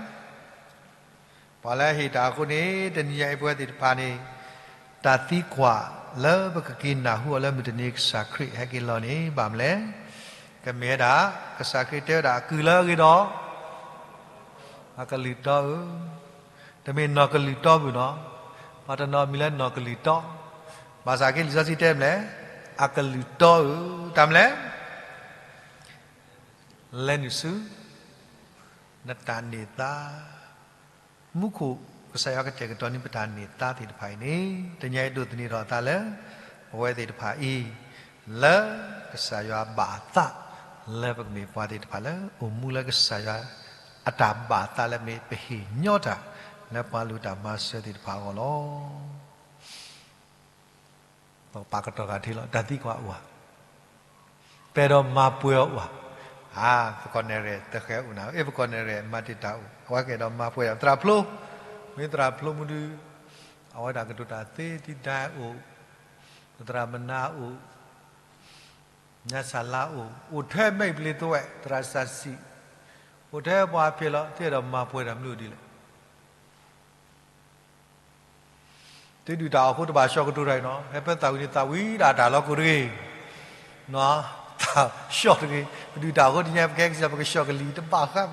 ပှၤလၢဟ့ၣ်တၢ်အဃိန့ၣ် တနံၤအံၤပဝဲသ့ၣ်တဖၣ်န့ၣ် တၢ်သံကွၢ်လၢပကက့ၤနၢ်ဟူအီၤလၢမုၢ်တနံၤ ကစၢ်ခရံာ်ဟဲက့ၤလီၤန့ၣ် ဘၣ်မနုၤလဲၣ်. ကမ့ၢ်ဝဲဒၣ် ကစၢ်ခရံာ်တဲဝဲဒၣ် အကုၢ်လၢအဂ့ၤဒီး အကလုၢ်တီဧၢ, တမ့ၢ်နီၢ်ကလုၢ်တီပူၤနီၤ, ပှၤတနီၤမံၤလၢနီၢ်ကလုၢ်တီ, ဘၣ်ဆၣ်က့လံာ်စီဆှံတဲမနုၤလဲၣ်, အကလုၢ်တီဧၢ, တၢ်မနုၤလဲၣ် လဲၤနုာ်ဆူ နတၢ်န့ၢ်သါ မူခိၣ် ကစၢ်ယွၤကတဲာ်ကတီၤန့ၢ်ပတၢ်န့ၢ်သါသ့ၣ်တဖၣ်အံၤန့ၣ် တနံၤအံၤဒိးသန့ၤထီၣ်အသးလၢ ပဝဲသ့ၣ်တဖၣ်အံၤ လၢကစၢ်ယွၤဘၣ်အသး လၢပကမ့ၢ်ပှၤသ့ၣ်တဖၣ်လၢ အိၣ်မူလၢကစၢ်ယွၤ အတၢ်ဘၣ်အသးလၢမ့ၢ်ပဟ့ၣ်ညီတၢ် လၢပှၤလိၣ်တၢ်မၤစၢၤသ့ၣ်တဖၣ်အဂီၢ်လီၤ. ပကပာ်ကတီၢ်ဂၤထံးလီၤ တၢ်သံကွၢ်အိၣ်ဧါ, ပအဲၣ်ဒိးမၤပှဲၤအီၤအိၣ်ဧါ, အါ ပကီၢ်နဲၣ်ရဲၣ်တဃဲၤအိၣ်နၤ, အ့ၣ် ပကီၢ်နဲၣ်ရဲၣ်မၤတ့ၢ်တၢ်အိၣ်, အဝဲကအဲၣ်ဒိးမၤပှဲၤဒီး သရၣ်ဖျိ, မ့ၢ်သရၣ်ဖျိမူဒုး, အဝဲဒၣ်ကတိၤတၢ်သ့ ဒံဒၢအိၣ်, သရၣ်မနၤအိၣ်, ညါစၢ်လါအိၣ်, အိၣ်ထဲမဲာ်ပျံၤသဝဲၣ် သရၣ်စၢ်စံး, အိၣ်ထဲပှၤဖျဲးလီၤ သ့အဲၣ်ဒိးမၤပှဲၤတၢ်မနုၤဒ်လဲၣ်. တဒုၣ်တၢ်အီၣ်အဃိတဘၣ်ဆှီကတိၤတၢ်အံၤနီၤ, ဟဲပသးဝံၤန့ၣ် သးဝံၤဒၣ်တၢ်လီၤကိၢ်တဂ့ၤ, သးဆှီတဂ့ၤ, ပဒုၣ်တၢ်အီၣ်အဃိတညါ ပကဟဲကစၢ်ပကဆှီကလံၤတဘၣ်ဃး,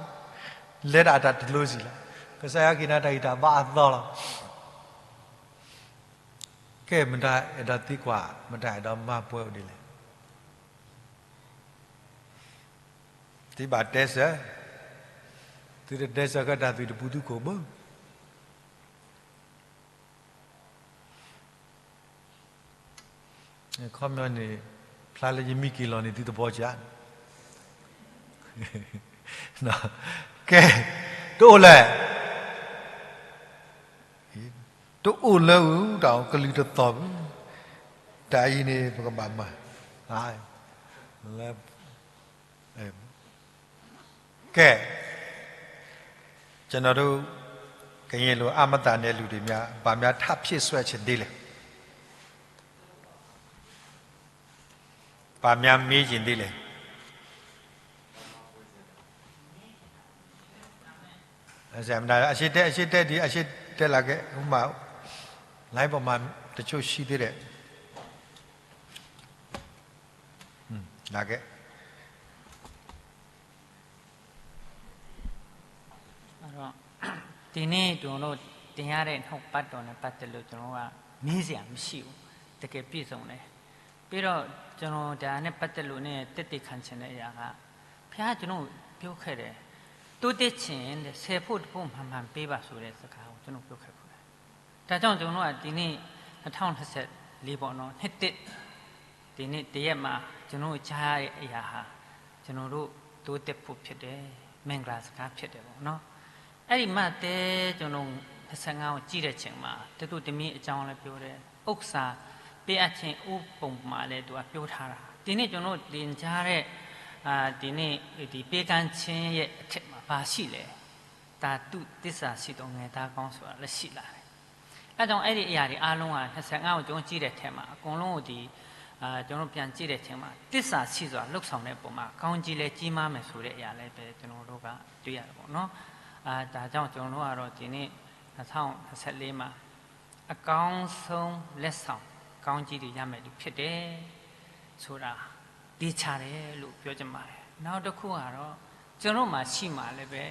လဲၤဒၣ်တၢ်တလိၤစံးလီၤ, ကစၢ်ယွၤကဟ့ၣ်နၤတၢ်ဂံၢ်တၢ်ဘါအသီလီၤ. ကဲ မတၤအဲၣ်ဒိးသံကွၢ် မတၤအဲၣ်ဒိးမၤပှဲၤအိၣ်ဒ်လဲၣ်. သုဘၣ်တဲစၢၤ, သုတတဲစၢၤကဲတၢ်သုတပူၤသုခိၣ်ဘၣ်. ခီပညီန့ၣ် ဖျါလၢယမံက့ၤလီၤန့ၣ် သုသဘီကၠး, ကဲ, တအိၣ်လဲၣ်, တအိၣ်လၢအုၣ်တၢ်အီၣ်ကလုၢ်တသီၣ်ဘၣ်, တၢ်အံၤန့ၣ် ပကဘၣ်မၤ, ကဲ, ကျွန်တော်တို့ ကရင်လို အမတန်နဲ့ လူတွေများ ဘာများ ထပ်ဖြည့်စွက်ချင်သေးလဲ, ဘာများမေးချင်သေးလဲ. အရှေ့တဲ အရှေ့တဲ ဒီအရှေ့တဲလာခဲ့ ဥပမာ လိုင်းပေါ်မှာ တချို့ရှိသေးတယ် လာခဲ့. ဒီး ဒီနေ့ ကျွန်တော်တို့ တင်ရတဲ့ နှုတ်ကပတ်တော်နဲ့ ပတ်သက်လို့ ကျွန်တော်တို့က မေးစရာမရှိဘူး။ တကယ်ပြည့်စုံတယ်။ ပြီးတော့ ကျွန်တော် ဒါနဲ့ ပတ်သက်လို့နဲ့ သက်သေခံချင်တဲ့ အရာက ဘုရား ကျွန်တော် ပြောခဲ့တယ်။ တိုးတက်ချင် ဆယ်ဖို့ တစ်ဖို့ မှန်မှန် ပေးပါဆိုတဲ့ စကားကို ကျွန်တော် ပြောခဲ့ဖူးတယ်။ ဒါကြောင့် ကျွန်တော်တို့က ဒီနေ့ နှစ်ထောင့်နှစ်ဆယ့်လေး ပေါ့နော်၊ နှစ်သစ် ဒီနေ့ တစ်ရက်မှာ ကျွန်တော်တို့ ကြားရတဲ့ အရာဟာ ကျွန်တော်တို့ တိုးတက်ဖို့ ဖြစ်တယ်။ မင်္ဂလာစကား ဖြစ်တယ်ပေါ့နော်။ အဲ့ဒီ မဿဲ ကျွန်တော် နှစ်ဆယ့်ငါး ကို ကြည့်တဲ့အချိန်မှာ သူတို့ သမီးအကြောင်းလည်း ပြောတယ်။ ဥစ္စာ ပေးအပ်ခြင်း ဥပမာလည်း သူက ပြောထားတာ။ ဒီနေ့ ကျွန်တော်တို့ သင်ကြားတဲ့ အာ၊ ဒီနေ့ ဒီပေးကမ်းခြင်းရဲ့ အထက်မှာ ဘာရှိလဲ။ တၢ်သူၣ်သစ္စာရှိသော ငယ်သားကောင်း ဆိုတာလည်း ရှိလာတယ်။ အဲဒါကြောင့် အဲ့ဒီအရာတွေအားလုံးဟာ နှစ်ဆယ့်ငါး ကို ကျွန်တော်ကြည့်တဲ့အထဲမှာ အကုန်လုံးကို ဒီ၊ အာ၊ ကျွန်တော်ပြန်ကြည့်တဲ့အချိန်မှာ သစ္စာရှိစွာ လုပ်ဆောင်တဲ့အပေါ်မှာ ကောင်းကြီးလည်း ကြီးမားမယ်ဆိုတဲ့အရာလည်းပဲ ကျွန်တော်တို့က တွေ့ရတယ်ပေါ့နော်။ အာ၊ ဒါကြောင့် ကျွန်တော်တို့ကတော့ ဒီနေ့ နှစ်ထောင့်နှစ်ဆယ့်လေး မှာ အကောင်းဆုံးလက်ဆောင် ကောင်းကြီးတွေ ရမယ့်သူဖြစ်တယ်ဆိုတာ သေချာတယ်လို့ ပြောချင်ပါတယ်။ နောက်တစ်ခုကတော့ ကျွန်တော်မှာရှိမှလည်းပဲ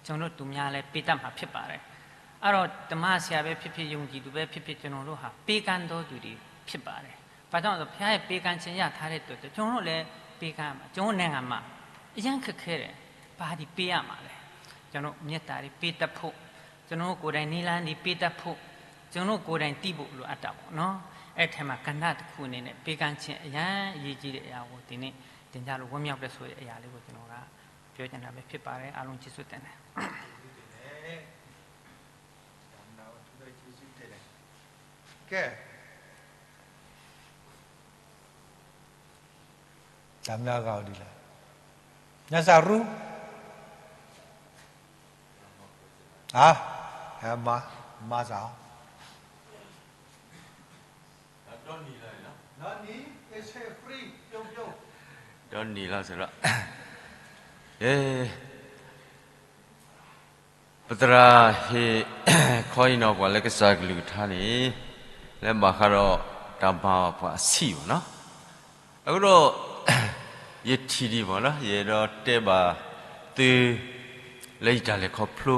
ကျွန်တော်သူများလည်း ပေးတတ်မှာဖြစ်ပါတယ်။ အဲ့တော့ ဓမ္မဆရာပဲဖြစ်ဖြစ် ယုံကြည်သူပဲဖြစ်ဖြစ် ကျွန်တော်တို့ဟာ ပေးကမ်းတော်သူတွေ ဖြစ်ပါတယ်။ ဘာကြောင့်လဲဆိုတော့ ဘုရားရဲ့ ပေးကမ်းခြင်း ရထားတဲ့အတွက် ကျွန်တော်တို့လည်း ပေးကမ်းရမှာ။ ကျွန်တော်နိုင်ငံမှာ အရမ်းခက်ခဲတယ်။ ဘာတွေပေးရမှာလဲ။ ကျွန်တော် မျက်တာတွေ ပေးတတ်ဖို့၊ ကျွန်တော်ကိုယ်တိုင် နည်းလမ်းတွေ ပေးတတ်ဖို့၊ ကျွန်တော်ကိုယ်တိုင် သိဖို့ လိုအပ်တာပေါ့နော်။ အဲ့ထဲမှာ ကဏ္ဍတစ်ခုအနေနဲ့ ပေးကမ်းခြင်း အရမ်းအရေးကြီးတဲ့အရာကို ဒီနေ့ တင်ကြလို့ ဝမ်းမြောက်တယ်ဆိုတဲ့ အရာလေးကို ကျွန်တော်က ပြောချင်တာပဲ ဖြစ်ပါတယ်။ အားလုံး ကျေးဇူးတင်တယ်။ ကဲ တၢ်မနုၤအဂၤအိၣ်ဒ်လဲၣ်. ညါစၢ်ရူ ဟါ, မၤ, မၤစၢ်, ဒီနံၤလီၤစရီ, ပသရၣ်ဟ့ၣ်ခီအံၤနီၤ ပှၤလၢကစၢ်ကလုၢ်ကထါန့ၣ်, လၢဘၣ်ဃးဒီးတၢ်မၤပှၤအဆံးဘၣ်နီၤ. အဃိဒီး ယထံၣ်ဒံးဘၣ်နီၤ, ယအဲၣ်ဒိးတဲဘၣ်သု လၢယတၢ်လဲၤခီဖျိ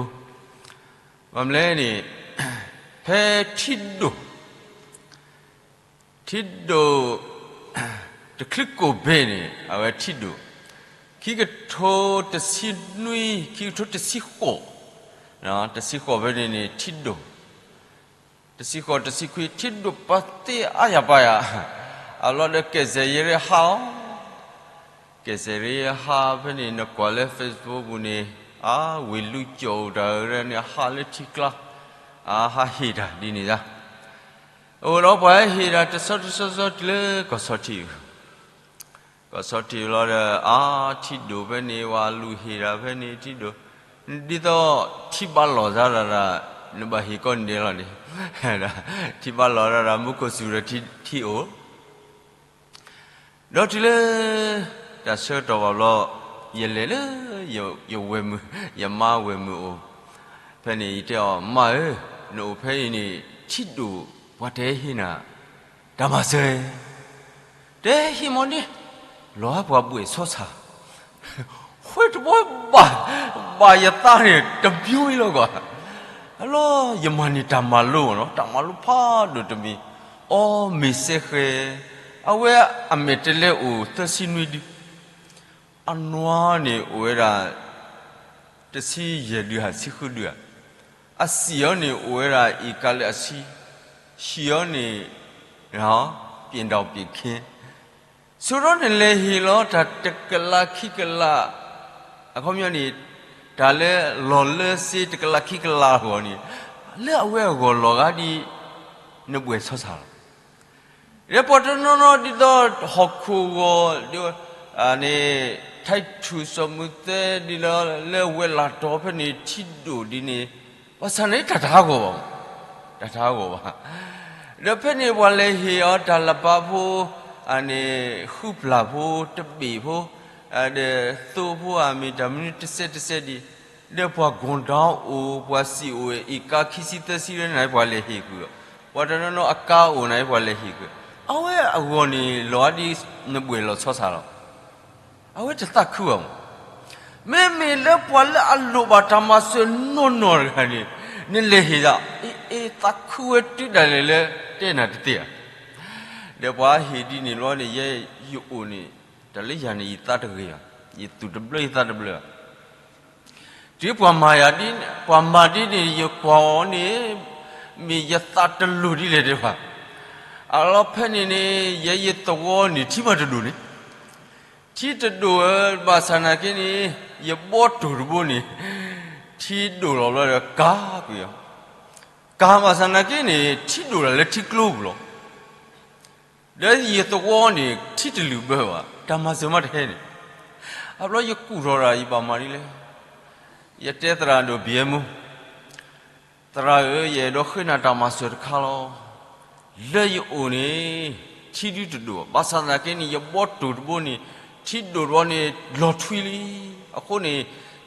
ဘၣ်မနုၤလဲၣ်န့ၣ် ဖဲထံဒိၣ် ထံဒိၣ် တချုးကိၣ်ဘ့ၣ်န့ၣ် အဝဲထံဒိၣ် ခံကထိတဆံနွံ ခံကထိတဆံဃိး, တဆံဃိးဖဲန့ၣ်န့ၣ် ထံဒိၣ် တဆံဃိးတဆံခွံ ထံဒိၣ်ပှၤသ့အါယၤပာ်ယၤ, အလီၢ်ဒီးကဲးစဲးရ့ဟးအီၤ, ကဲးစဲးရ့ဟးဖဲန့ၣ် နကွၢ်လၢ Facebook ပူၤန့ၣ် အါ ဝ့ၢ်လူကၠီၣ်အိၣ်တၢ်အရၢန့ၣ် ဟးလၢထံကျါ, အါ ဟးဟ့ၣ်တၢ်ဒ်န့ၣ်ဒၣ်, အိၣ်ဒီးပှၤဟဲဟ့ၣ်တၢ်တဆီတဆီဆီတုၤလၢကီၢ်ဆီထံး ကီၢ်ဆီထံးလီၤဒီး အါ ထံဒိၣ်ဖဲန့ၣ် ဝဲလူၤဟ့ၣ်တၢ်ဖဲန့ၣ် ထံဒိၣ်, ဒ်သိးထံဘၣ်လီၤစါတၢ်ဒီး နဘၣ်ဟ့ၣ်ကိးနံၤဒဲးလီၤန့ၣ်, ထံဘၣ်လီၤတၢ်ဒီး မူခိၣ်စူၤဒီးထံအိၣ်, ဒီးတုၤလၢ တၢ်ဆၢကတီၢ်ဘၣ်ဘျီ ယလဲၤလၢ ယဝဲၢ်မုၣ် ယမါဝဲၢ်မုၣ်အိၣ်, ဖဲန့ၣ် ယတဲအီၤ မါဧၢ, နအိၣ်ဖဲအံၤန့ၣ် ထံဒိၣ်ပှၤတဟဲဟ့ၣ်နၤ တၢ်မၤစၢၤ တဟဲဟ့ၣ်မီၤန့ၣ် လီၤဧါ ပှၤဘှဲၣ်ဆီဆၣ်, ဃဲတဘီဘၣ် ဘၣ်ယသးန့ၣ် တမံၤလီၤကွၢ်, အလီၢ် ယမၤန့ၢ်တၢ်မၤလိနီၤ, တၢ်မၤလိဖးဒိၣ်တမံၤ, အီ မ့ၢ်စဲဃဲ, အဝဲအမဲာ်တဲးလဲးအိၣ်သၢဆံနွံဒု, အနွါန့ၣ်အိၣ်ဝဲဒၣ် တဆံယဲၢ်ဒုဧါ ဆံဃုဒုဧါ, အစံာ်အီၤန့ၣ်အိၣ်ဝဲဒၣ် အ့ၣ်ကၤလၢအဆံ, ဟံၣ်အီၤန့ၣ် ပျဲၢ်ဒီးပျဲၢ်ခ့, ဆိဒီးနလဲၤဟ့ၣ်လီၤတၢ်တကလးခံကလး, အခီပညီန့ၣ် တၢ်လၢလီၢ်လၢစ့တကလးခံကလးအဂီၢ်န့ၣ် လၢအဝဲအဂီၢ်လီၤဂာ်ဒ် နဘှဲၣ်ဆီဆၣ်လီၤ. ဒီးပှၤတနီၤနီၤဒ်သိးဟီၣ်ခိၣ်ဂီၤ ဒ်န့ၣ် ထံထူၣ်စီၤမုၢ်သဲဒ်လၢ လၢဝဲလၢတီၤဖဲန့ၣ် ထံဒိၣ်ဒ်န့ၣ် ဘၣ်ဆၣ်န့ၣ် တၢ်တဟးဂီၤဘၣ်, တၢ်တဟးဂီၤဘၣ်. ဒီးဖဲန့ၣ်ပှၤလဲၤဟ့ၣ်အီၤတၢ်လၢပၢ်ဖိ န့ၣ် ဃုဖျၢၣ်ဖိ တဘ့ၣ်ဖိ ဒီးသိဖိဧါ မ့ၢ်တၢ်မနုၤတစဲးတစဲးဒံး, ဒီးပှၤ ကွန်ဒိုင် အိၣ် ပှၤစံာ်အိၣ် အ့ၣ်ကၤခံဆံသၢဆံလၢန့ၣ် ပှၤလဲၤဟ့ၣ်ကွံာ်အီၤ, ပှၤတနီၤနီၤအကါအိၣ်န့ၣ် ပှၤလဲၤဟ့ၣ်ကွံာ်, အဝဲအဂီၢ်န့ၣ် လီၤဂာ်ဒ်နဘှဲၣ်လီၤဆီဆၣ်လီၤ. အဝဲတသးခုဘၣ်မး. မ့မ့ၢ်လၢပှၤလၢအလိၣ်ဘၣ်တၢ်မၤစၢၤနီၢ်နီၢ်တဂၤန့ၣ် နလဲၤဟ့ၣ်ဒၣ် အ့ အ့ သးခုဝဲတုၤဒၣ်လဲာ်လၢတဲနၤတသ့ဧါ. ဒီးပှၤဟ့ၣ်ဒ်န့ၣ်ဘျီန့ၣ် ယဲယအိၣ်န့ၣ် တၢ်လၢယၤန့ၣ် ယသးတဂ့ၤဘၣ်, ယသူၣ်တဘျၢ ယသးတဘျၢဘၣ်. တုၤပှၤမၤယၤဒ် ပှၤမၤဒ်န့ၣ် ယကွၢ်အီၤန့ၣ် မ့ၢ်ယသးတလိၤဒ်လဲၣ်တဲဘၣ်. အလီၢ်ဖဲန့ၣ်န့ၣ် ယဲယသဝီန့ၣ် ထံမးတဒိၣ်န့ၣ် ထံတဒိၣ်ဧၢ, ဘၣ်ဆၣ်နာ်က့န့ၣ် ယဘီတိၢ်တဘိန့ၣ် ထံဒိၣ်လီၤဘျီဒီးကၤကွံာ်အီၤ, ကၤဘၣ်ဆၣ်နာ်က့န့ၣ် ထံဒိၣ်ဒၣ်လၢထံကျိပူၤလီၤ. ဒီးယသဝီန့ၣ် ထံတလုာ်ဘၢဘၣ်, တၢ်မၤစၢၤမးတဟဲန့ၣ်. အဘျီယကူၣ်ထီၣ်တၢ် ယဘၣ်မၤဒ်လဲၣ်. ယတဲသရၣ်ဒိၣ်ဘံမူ သရၣ်ဧၢ, ယအဲၣ်ဒိးဃ့နၤတၢ်မၤစၢၤတခါလီၤ. လၢယအိၣ်န့ၣ် ထံဒုတဒိၣ်, ဘၣ်ဆၣ်သနာ်က့န့ၣ် ယဘီတိၢ်တဘိန့ၣ် ထံဒိၣ်တဘိန့ၣ် လီၤထွံလံ. အဃိန့ၣ်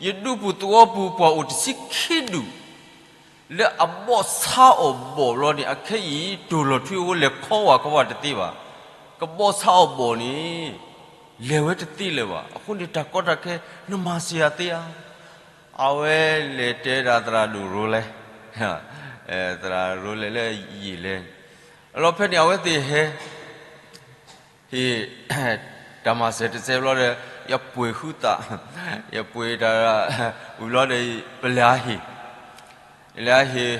ယဒူပူၤသဝီပူၤ ပှၤအိၣ်တဆံခံဒူၣ် လၢအဘီၣ်ဆါအီၣ်ဘီၣ်ဘျီန့ၣ် အခဲအံၤ တိၢ်လီၤထွံအဃိ လဲၤခီဝဲခီဝဲတသ့ဘၣ်. ကဘီၣ်ဆါအီၣ်ဘီၣ်န့ၣ် လဲၤဝဲတသ့လၢၤဘၣ်. အဃိန့ၣ် တၢ်ကီတၢ်ခဲ နမၤစၢၤယၤသ့ဧါ. အဝဲလဲၤတဲဒၣ်သရၣ်ဒိၣ်ရိလဲ, သရၣ်ရိလဲလၢယံာ်လဲၣ်, အလီၢ်ဖဲန့ၣ် အဝဲသ့ၣ်ဟဲ ဟ့ၣ် တၢ်မၤစၢၤတစဲးဘျီဒီး ယပှ့ၤဃုသး, ယပှ့ၤတၢ် ဝံၤဘျီဒီး ပလဲၤအါဟ့ၣ်, ယလဲၤအါဟ့ၣ်,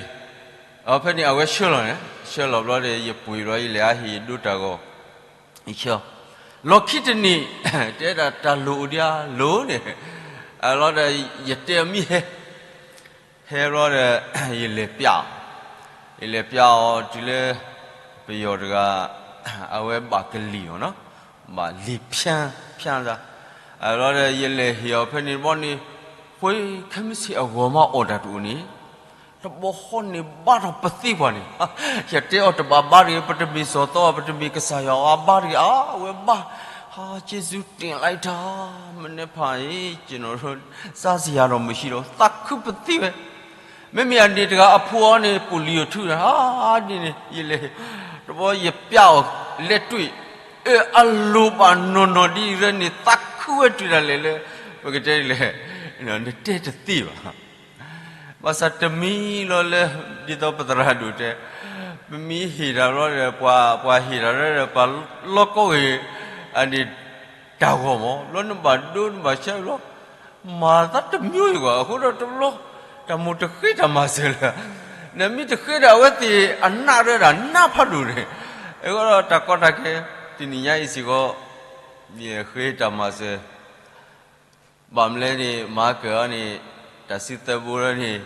အဖဲန့ၣ် အဝဲဆှၢလီၤန့ၣ် ဆှၢလီၤဘျီဒီး ယပှ့ၤဘျီ ယလဲၤအါဟ့ၣ် ယဒိတၢ်ဂီၤ ယဆှၢ, လီၢ်ခံတနံၤ တဲဒၣ်တၢ်လိၣ်အိၣ်ဒံးဧါ လိၣ်န့ၣ်, အလီၢ်ဒီး ယတဲအမံၤဟဲ ဟဲဘျီဒီး ယလဲၤပျးအီၤ, ယလဲၤပျးအီၤတုၤလၢ ပယီၤတဂၤ အဝဲဘၣ်ကလံၤအီၤနီၤ, ဘၣ်လံၤဖၠါ ဖၠါသး, အဘျီဒီး ယလဲၤဟ့ၣ်အီၤဖဲန့ၣ်တဘျီန့ၣ် ဃ့ခဲမုၢ်ဆ့ၣ်အဂီၤမးအီၣ်တၢ်တအိၣ်န့ၣ် တဘီဃီန့ၣ်ဘါထီၣ်ပသ့ပှၤန့ၣ်, ယတဲအီၤတဘၣ်ဘါတဂ့ၤ, ပတမ့ၢ်စီၤသီ ပတမ့ၢ်ကစၢ်ယွၤအဘါတဂ့ၤ, အါ အဝဲဘါ, ဟါကျေးဇူးတင်လိုက်တာ, မနက်ဖြန် ကျွန်တော်တို့ စားစရာတော့မရှိတော့ သးခုပသ့ဝဲ မ့မ့ၢ်အန့ၣ်တဂၤအဖိအီၤန့ၣ် ပိာ်လံာ်အီၤထူၣ်ဒီး အဒ်န့ၣ် ယလဲၤ တဘျီယပျၢ်အီၤလဲၤတွံၢ်, အၢ အလိၤဘၣ်နီၢ်နီၢ်ဒ်အံၤရၢန့ၣ် သးခုဝဲတုၤဒၣ်လဲာ်လၢ ပကတဲဒ်လဲၣ်, နတဲတသ့ဘၣ်. ဘၣ်ဆၣ်တမံၤလီၤလၢ ဒ်သိးပသရၣ်ဒိၣ်တဲ, ပမ့ၢ်ဟ့ၣ်တၢ်ဘျီဒီး ပှၤ ပှၤဟ့ၣ်တၢ်လၢ ပှၤလီၢ်ကီၢ်ဂ့ၤ အန့ၣ် တၢ်ဂီၢ်မး ဘျီနဘၣ်ဒိနဘၣ်ဆဲးဘျီ မၤသးတမံၤအံၤကွၢ် အဃိဒီးတဘျီ တၢ်မိၣ်တဃ့တၢ်မၤစၢၤလၢ နမ့ၢ်တဃ့ဒီးအဝဲသ့ၣ်အနၢ်ရၢဒၣ်နၢ်ဖးဒိၣ်န့ၣ်, အဃိဒီးတၢ်ကီတၢ်ခဲ တနံၤညါအံၤစ့ၢ်ကီး ယဃ့တၢ်မၤစၢၤ ဘၣ်မနုၤလဲၣ်န့ၣ် မၤကၢၤအီၤန့ၣ် တၢ်စုသၢဘိလၢန့ၣ်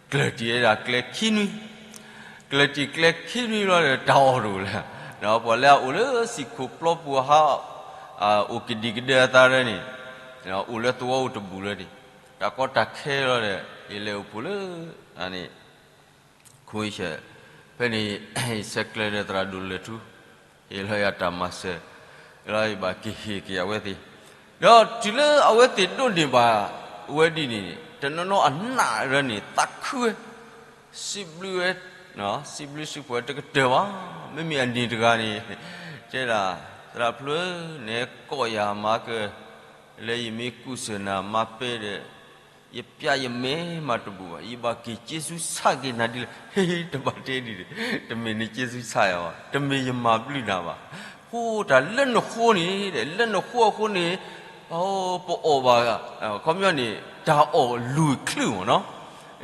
ကျၢၢ်တံၢ်ဝဲဒၣ်ကျဲခံနွံ, ကျၢၢ်တံၢ်ကျဲခံနွံလီၤဒီး တၢ်အီၣ်တအိၣ်လၢၤ, ပှၤလၢအအိၣ်လၢစံၣ်ခိၣ်ပျီပူၤအဟး အိၣ်ကဒံကဒၢအသးလၢန့ၣ်, အိၣ်လၢသဝီအိၣ်တဘူၣ်လၢန့ၣ်, တၢ်ကီတၢ်ခဲလီၤဒီး ယလဲၤအိၣ်ဖှိၣ်လၢ အန့ၣ် ခိၣ်ဆဲး, ဖဲန့ၣ် ဆဲးကျၢဒီးသရၣ်ဒိၣ်လၢာ်ထူ ဟ့ၣ်လီၤယၤတၢ်မၤစၢၤ, လီၤယဘၣ်က့ၤဟ့ၣ်က့ၤအဝဲသ့ၣ်, ဒီးတုၤလၢအဝဲသ့ၣ်ဒိးန့ၢ်ဘၣ်ဝဲဒ်န့ၣ် တနီၤနီၤအနၢ်ရၢန့ၣ် သးခုဝဲ, စံးဘျုးဝဲ, စံးဘျုးစံးဖှိၣ်ဝဲတကတၢၢ်ဘၣ်, မ့မ့ၢ်အန့ၣ်တဂၤန့ၣ် တဲဒၣ် သရၣ်ဖျိဧၢ, နကိးယၤမၤကၢၤ လၢယမ့ၢ်ကူၣ်စၢၤနၤမၤပဲဒီး ယပျၢ်ယမဲာ်မးတဘူၣ်ဘၣ်, ယဘၣ်က့ၤက့ၤစူးဆါက့ၤနၤဒ်လဲၣ်, ဟ့ တဘၣ်တဲဒ်န့ၣ်, တမ့ၢ်နက့ၤစူးဆါယၤဘၣ်, တမ့ၢ်ယမၤဘျုးနၤဘၣ်, ဃိတၢ်လၢနဃိန့ၣ်, လၢနဃိအဃိန့ၣ်, ပအီၣ်ဘၣ်, ခီပညီန့ၣ် တၢ်အီၣ်လူၤချုးမ့ၢ်နီ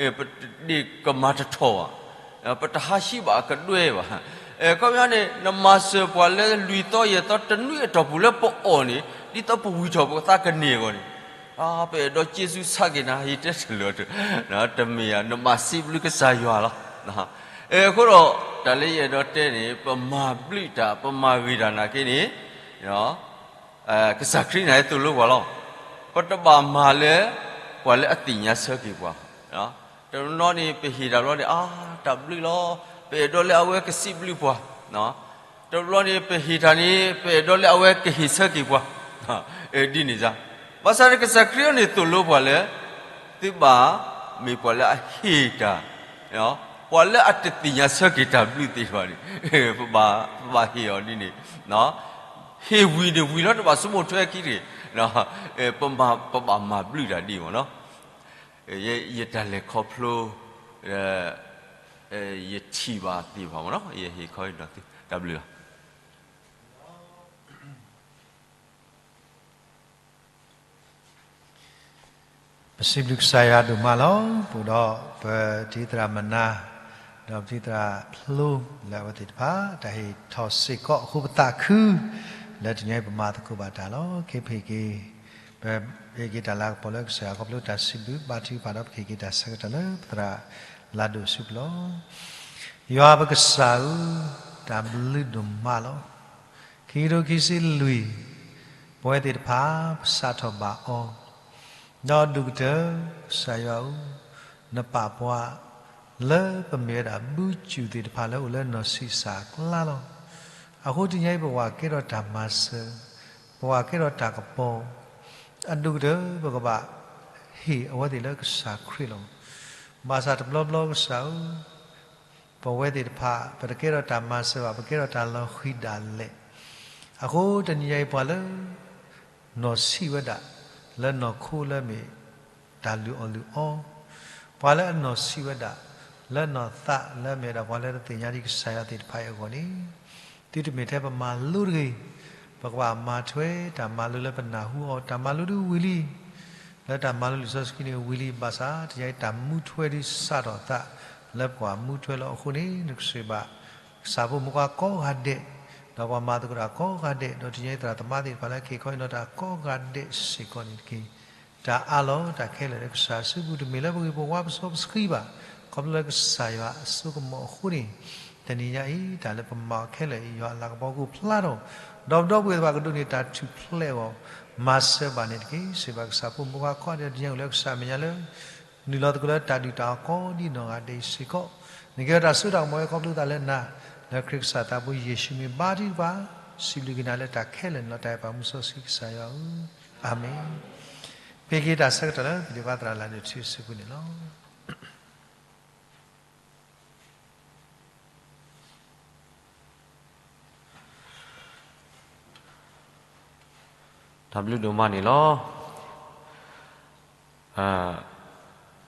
ၤ, ပတဒ့ၣ်ကမၤတထီၣ်ဘၣ် ပတဟးဟံးဘၣ်အကဒွဲဘၣ်, ခီပညီန့ၣ် နမၤစၢၤပှၤလၢလွံၢ်သီယဲၢ်သီတနွံအတီၢ်ပူၤလၢပအီၣ်န့ၣ် ဒ်သိးပဝံၤထီၣ်ပသးကန့ၢ်အဂီၢ်န့ၣ်, ပအဲၣ်ဒိးက့ၤစူးဆါက့ၤနၤ ယတဲတလၢာ်, တမ့ၢ်ဧါ, နဘၣ်စံးဘျုးကစၢ်ယွၤလီၤ. အဃိဒီး တၢ်လၢယအဲၣ်ဒိးတဲန့ၣ် ပမၤဘျုးတၢ် ပမၤဂ့ၤတၢ်နာ်က့န့ၣ် ကစၢ်ခရံာ်န့ၣ်သိၣ်လိပှၤလီၤ. ပတဘၣ်မၤလၢ ပှၤလၢအသ့ၣ်ညါဆၢက့ၤပှၤ, တနီၤန့ၣ် ပဟ့ၣ်တၢ်ဘျီန့ၣ် အါ တၢ်ဘျုးလီၤ, ပအဲၣ်ဒိးလၢအဝဲကစံးဘျုးပှၤ, တဘျီန့ၣ် ပဟ့ၣ်တၢ်န့ၣ် ပအဲၣ်ဒိးလၢအဝဲကဟ့ၣ်ဆၢက့ၤပှၤ, ဒ်န့ၣ်စ့ၢ်, ဘၣ်ဆၣ်န့ၣ် ကစၢ်ခရံာ်အံၤန့ၣ်သိၣ်လိပှၤလၢ သုဘၣ်မ့ၢ်ပှၤလၢအဟ့ၣ်တၢ်, ပှၤလၢအတသ့ၣ်ညါဆၢက့ၤတၢ်ဘျုးသ့ၣ်တဖၣ်န့ၣ် ပဘၣ်ဟ့ၣ်အီၤဒ်န့ၣ်, ဟ့ၣ်ဝံၤန့ၣ်ဝံၤလီၤ တဘၣ်ဆိကမိၣ်ထွဲခံတဂ့ၤ, ပဘၣ်မၤဘျုးတၢ်ဒ်အံၤမ့ၢ်နီၤ, ယတၢ်လဲၤခီဖျိ ယထံၣ်ဘၣ်သ့ၣ်တဖၣ်မ့ၢ်နီၤ ယဟ့ၣ်ခီအံၤဒီးသု တၢ်ဘျုးလီၤ. ပစံးဘျုးကစၢ်ယွၤဒိၣ်မးလီၤ. ပအိၣ်ဒီးပတံၤသရၣ်မနၤ, ဒီးပတံၤသရၣ်ဖျိလၢအဝဲသ့ၣ်တဖၣ် တၢ်ဟ့ၣ်ထီၣ်စ့ၢ်ကီးအဃိ ပသးခု လၢတနံၤအံၤပမၤသကိးဘၣ်တၢ်လီၤ. ခဲအံၤပဟ့ၣ်က့ၤ, ပဟ့ၣ်က့ၤတၢ်လၤကပီၤလၢကစၢ်ယွၤခီဖျိတၢ်စံးဘျုးဘါထုကဖၣ်ဒီး ပကဟ့ၣ်က့ၤတၢ်ဆၢကတီၢ်လၢပသရၣ်လၤဒိၣ်အစုပူၤလီၤ. ယွၤပကစၢ်ဧၢ, တၢ်ဘျုးဒိၣ်မးလီၤ. ခံကထိခံဆံလွံၢ်, ပဝဲသ့ၣ်တဖၣ် ပစးထီၣ်ဘၣ်အီၤ, ဒီးအဒိၣ်ကတၢၢ် ကစၢ်ယွၤဧၢ, နပာ်ပှၤ လၢပမ့ၢ်ဝဲဒၣ်ဘုစူၣ်သ့ၣ်တဖၣ်လၢအိၣ်လၢနီၢ်ဆံးစၢ်အကျါလီၤ. အဃိတနံၤအံၤ ပဝဲကဲထီၣ်တၢ်မၤစၢၤ, ပဝဲကဲထီၣ်တၢ်ကပီၤ, အဒိၣ်ကတၢၢ် ပကဘၣ်ဟ့ၣ်အဝဲသ့ၣ်လၢကစၢ်ခရံာ်လီၤ. ဘၣ်ဆၣ်တဘျီဘျီကစၢ်ဧၢ, ပဝဲသ့ၣ်တဖၣ် ပတကဲထီၣ်တၢ်မၤစၢၤဘၣ်, ပကဲထီၣ်တၢ်လီၤဃံၤဒၣ်လဲာ်. အဃိတနံၤအံၤပှၤလၢ နီၢ်ဆံးဝဲဒၣ် လၢနီၢ်ခိလၢမ့ၢ်တၢ်လုၢ်အီၣ်လုၢ်အီ, ပှၤလၢအနီၢ်ဆံးဝဲဒၣ် လၢနီၢ်သးလၢမ့ၢ်ဝဲဒၣ်ပှၤလၢတသ့ၣ်ညါဒံးကစၢ်ယွၤသ့ၣ်တဖၣ်အံၤအဂီၢ်န့ၣ်, သုတမ့ၢ်ထဲပမၤလိတဂ့ၤ, ပကဘၣ်မၤထွဲတၢ်မၤလိလၢပနၢ်ဟူအီၤ, တၢ်မၤလိလံာ်စီဆှံန့ၣ်ဝံၤလံ, ဘၣ်ဆၣ်တနံၤအံၤတၢ်မူထွဲဒ်စးထီၣ်သး လၢပကဘၣ်မူထွဲလီၤ. အဃိန့ၣ် နကစၢ်ဘၣ် ကစၢ်ဖိမုၣ်ခွါကိးဂၤဒဲး, ဒီးပှၤမၤသကိးတၢ်ကိးဂၤဒဲး, ဒီးတနံၤအံၤသရၣ်သမါသ့ၣ်တဖၣ်လၢကဟ့ၣ်ခီဟ့ၣ်နီၤတၢ်ကိးဂၤဒဲးစ့ၢ်ကီးန့ၣ်တက့ၢ်. တၢ်အးလီၤတၢ်ခဲလၢာ်လၢကစၢ်အစုပူၤ တမ့ၢ်လၢပဂ့ၢ်ပဝါပစီပဆှံဘၣ်, ခီဖျိလၢကစၢ်ယွၤအစိကမီၤအဃိန့ၣ်, တနံၤညါအံၤ တၢ်လၢပမၤအီၤခဲလၢာ်အံၤ ယွၤအလၤကပီၤကအိၣ်ဖျါထီၣ်, ဒီးပဒီပုၢ်ဝဲၢ်သ့ၣ်တဖၣ်ကဒိးန့ၢ်တၢ်ထူၣ်ဖျဲးအဂီၢ်, မၤစၢၤဘၣ်န့ၣ်တက့ၢ်. စံးဘၣ်ကစၢ်ဖိမုၣ်ခွါကိးဂၤဒဲး တနံၤအံၤအိၣ်လၢကစၢ်အမဲာ်ညါလၢ နုာ်လီၤသကိးလၢတၢ်ဒုၣ်တၢ်အီၤကိးဒ်နီၢ်ဂၤဒဲးအံၤစ့ၢ်ကီး, နကဲထီၣ်တၢ်စိတၢ်ကမီၤဝဲခီဖျိသးလၢနၤ, လၢခရံာ်ကစၢ်သးဘိယ့ၣ်ၡူးမံၤဘါထုကဖၣ်, စံးဘျုးက့ၤနၤလၢတၢ်ခဲလၢာ်န့ၣ်လီၤ. တၢ်အဲၣ်ပာ်မူစီဆှံကစၢ်ယွၤဧၢ, အၤမ့ၣ်. ပဟ့ၣ်က့ၤတၢ်ဆၢကတီၢ်လၢပဒိၣ်ဘါသရၣ်လၤဒိၣ်ထူအစုပူၤန့ၣ်လီၤ. တၢ်ဘျုးဒိၣ်မးန့ၣ်လီၤ.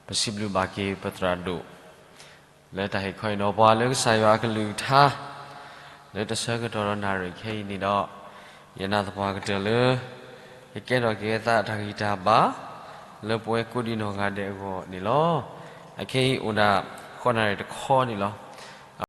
ပစံးဘျုးဘၣ်က့ၤပသရၣ်ဒိၣ် လၢတၢ်ဟ့ၣ်ခီဟ့ၣ်နီၤပှၤလၢကစၢ်ယွၤအကလုၢ်ကထါ လၢတဆၢကတီၢ်ဒီးနၣ်ရံၣ်ခဲအံၤန့ၣ်ဒီး ယနာ်သပှၢ်ကတၢၢ်လၢ ကကဲထီၣ်က့ၤအသးတၢ်ဂံၢ်တၢ်ဘါ လၢပဝဲကိးဒံနီၢ်ဂၤဒဲးအဂီၢ်န့ၣ်လီၤ. အခဲအံၤအိၣ်ဒၣ်ဃိးနၣ်ရံၣ်တခီန့ၣ်လီၤ.